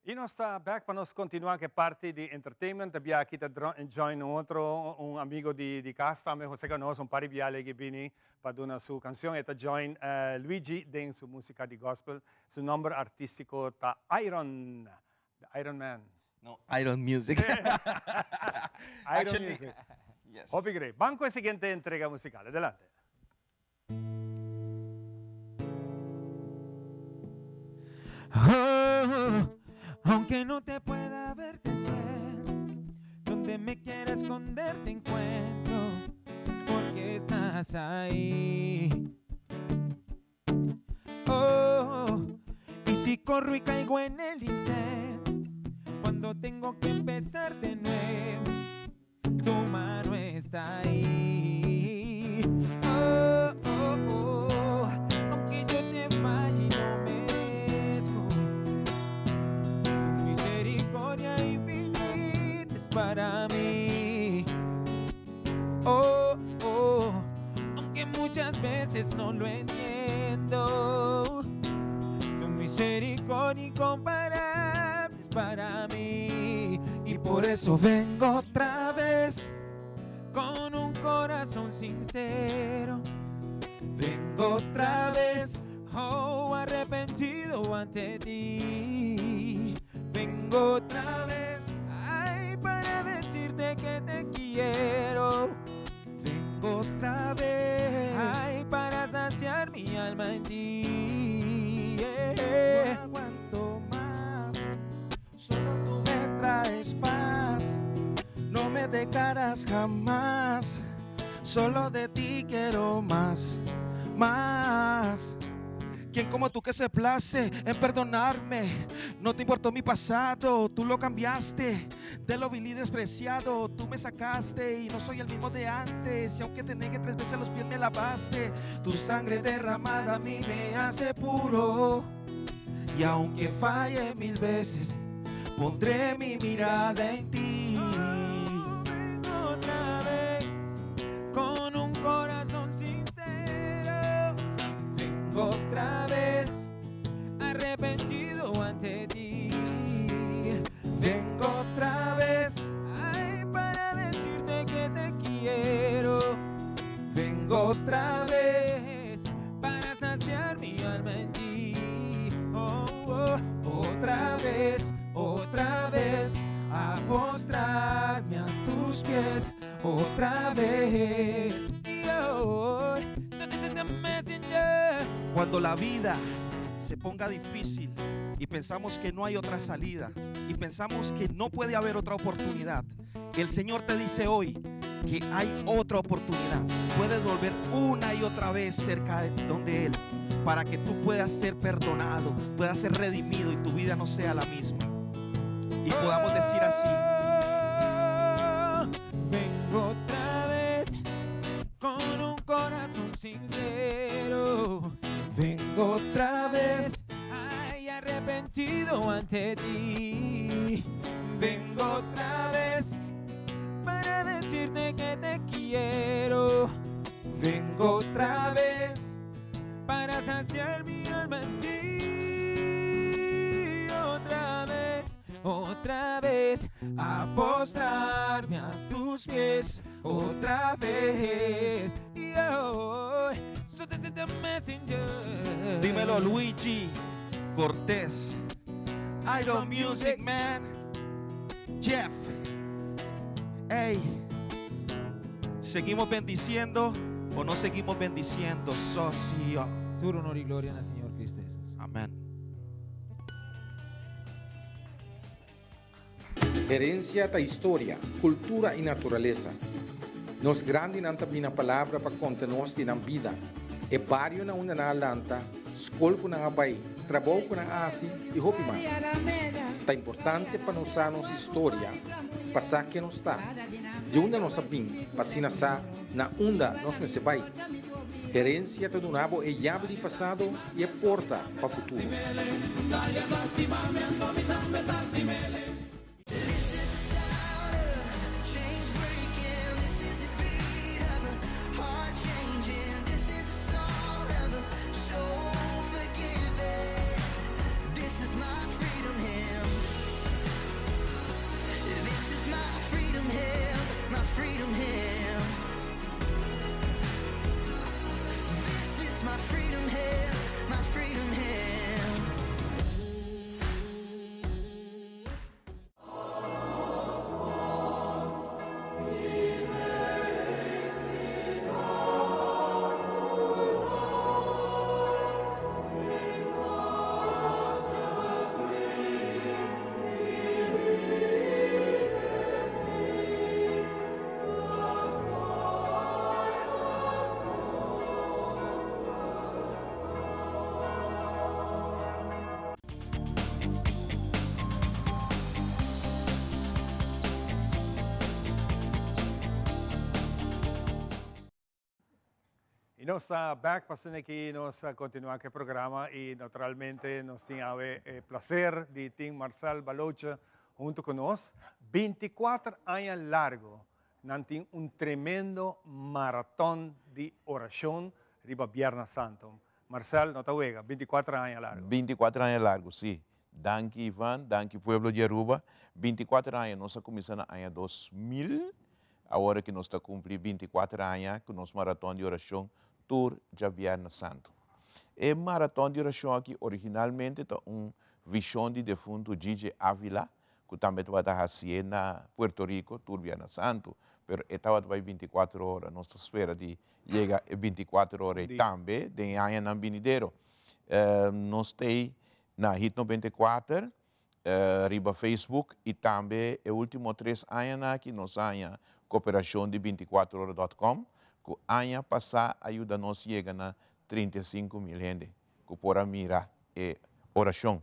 Y nos ta back pa nos continua cu e parti di entertainment. Ta bia aki ta join un otro un amigo di di cas tambe, Jose Canosa, un par di bia legi bini pa duna su cancion. E ta join Luigi den su musica di gospel. Su nomber artistico ta Iron. Iron Man. No, Iron Music. Iron Music. Yes. Hopi great. Ban cu e siguiente entrega musical. Adelante. Oh, aunque no te pueda ver, te sé. Donde me quiera esconder te encuentro, porque estás ahí. Oh, y si corro y caigo en el intento, cuando tengo que empezar de nuevo, tu mano está ahí. Oh, oh, oh, aunque yo te falle y no merezco, tu misericordia infinita es para mí. Oh, oh, aunque muchas veces no lo entiendo, tu misericordia incomparable es para mí. Y por eso vengo otra vez con un corazón sincero. Vengo otra vez, oh, arrepentido ante ti. Vengo otra vez, ay, para decirte que te quiero. Vengo otra vez, ay, para saciar mi alma en ti. Yeah. No aguanto más, solo tú me traes paz. No me dejarás jamás, solo de ti quiero más, más. ¿Quién como tú que se place en perdonarme? No te importó mi pasado, tú lo cambiaste. De lo vil y despreciado, tú me sacaste y no soy el mismo de antes. Y aunque te negue 3 veces los pies me lavaste. Tu sangre derramada a mí me hace puro. Y aunque falle 1000 veces, pondré mi mirada en ti. Oh, vengo otra vez con un corazón sincero. Vengo otra vez arrepentido ante ti. Vengo otra vez, ay, para decirte que te quiero. Vengo otra vez para saciar mi alma en ti. Oh, oh, otra vez, otra vez, a postrarme a tus pies, otra vez. Oh, so this is the messenger. Cuando la vida se ponga difícil y pensamos que no hay otra salida y pensamos que no puede haber otra oportunidad, el Señor te dice hoy que hay otra oportunidad. Puedes volver una y otra vez cerca de donde Él para que tú puedas ser perdonado, puedas ser redimido y tu vida no sea la misma. Y podamos decir así: Oh, vengo otra vez con un corazón sincero. Vengo otra vez, ay, arrepentido ante ti. Vengo otra vez para decirte que te quiero. Vengo otra vez para saciar mi alma en ti. Otra vez, otra vez, a postrarme a tus pies. Otra vez. Yo, so this is the messenger. Dímelo, Luigi Cortés. Iron Music, man. Jeff. Hey. ¿Seguimos bendiciendo o no seguimos bendiciendo, socio? Tu honor y gloria al Señor Cristo Jesús. Amén. Herencia ta historia, cultura y naturalesa. Nos grandinan ta bini na palabra pa conta nos di nan bida. E bario na unda nan a lanta, scol cu nan a bay, trabou cu nan a haci y hopi mas. Ta importante pa nos sa nos historia, pa sa ken nos ta, di unda nos a bin, pa asina sa na unda nos mester bay. Herencia ta duna bo e yabi di pasado y e porta pa futuro. Y nos ta back pa asina aki nos a continua cu e programa y naturalmente nos tin awe e placer di tin Marcel Baloche hunto cu nos. Binticuater aña largo nan tin un tremendo maraton di oracion riba Bierna Santo. Marcel, no ta wega, binticuater aña largo. Binticuater aña largo, si. Danki Ivan, danki pueblo di Aruba. Binticuater aña, nos a cuminsa na aña 2000. Awor ki nos ta cumpli binticuater aña cu nos maraton di oracion tur djabièrnè santu. E maraton di oracion aki originalmente ta un vision di defuntu Gigi Avila cu tambe tabata hacié na Puerto Rico tur bièrnè santu, pero e tabata bay binticuater ora. Nos ta spera di yega e binticuater ora ei tambe den e añanan binidero. Nos t'ei na Hit 94. Riba Facebook y tambe e ultimo tres añanan aki nos a haña cooperacion di binticuatro ora dot com cu aña pasa a yuda nos yega na 35,000 hende cu por a mira e oracion.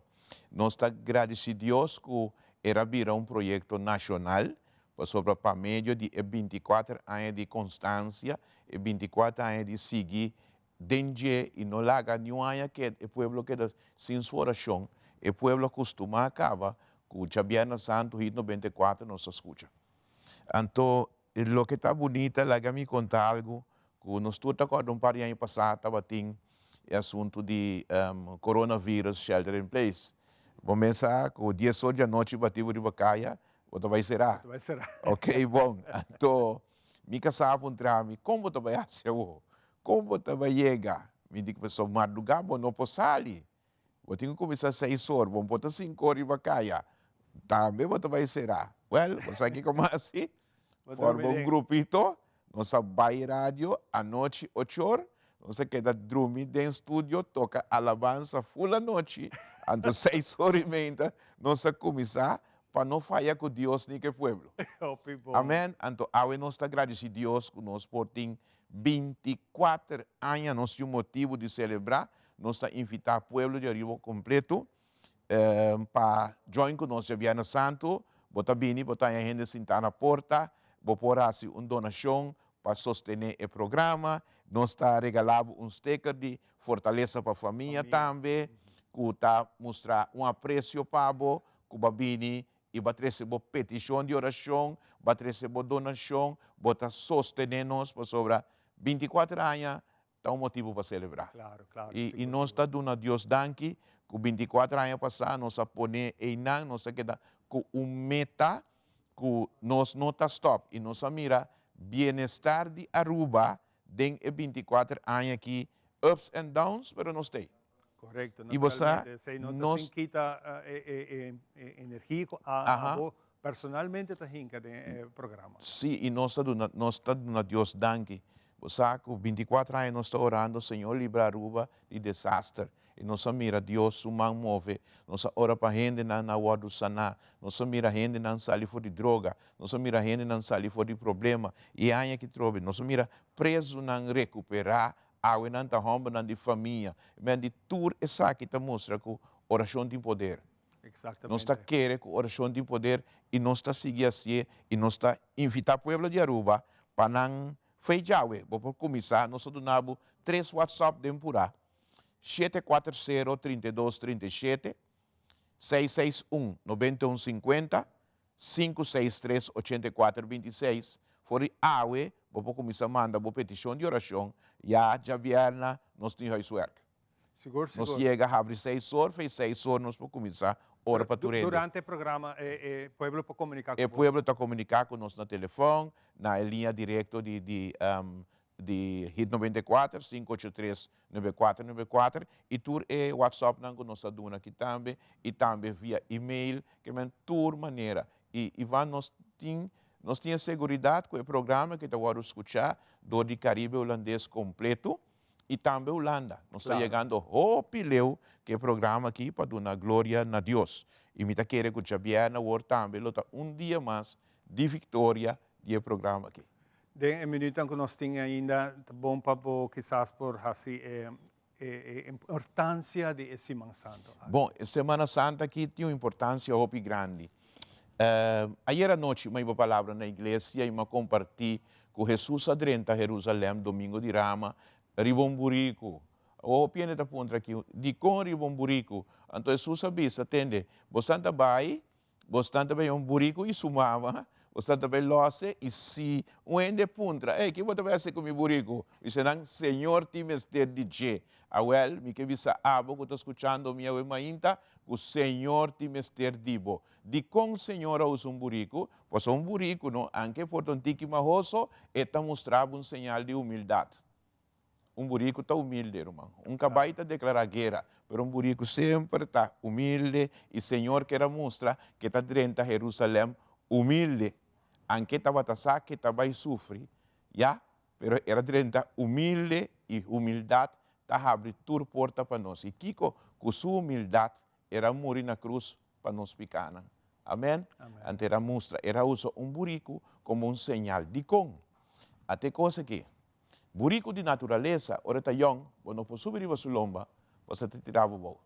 Nos ta gradici Dios cu er a bira un proyecto nacional pasobra pa medio di e binticuater aña di constancia, e binticuater aña di sigui Den dje i no laga niun aña ked e pueblo keda sin su orashon, e pueblo a kustumá a kaba ku djabièrnè santu hit 94 nos a skucha. Anto loke ta bunita laga mi konta algu ku nos tur ta kòrda un par di aña pasá tabatin e asuntu di coronavirus shelter in place. Bo mes sa ku dies or di anochi bati bo riba kaya bo ta bai será. Ok bon anto mi kasá a puntra mi kon bo ta bai hasi awor? Kon bo ta bai yega? Mi di ku pasobra mardugá bo no por sali. Bo tin ku kuminsá seis or, bo no por ta sinku or riba kaya. Tambe bo ta bai será. Wèl, bo sa kiko mas hasi? Forma un grupito, nos a bai radio anochi ocho or, nos a keda drumi den studio toka alabansa ful anochi, anto seis or i meinta nos a kuminsá pa no faya ku Dios ni ku e pueblo. Amèn. Anto awe nos ta gradisí Dios ku nos por tin 24 aña nos tin un motibu di selebrá. Nos ta invitá pueblo di Aruba kompleto pa join ku nos djabièrnè santu. Bo ta bini, bo ta haña hende sintá na porta, bo por hasi un donashon pa sostené e programa. Nos ta regalá bo un steker di Fortalesa pa Famia tambe, ku ta mustra un apresio pa bo ku bo a bini i bo a trese bo petishon di orashon, bo a trese bo donashon, bo ta sostené nos pasobra 24 aña ta un motibu pa selebrá. I nos ta duna Dios danki ku 24 aña pasá nos a pone einan, nos a keda ku un meta ku nos no ta stòp i nos a mira bienestar di Aruba den e 24 aña aki, ups and downs, pero nos ta ei. Correcto, Y bo sa, naturalmente. Esey no ta nos sin kita e energia cu abo personalmente ta hinca den e programa. Sí, y nos ta duna, nos ta duna Dios danki. Bo sa cu 24 aña nos ta orando, Señor libra Aruba di desaster. Y nos a mira Dios su man move. Nos a ora pa hendenan na wordo sana. Nos a mira hendenan sali for di droga. Nos a mira hendenan sali for di problema. Y e aña aki trobe, nos a mira prezunan recupera. Awe nan ta hòmbernan di famia. Men di tur esaki ta mustra ku orashon tin poder. Nos ta kere ku orashon tin poder i nos ta sigui hasié i nos ta invitá pueblo di Aruba pa nan fe djawe. Bo por kuminsá, nos ta duna bo tres whatsapp den purá, 740 32 37, 661 91 50, 563 84 26. For di awe bo por kuminsá manda bo petishon di orashon ya djabièrna nos tin huiswerk. Sigur, Nos sigur. yega habri seis or, fei seis or nos por kuminsá ora pa tur hende. Durante e programa e pueblo por komuniká ku E bo? pueblo ta komuniká ku nos na telefòn, na e liña direkto di di di Hit 94, 583 9494 y tur e WhatsAppnan cu nos a duna aki tambe y tambe via email, ke men tur manera. Y Ivan nos tin nos tin e seguridad cu e programa aki ta wordo scucha door di Caribe Hulandes completo y tambe Hulanda. Nos ta yegando hopi leu cu e programa aki pa duna gloria na Dios. Y mi ta kere cu djabièrnè awor tambe lo ta un dia mas di victoria di e programa aki. Den e minuutnan ku nos tin ainda, ta bon pa bo kisas por hasi e e importansia di e Siman Santu aki. Bon, e Semana Santa aki tin un importansia hopi grandi. Ayer anochi mi a hiba palabra na iglesia i mi a kompartí ku Hesus a drenta Herusalèm domingo di Rama. Riba un buriku. Hopi hende ta puntra aki, dikon riba un buriku? Anto Hesus a bisa, Tende, bosnan ta bai, bosnan ta bai un buriku i su mama, bosnan ta bai lòs'e, i si un hende puntra, Ey, ke bo ta bai hasi ku mi buriku? Bisa nan, Señor tin mester di dje. Awèl, mi ke bisa abo ku ta skuchando mi awe mainta, ku Señor tin mester di bo. Dikon Señor a usa un buriku? Pasobra un buriku, no, anke por ta un tiki mahoso, e ta mustra bo un señal di humildat. Un buriku ta humilde, ruman. Un kabai ta deklará guera, pero un buriku semper ta humilde i Señor ker a mustra ku e ta drenta Herusalèm humilde. Anke tabata sa ku e ta bai sufri, ya, pero el a drenta humilde i humildat ta habri tur porta pa nos. I kiko? Ku su humildat el a muri na krus pa nos pikánan. Amèn? Anto el a mustra, el a usa un buriku komo un señal. Dikon? Ata e kos aki, Buriku di naturalesa, ora e ta yòn, bo no por subi riba su lomba, pasobra ta tira bo bou.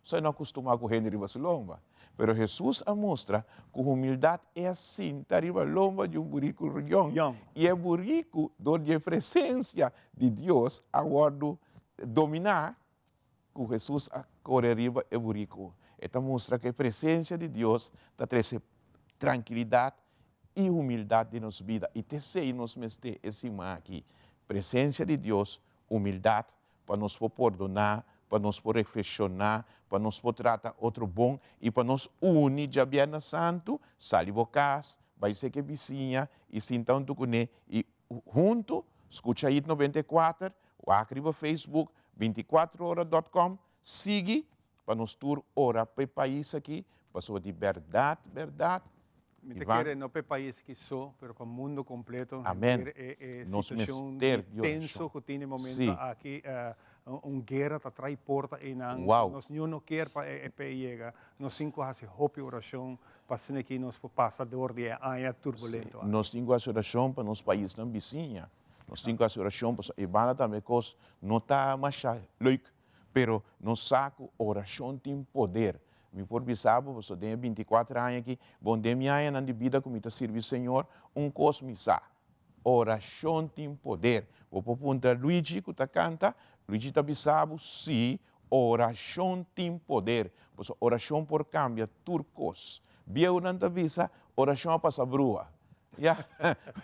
So e no a kustumá ku hende riba su lomba. Pero Hesus a mustra ku humildat e a sinta riba lomba di un buriku yòn, i e buriku, dor di e presensia di Dios, a wòrdu dominá ku Hesus a kore riba e buriku. E ta mustra ku e presensia di Dios ta trese trankilidat i humildat den nos bida. I ta esei nos mester e siman aki, presensia di Dios, humildat, pa nos por pordoná, pa nos por reflekshoná, pa nos por trata otro bon i pa nos uni djabièrnè santu, sali bo kas, bai seke bisiña i sinta huntu kuné i Huntu, skucha Hit 94, wak riba Facebook, 24ora dot com, sigui pa nos tur ora pa e pais aki, pasobra di bèrdat, bèrdat, Mi ta Ivan. kere no pa e pais aki so, pero pa mundo kompleto, Amen. henter e e Nos situashon mester di di tenso orashon. ku tin e momento Sí. aki, un guera ta trai porta einan, Wow. nos niun no kier pa e e yega, nos tin ku hasi hopi orashon Pa asina ki nos por pasa dor di e aña turbulento aki. Nos tin ku hasi orashon pa nos paisnan bisiña. Nos tin ku hasi orashon pasobra e banda tambe kos no ta masha leuk, pero nos sa ku orashon tin poder. Mi por bisa bo pasobra den e binti kuater aña aki, bon den mi añanan di bida ku mi ta sirbi Señor, un kos mi sa, orashon tin poder. Bo por puntra Luigi ku ta kanta, Luigi ta bisa bo si Orashon tin poder, pasobra orashon por kambia tur kos. Bieunan ta bisa, orashon a pasa brua. Ya,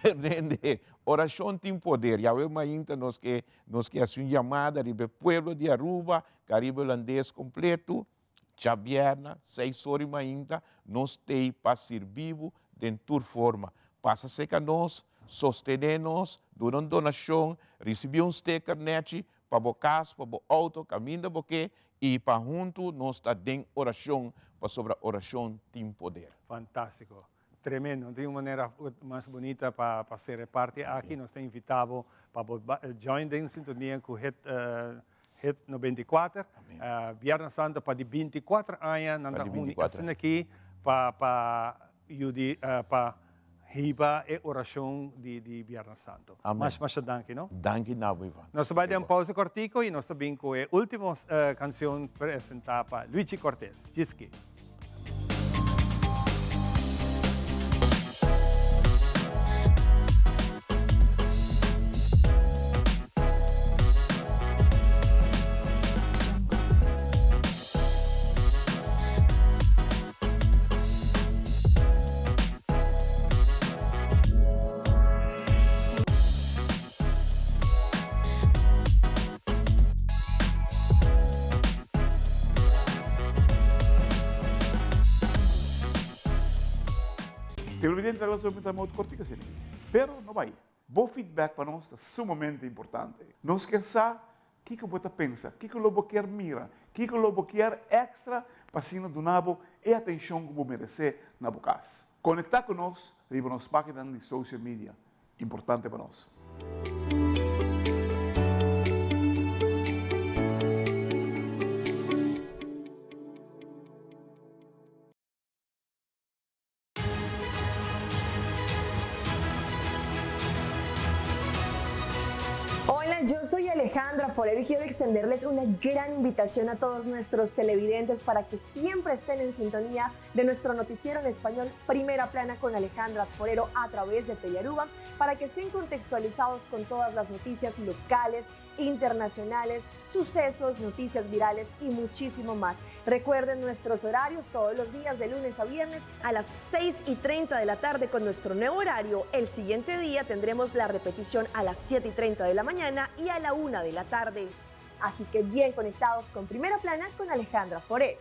berdende, orashon tin poder. Yahweh mainta nos ke, nos ke hasi un yamada riba e pueblo di Aruba, Caribe Hulandes kompleto, djabièrna, seis ora i mainta, nos t'ei pa sirbi bo den tur forma. Pasa serka nos, sostené nos, duna un donashon, risibí un steker nèchi pa bo kas, pa bo outo, kaminda bo ke, i pa huntu nos ta den orashon, pasobra orashon tin poder. Fantástiko. Tremendo. No tin un manera mas bunita pa pa sera e parti aki. Nos ta invitá bo pa bo join den sintonia ku Hit Hit 94. Biernes Santo pa di 24 aña nan ta uni asina aki pa pa yudi pa hiba e orashon di di Biernes Santo. Amen. Masha masha danki no. Danki na bo Ivan. Nos ta bai den pausa kortiko i nos ta bin ku e ultimo kansion presentá pa Luigi Cortez. Djis aki. Televidente ta laso mita mout kortico asina. Pero no bai. Bo feedback pa nos ta sumamente importante. Nos kier sa Kiko bo ta pensa? Kiko lo bo kier mira? Kiko lo bo kier extra pa asina duna bo e atencion cu bo merece na bo cas? Conecta cu nos riba nos paginanan di social media. Importante pa nos. Hola, yo soy Alejandra Forero y quiero extenderles una gran invitación a todos nuestros televidentes para que siempre estén en sintonía de nuestro noticiero en español Primera Plana con Alejandra Forero a través de Telearuba para que estén contextualizados con todas las noticias locales, internacionales, sucesos, noticias virales y muchísimo más. Recuerden nuestros horarios todos los días de lunes a viernes a las 6 y 30 de la tarde con nuestro nuevo horario. El siguiente día tendremos la repetición a las 7 y 30 de la mañana y a la 1 de la tarde. Así que bien conectados con Primera Plana con Alejandra Forero.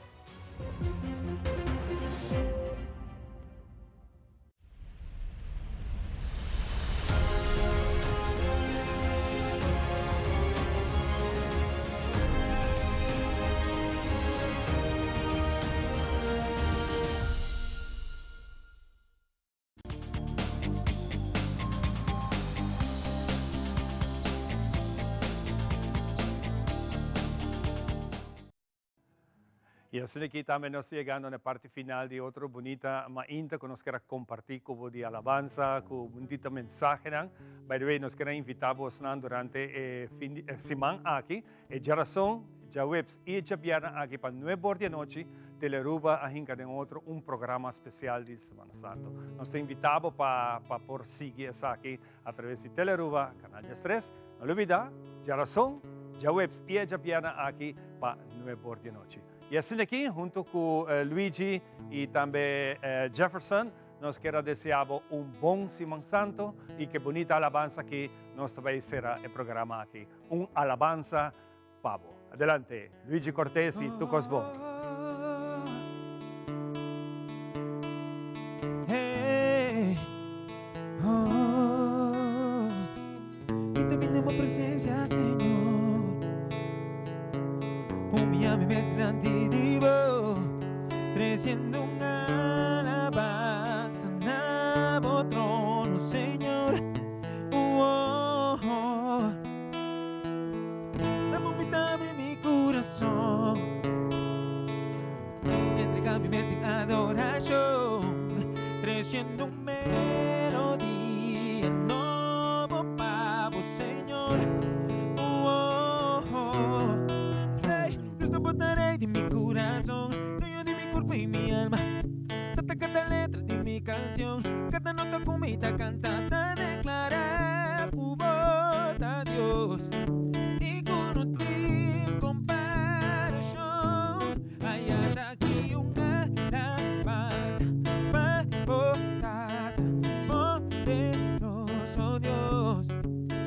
Y asina aki tambe nos ta yegando na e parti final di otro bunita mainta cu nos kier a comparti cu bo di alabansa, cu bunita mensahenan. By the way, nos kier a invita bosnan durante e fin di e siman aki, e djarason, djaweps y e djabièrnè aki pa nuebe or di anochi, Telearuba a hinca den otro un programa special di Semana Santo. Nos ta invita bo pa pa por sigui esaki a traves di Telearuba, Canal 13. No lubida, djarason, djaweps y e djabièrnè aki pa nuebe or di anochi. Y asina aki, hunto cu Luigi y tambe Jefferson, nos kier a desea bo un bon Siman Santo y ke bunita alabansa aki nos ta bay cera e programa aki. Un alabansa pa bo. Adelante, Luigi Cortes y Tur Cos Bon. Hey, oh, mi ta bini bo presencia, Señor. Humilla mi mes dilanti di bo, treciendo un alabanza na bo trono, Señor. Oh, oh. Na bo mi ta abri mi curason, entrega mi mes den adoracion, treciendo un melodia nobo pa bo, Señor. Oh, oh. Hey, Cristo bo ta rey di mi curason, dueño di mi cuerpo y mi alma. Sa ta cada letra di mi cancion, cada nota cu mi ta canta ta declara cu bo ta Dios y cu no tin comparacion. Aya ta aki un alabanza pa bo Tata poderoso Dios.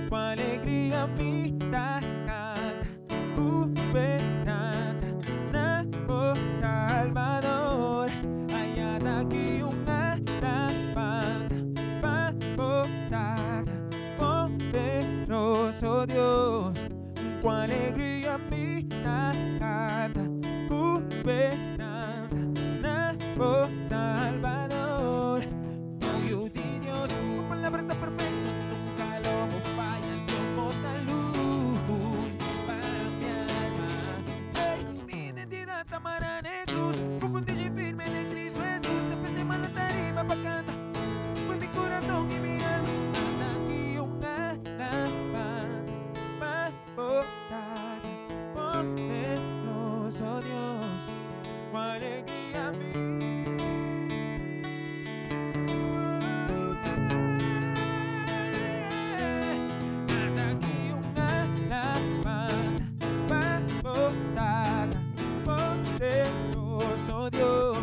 Cu alegria mi ta canta, cu speranza na bo Salvador. Aya ta aki un alabanza pa bo Tata poderoso Dios. Cu alegria mi ta canta, cu speranza na bo Salvador. Oh, Yu di Dios, bo palabra ta perfecto, nunca lo bo falla. Dios bo ta luz pa mi alma. Hey, mi identidad ta mara n'e cruz, cu fundishi firme den Cristo Jesus. Ta pende mala ta riba pa canta, cu mi corazon y mi alma. Anda aki un alabanza pa bo Tata poderoso Dios. Cu alegria mi. Anda aki un alabanza pa bo Tata poderoso Dios.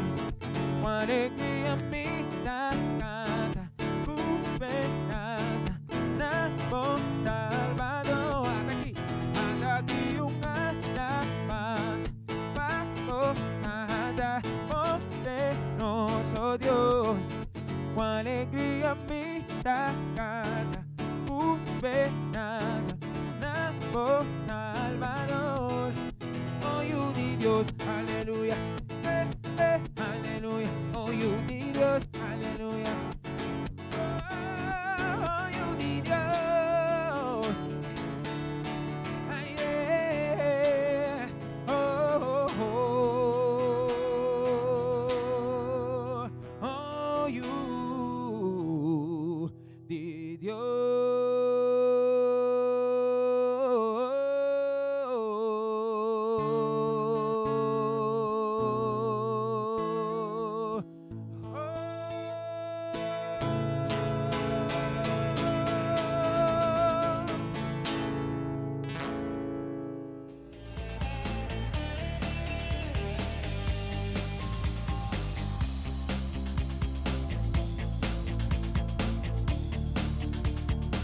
Cu alegria mi ta canta, cu speranza na bo Salvador. Ata aki, ata aki un alabanza pa bo Tata poderoso Dios. Cu alegria mi ta canta, cu speranza na bo Salvador. Oh, Yu di Dios.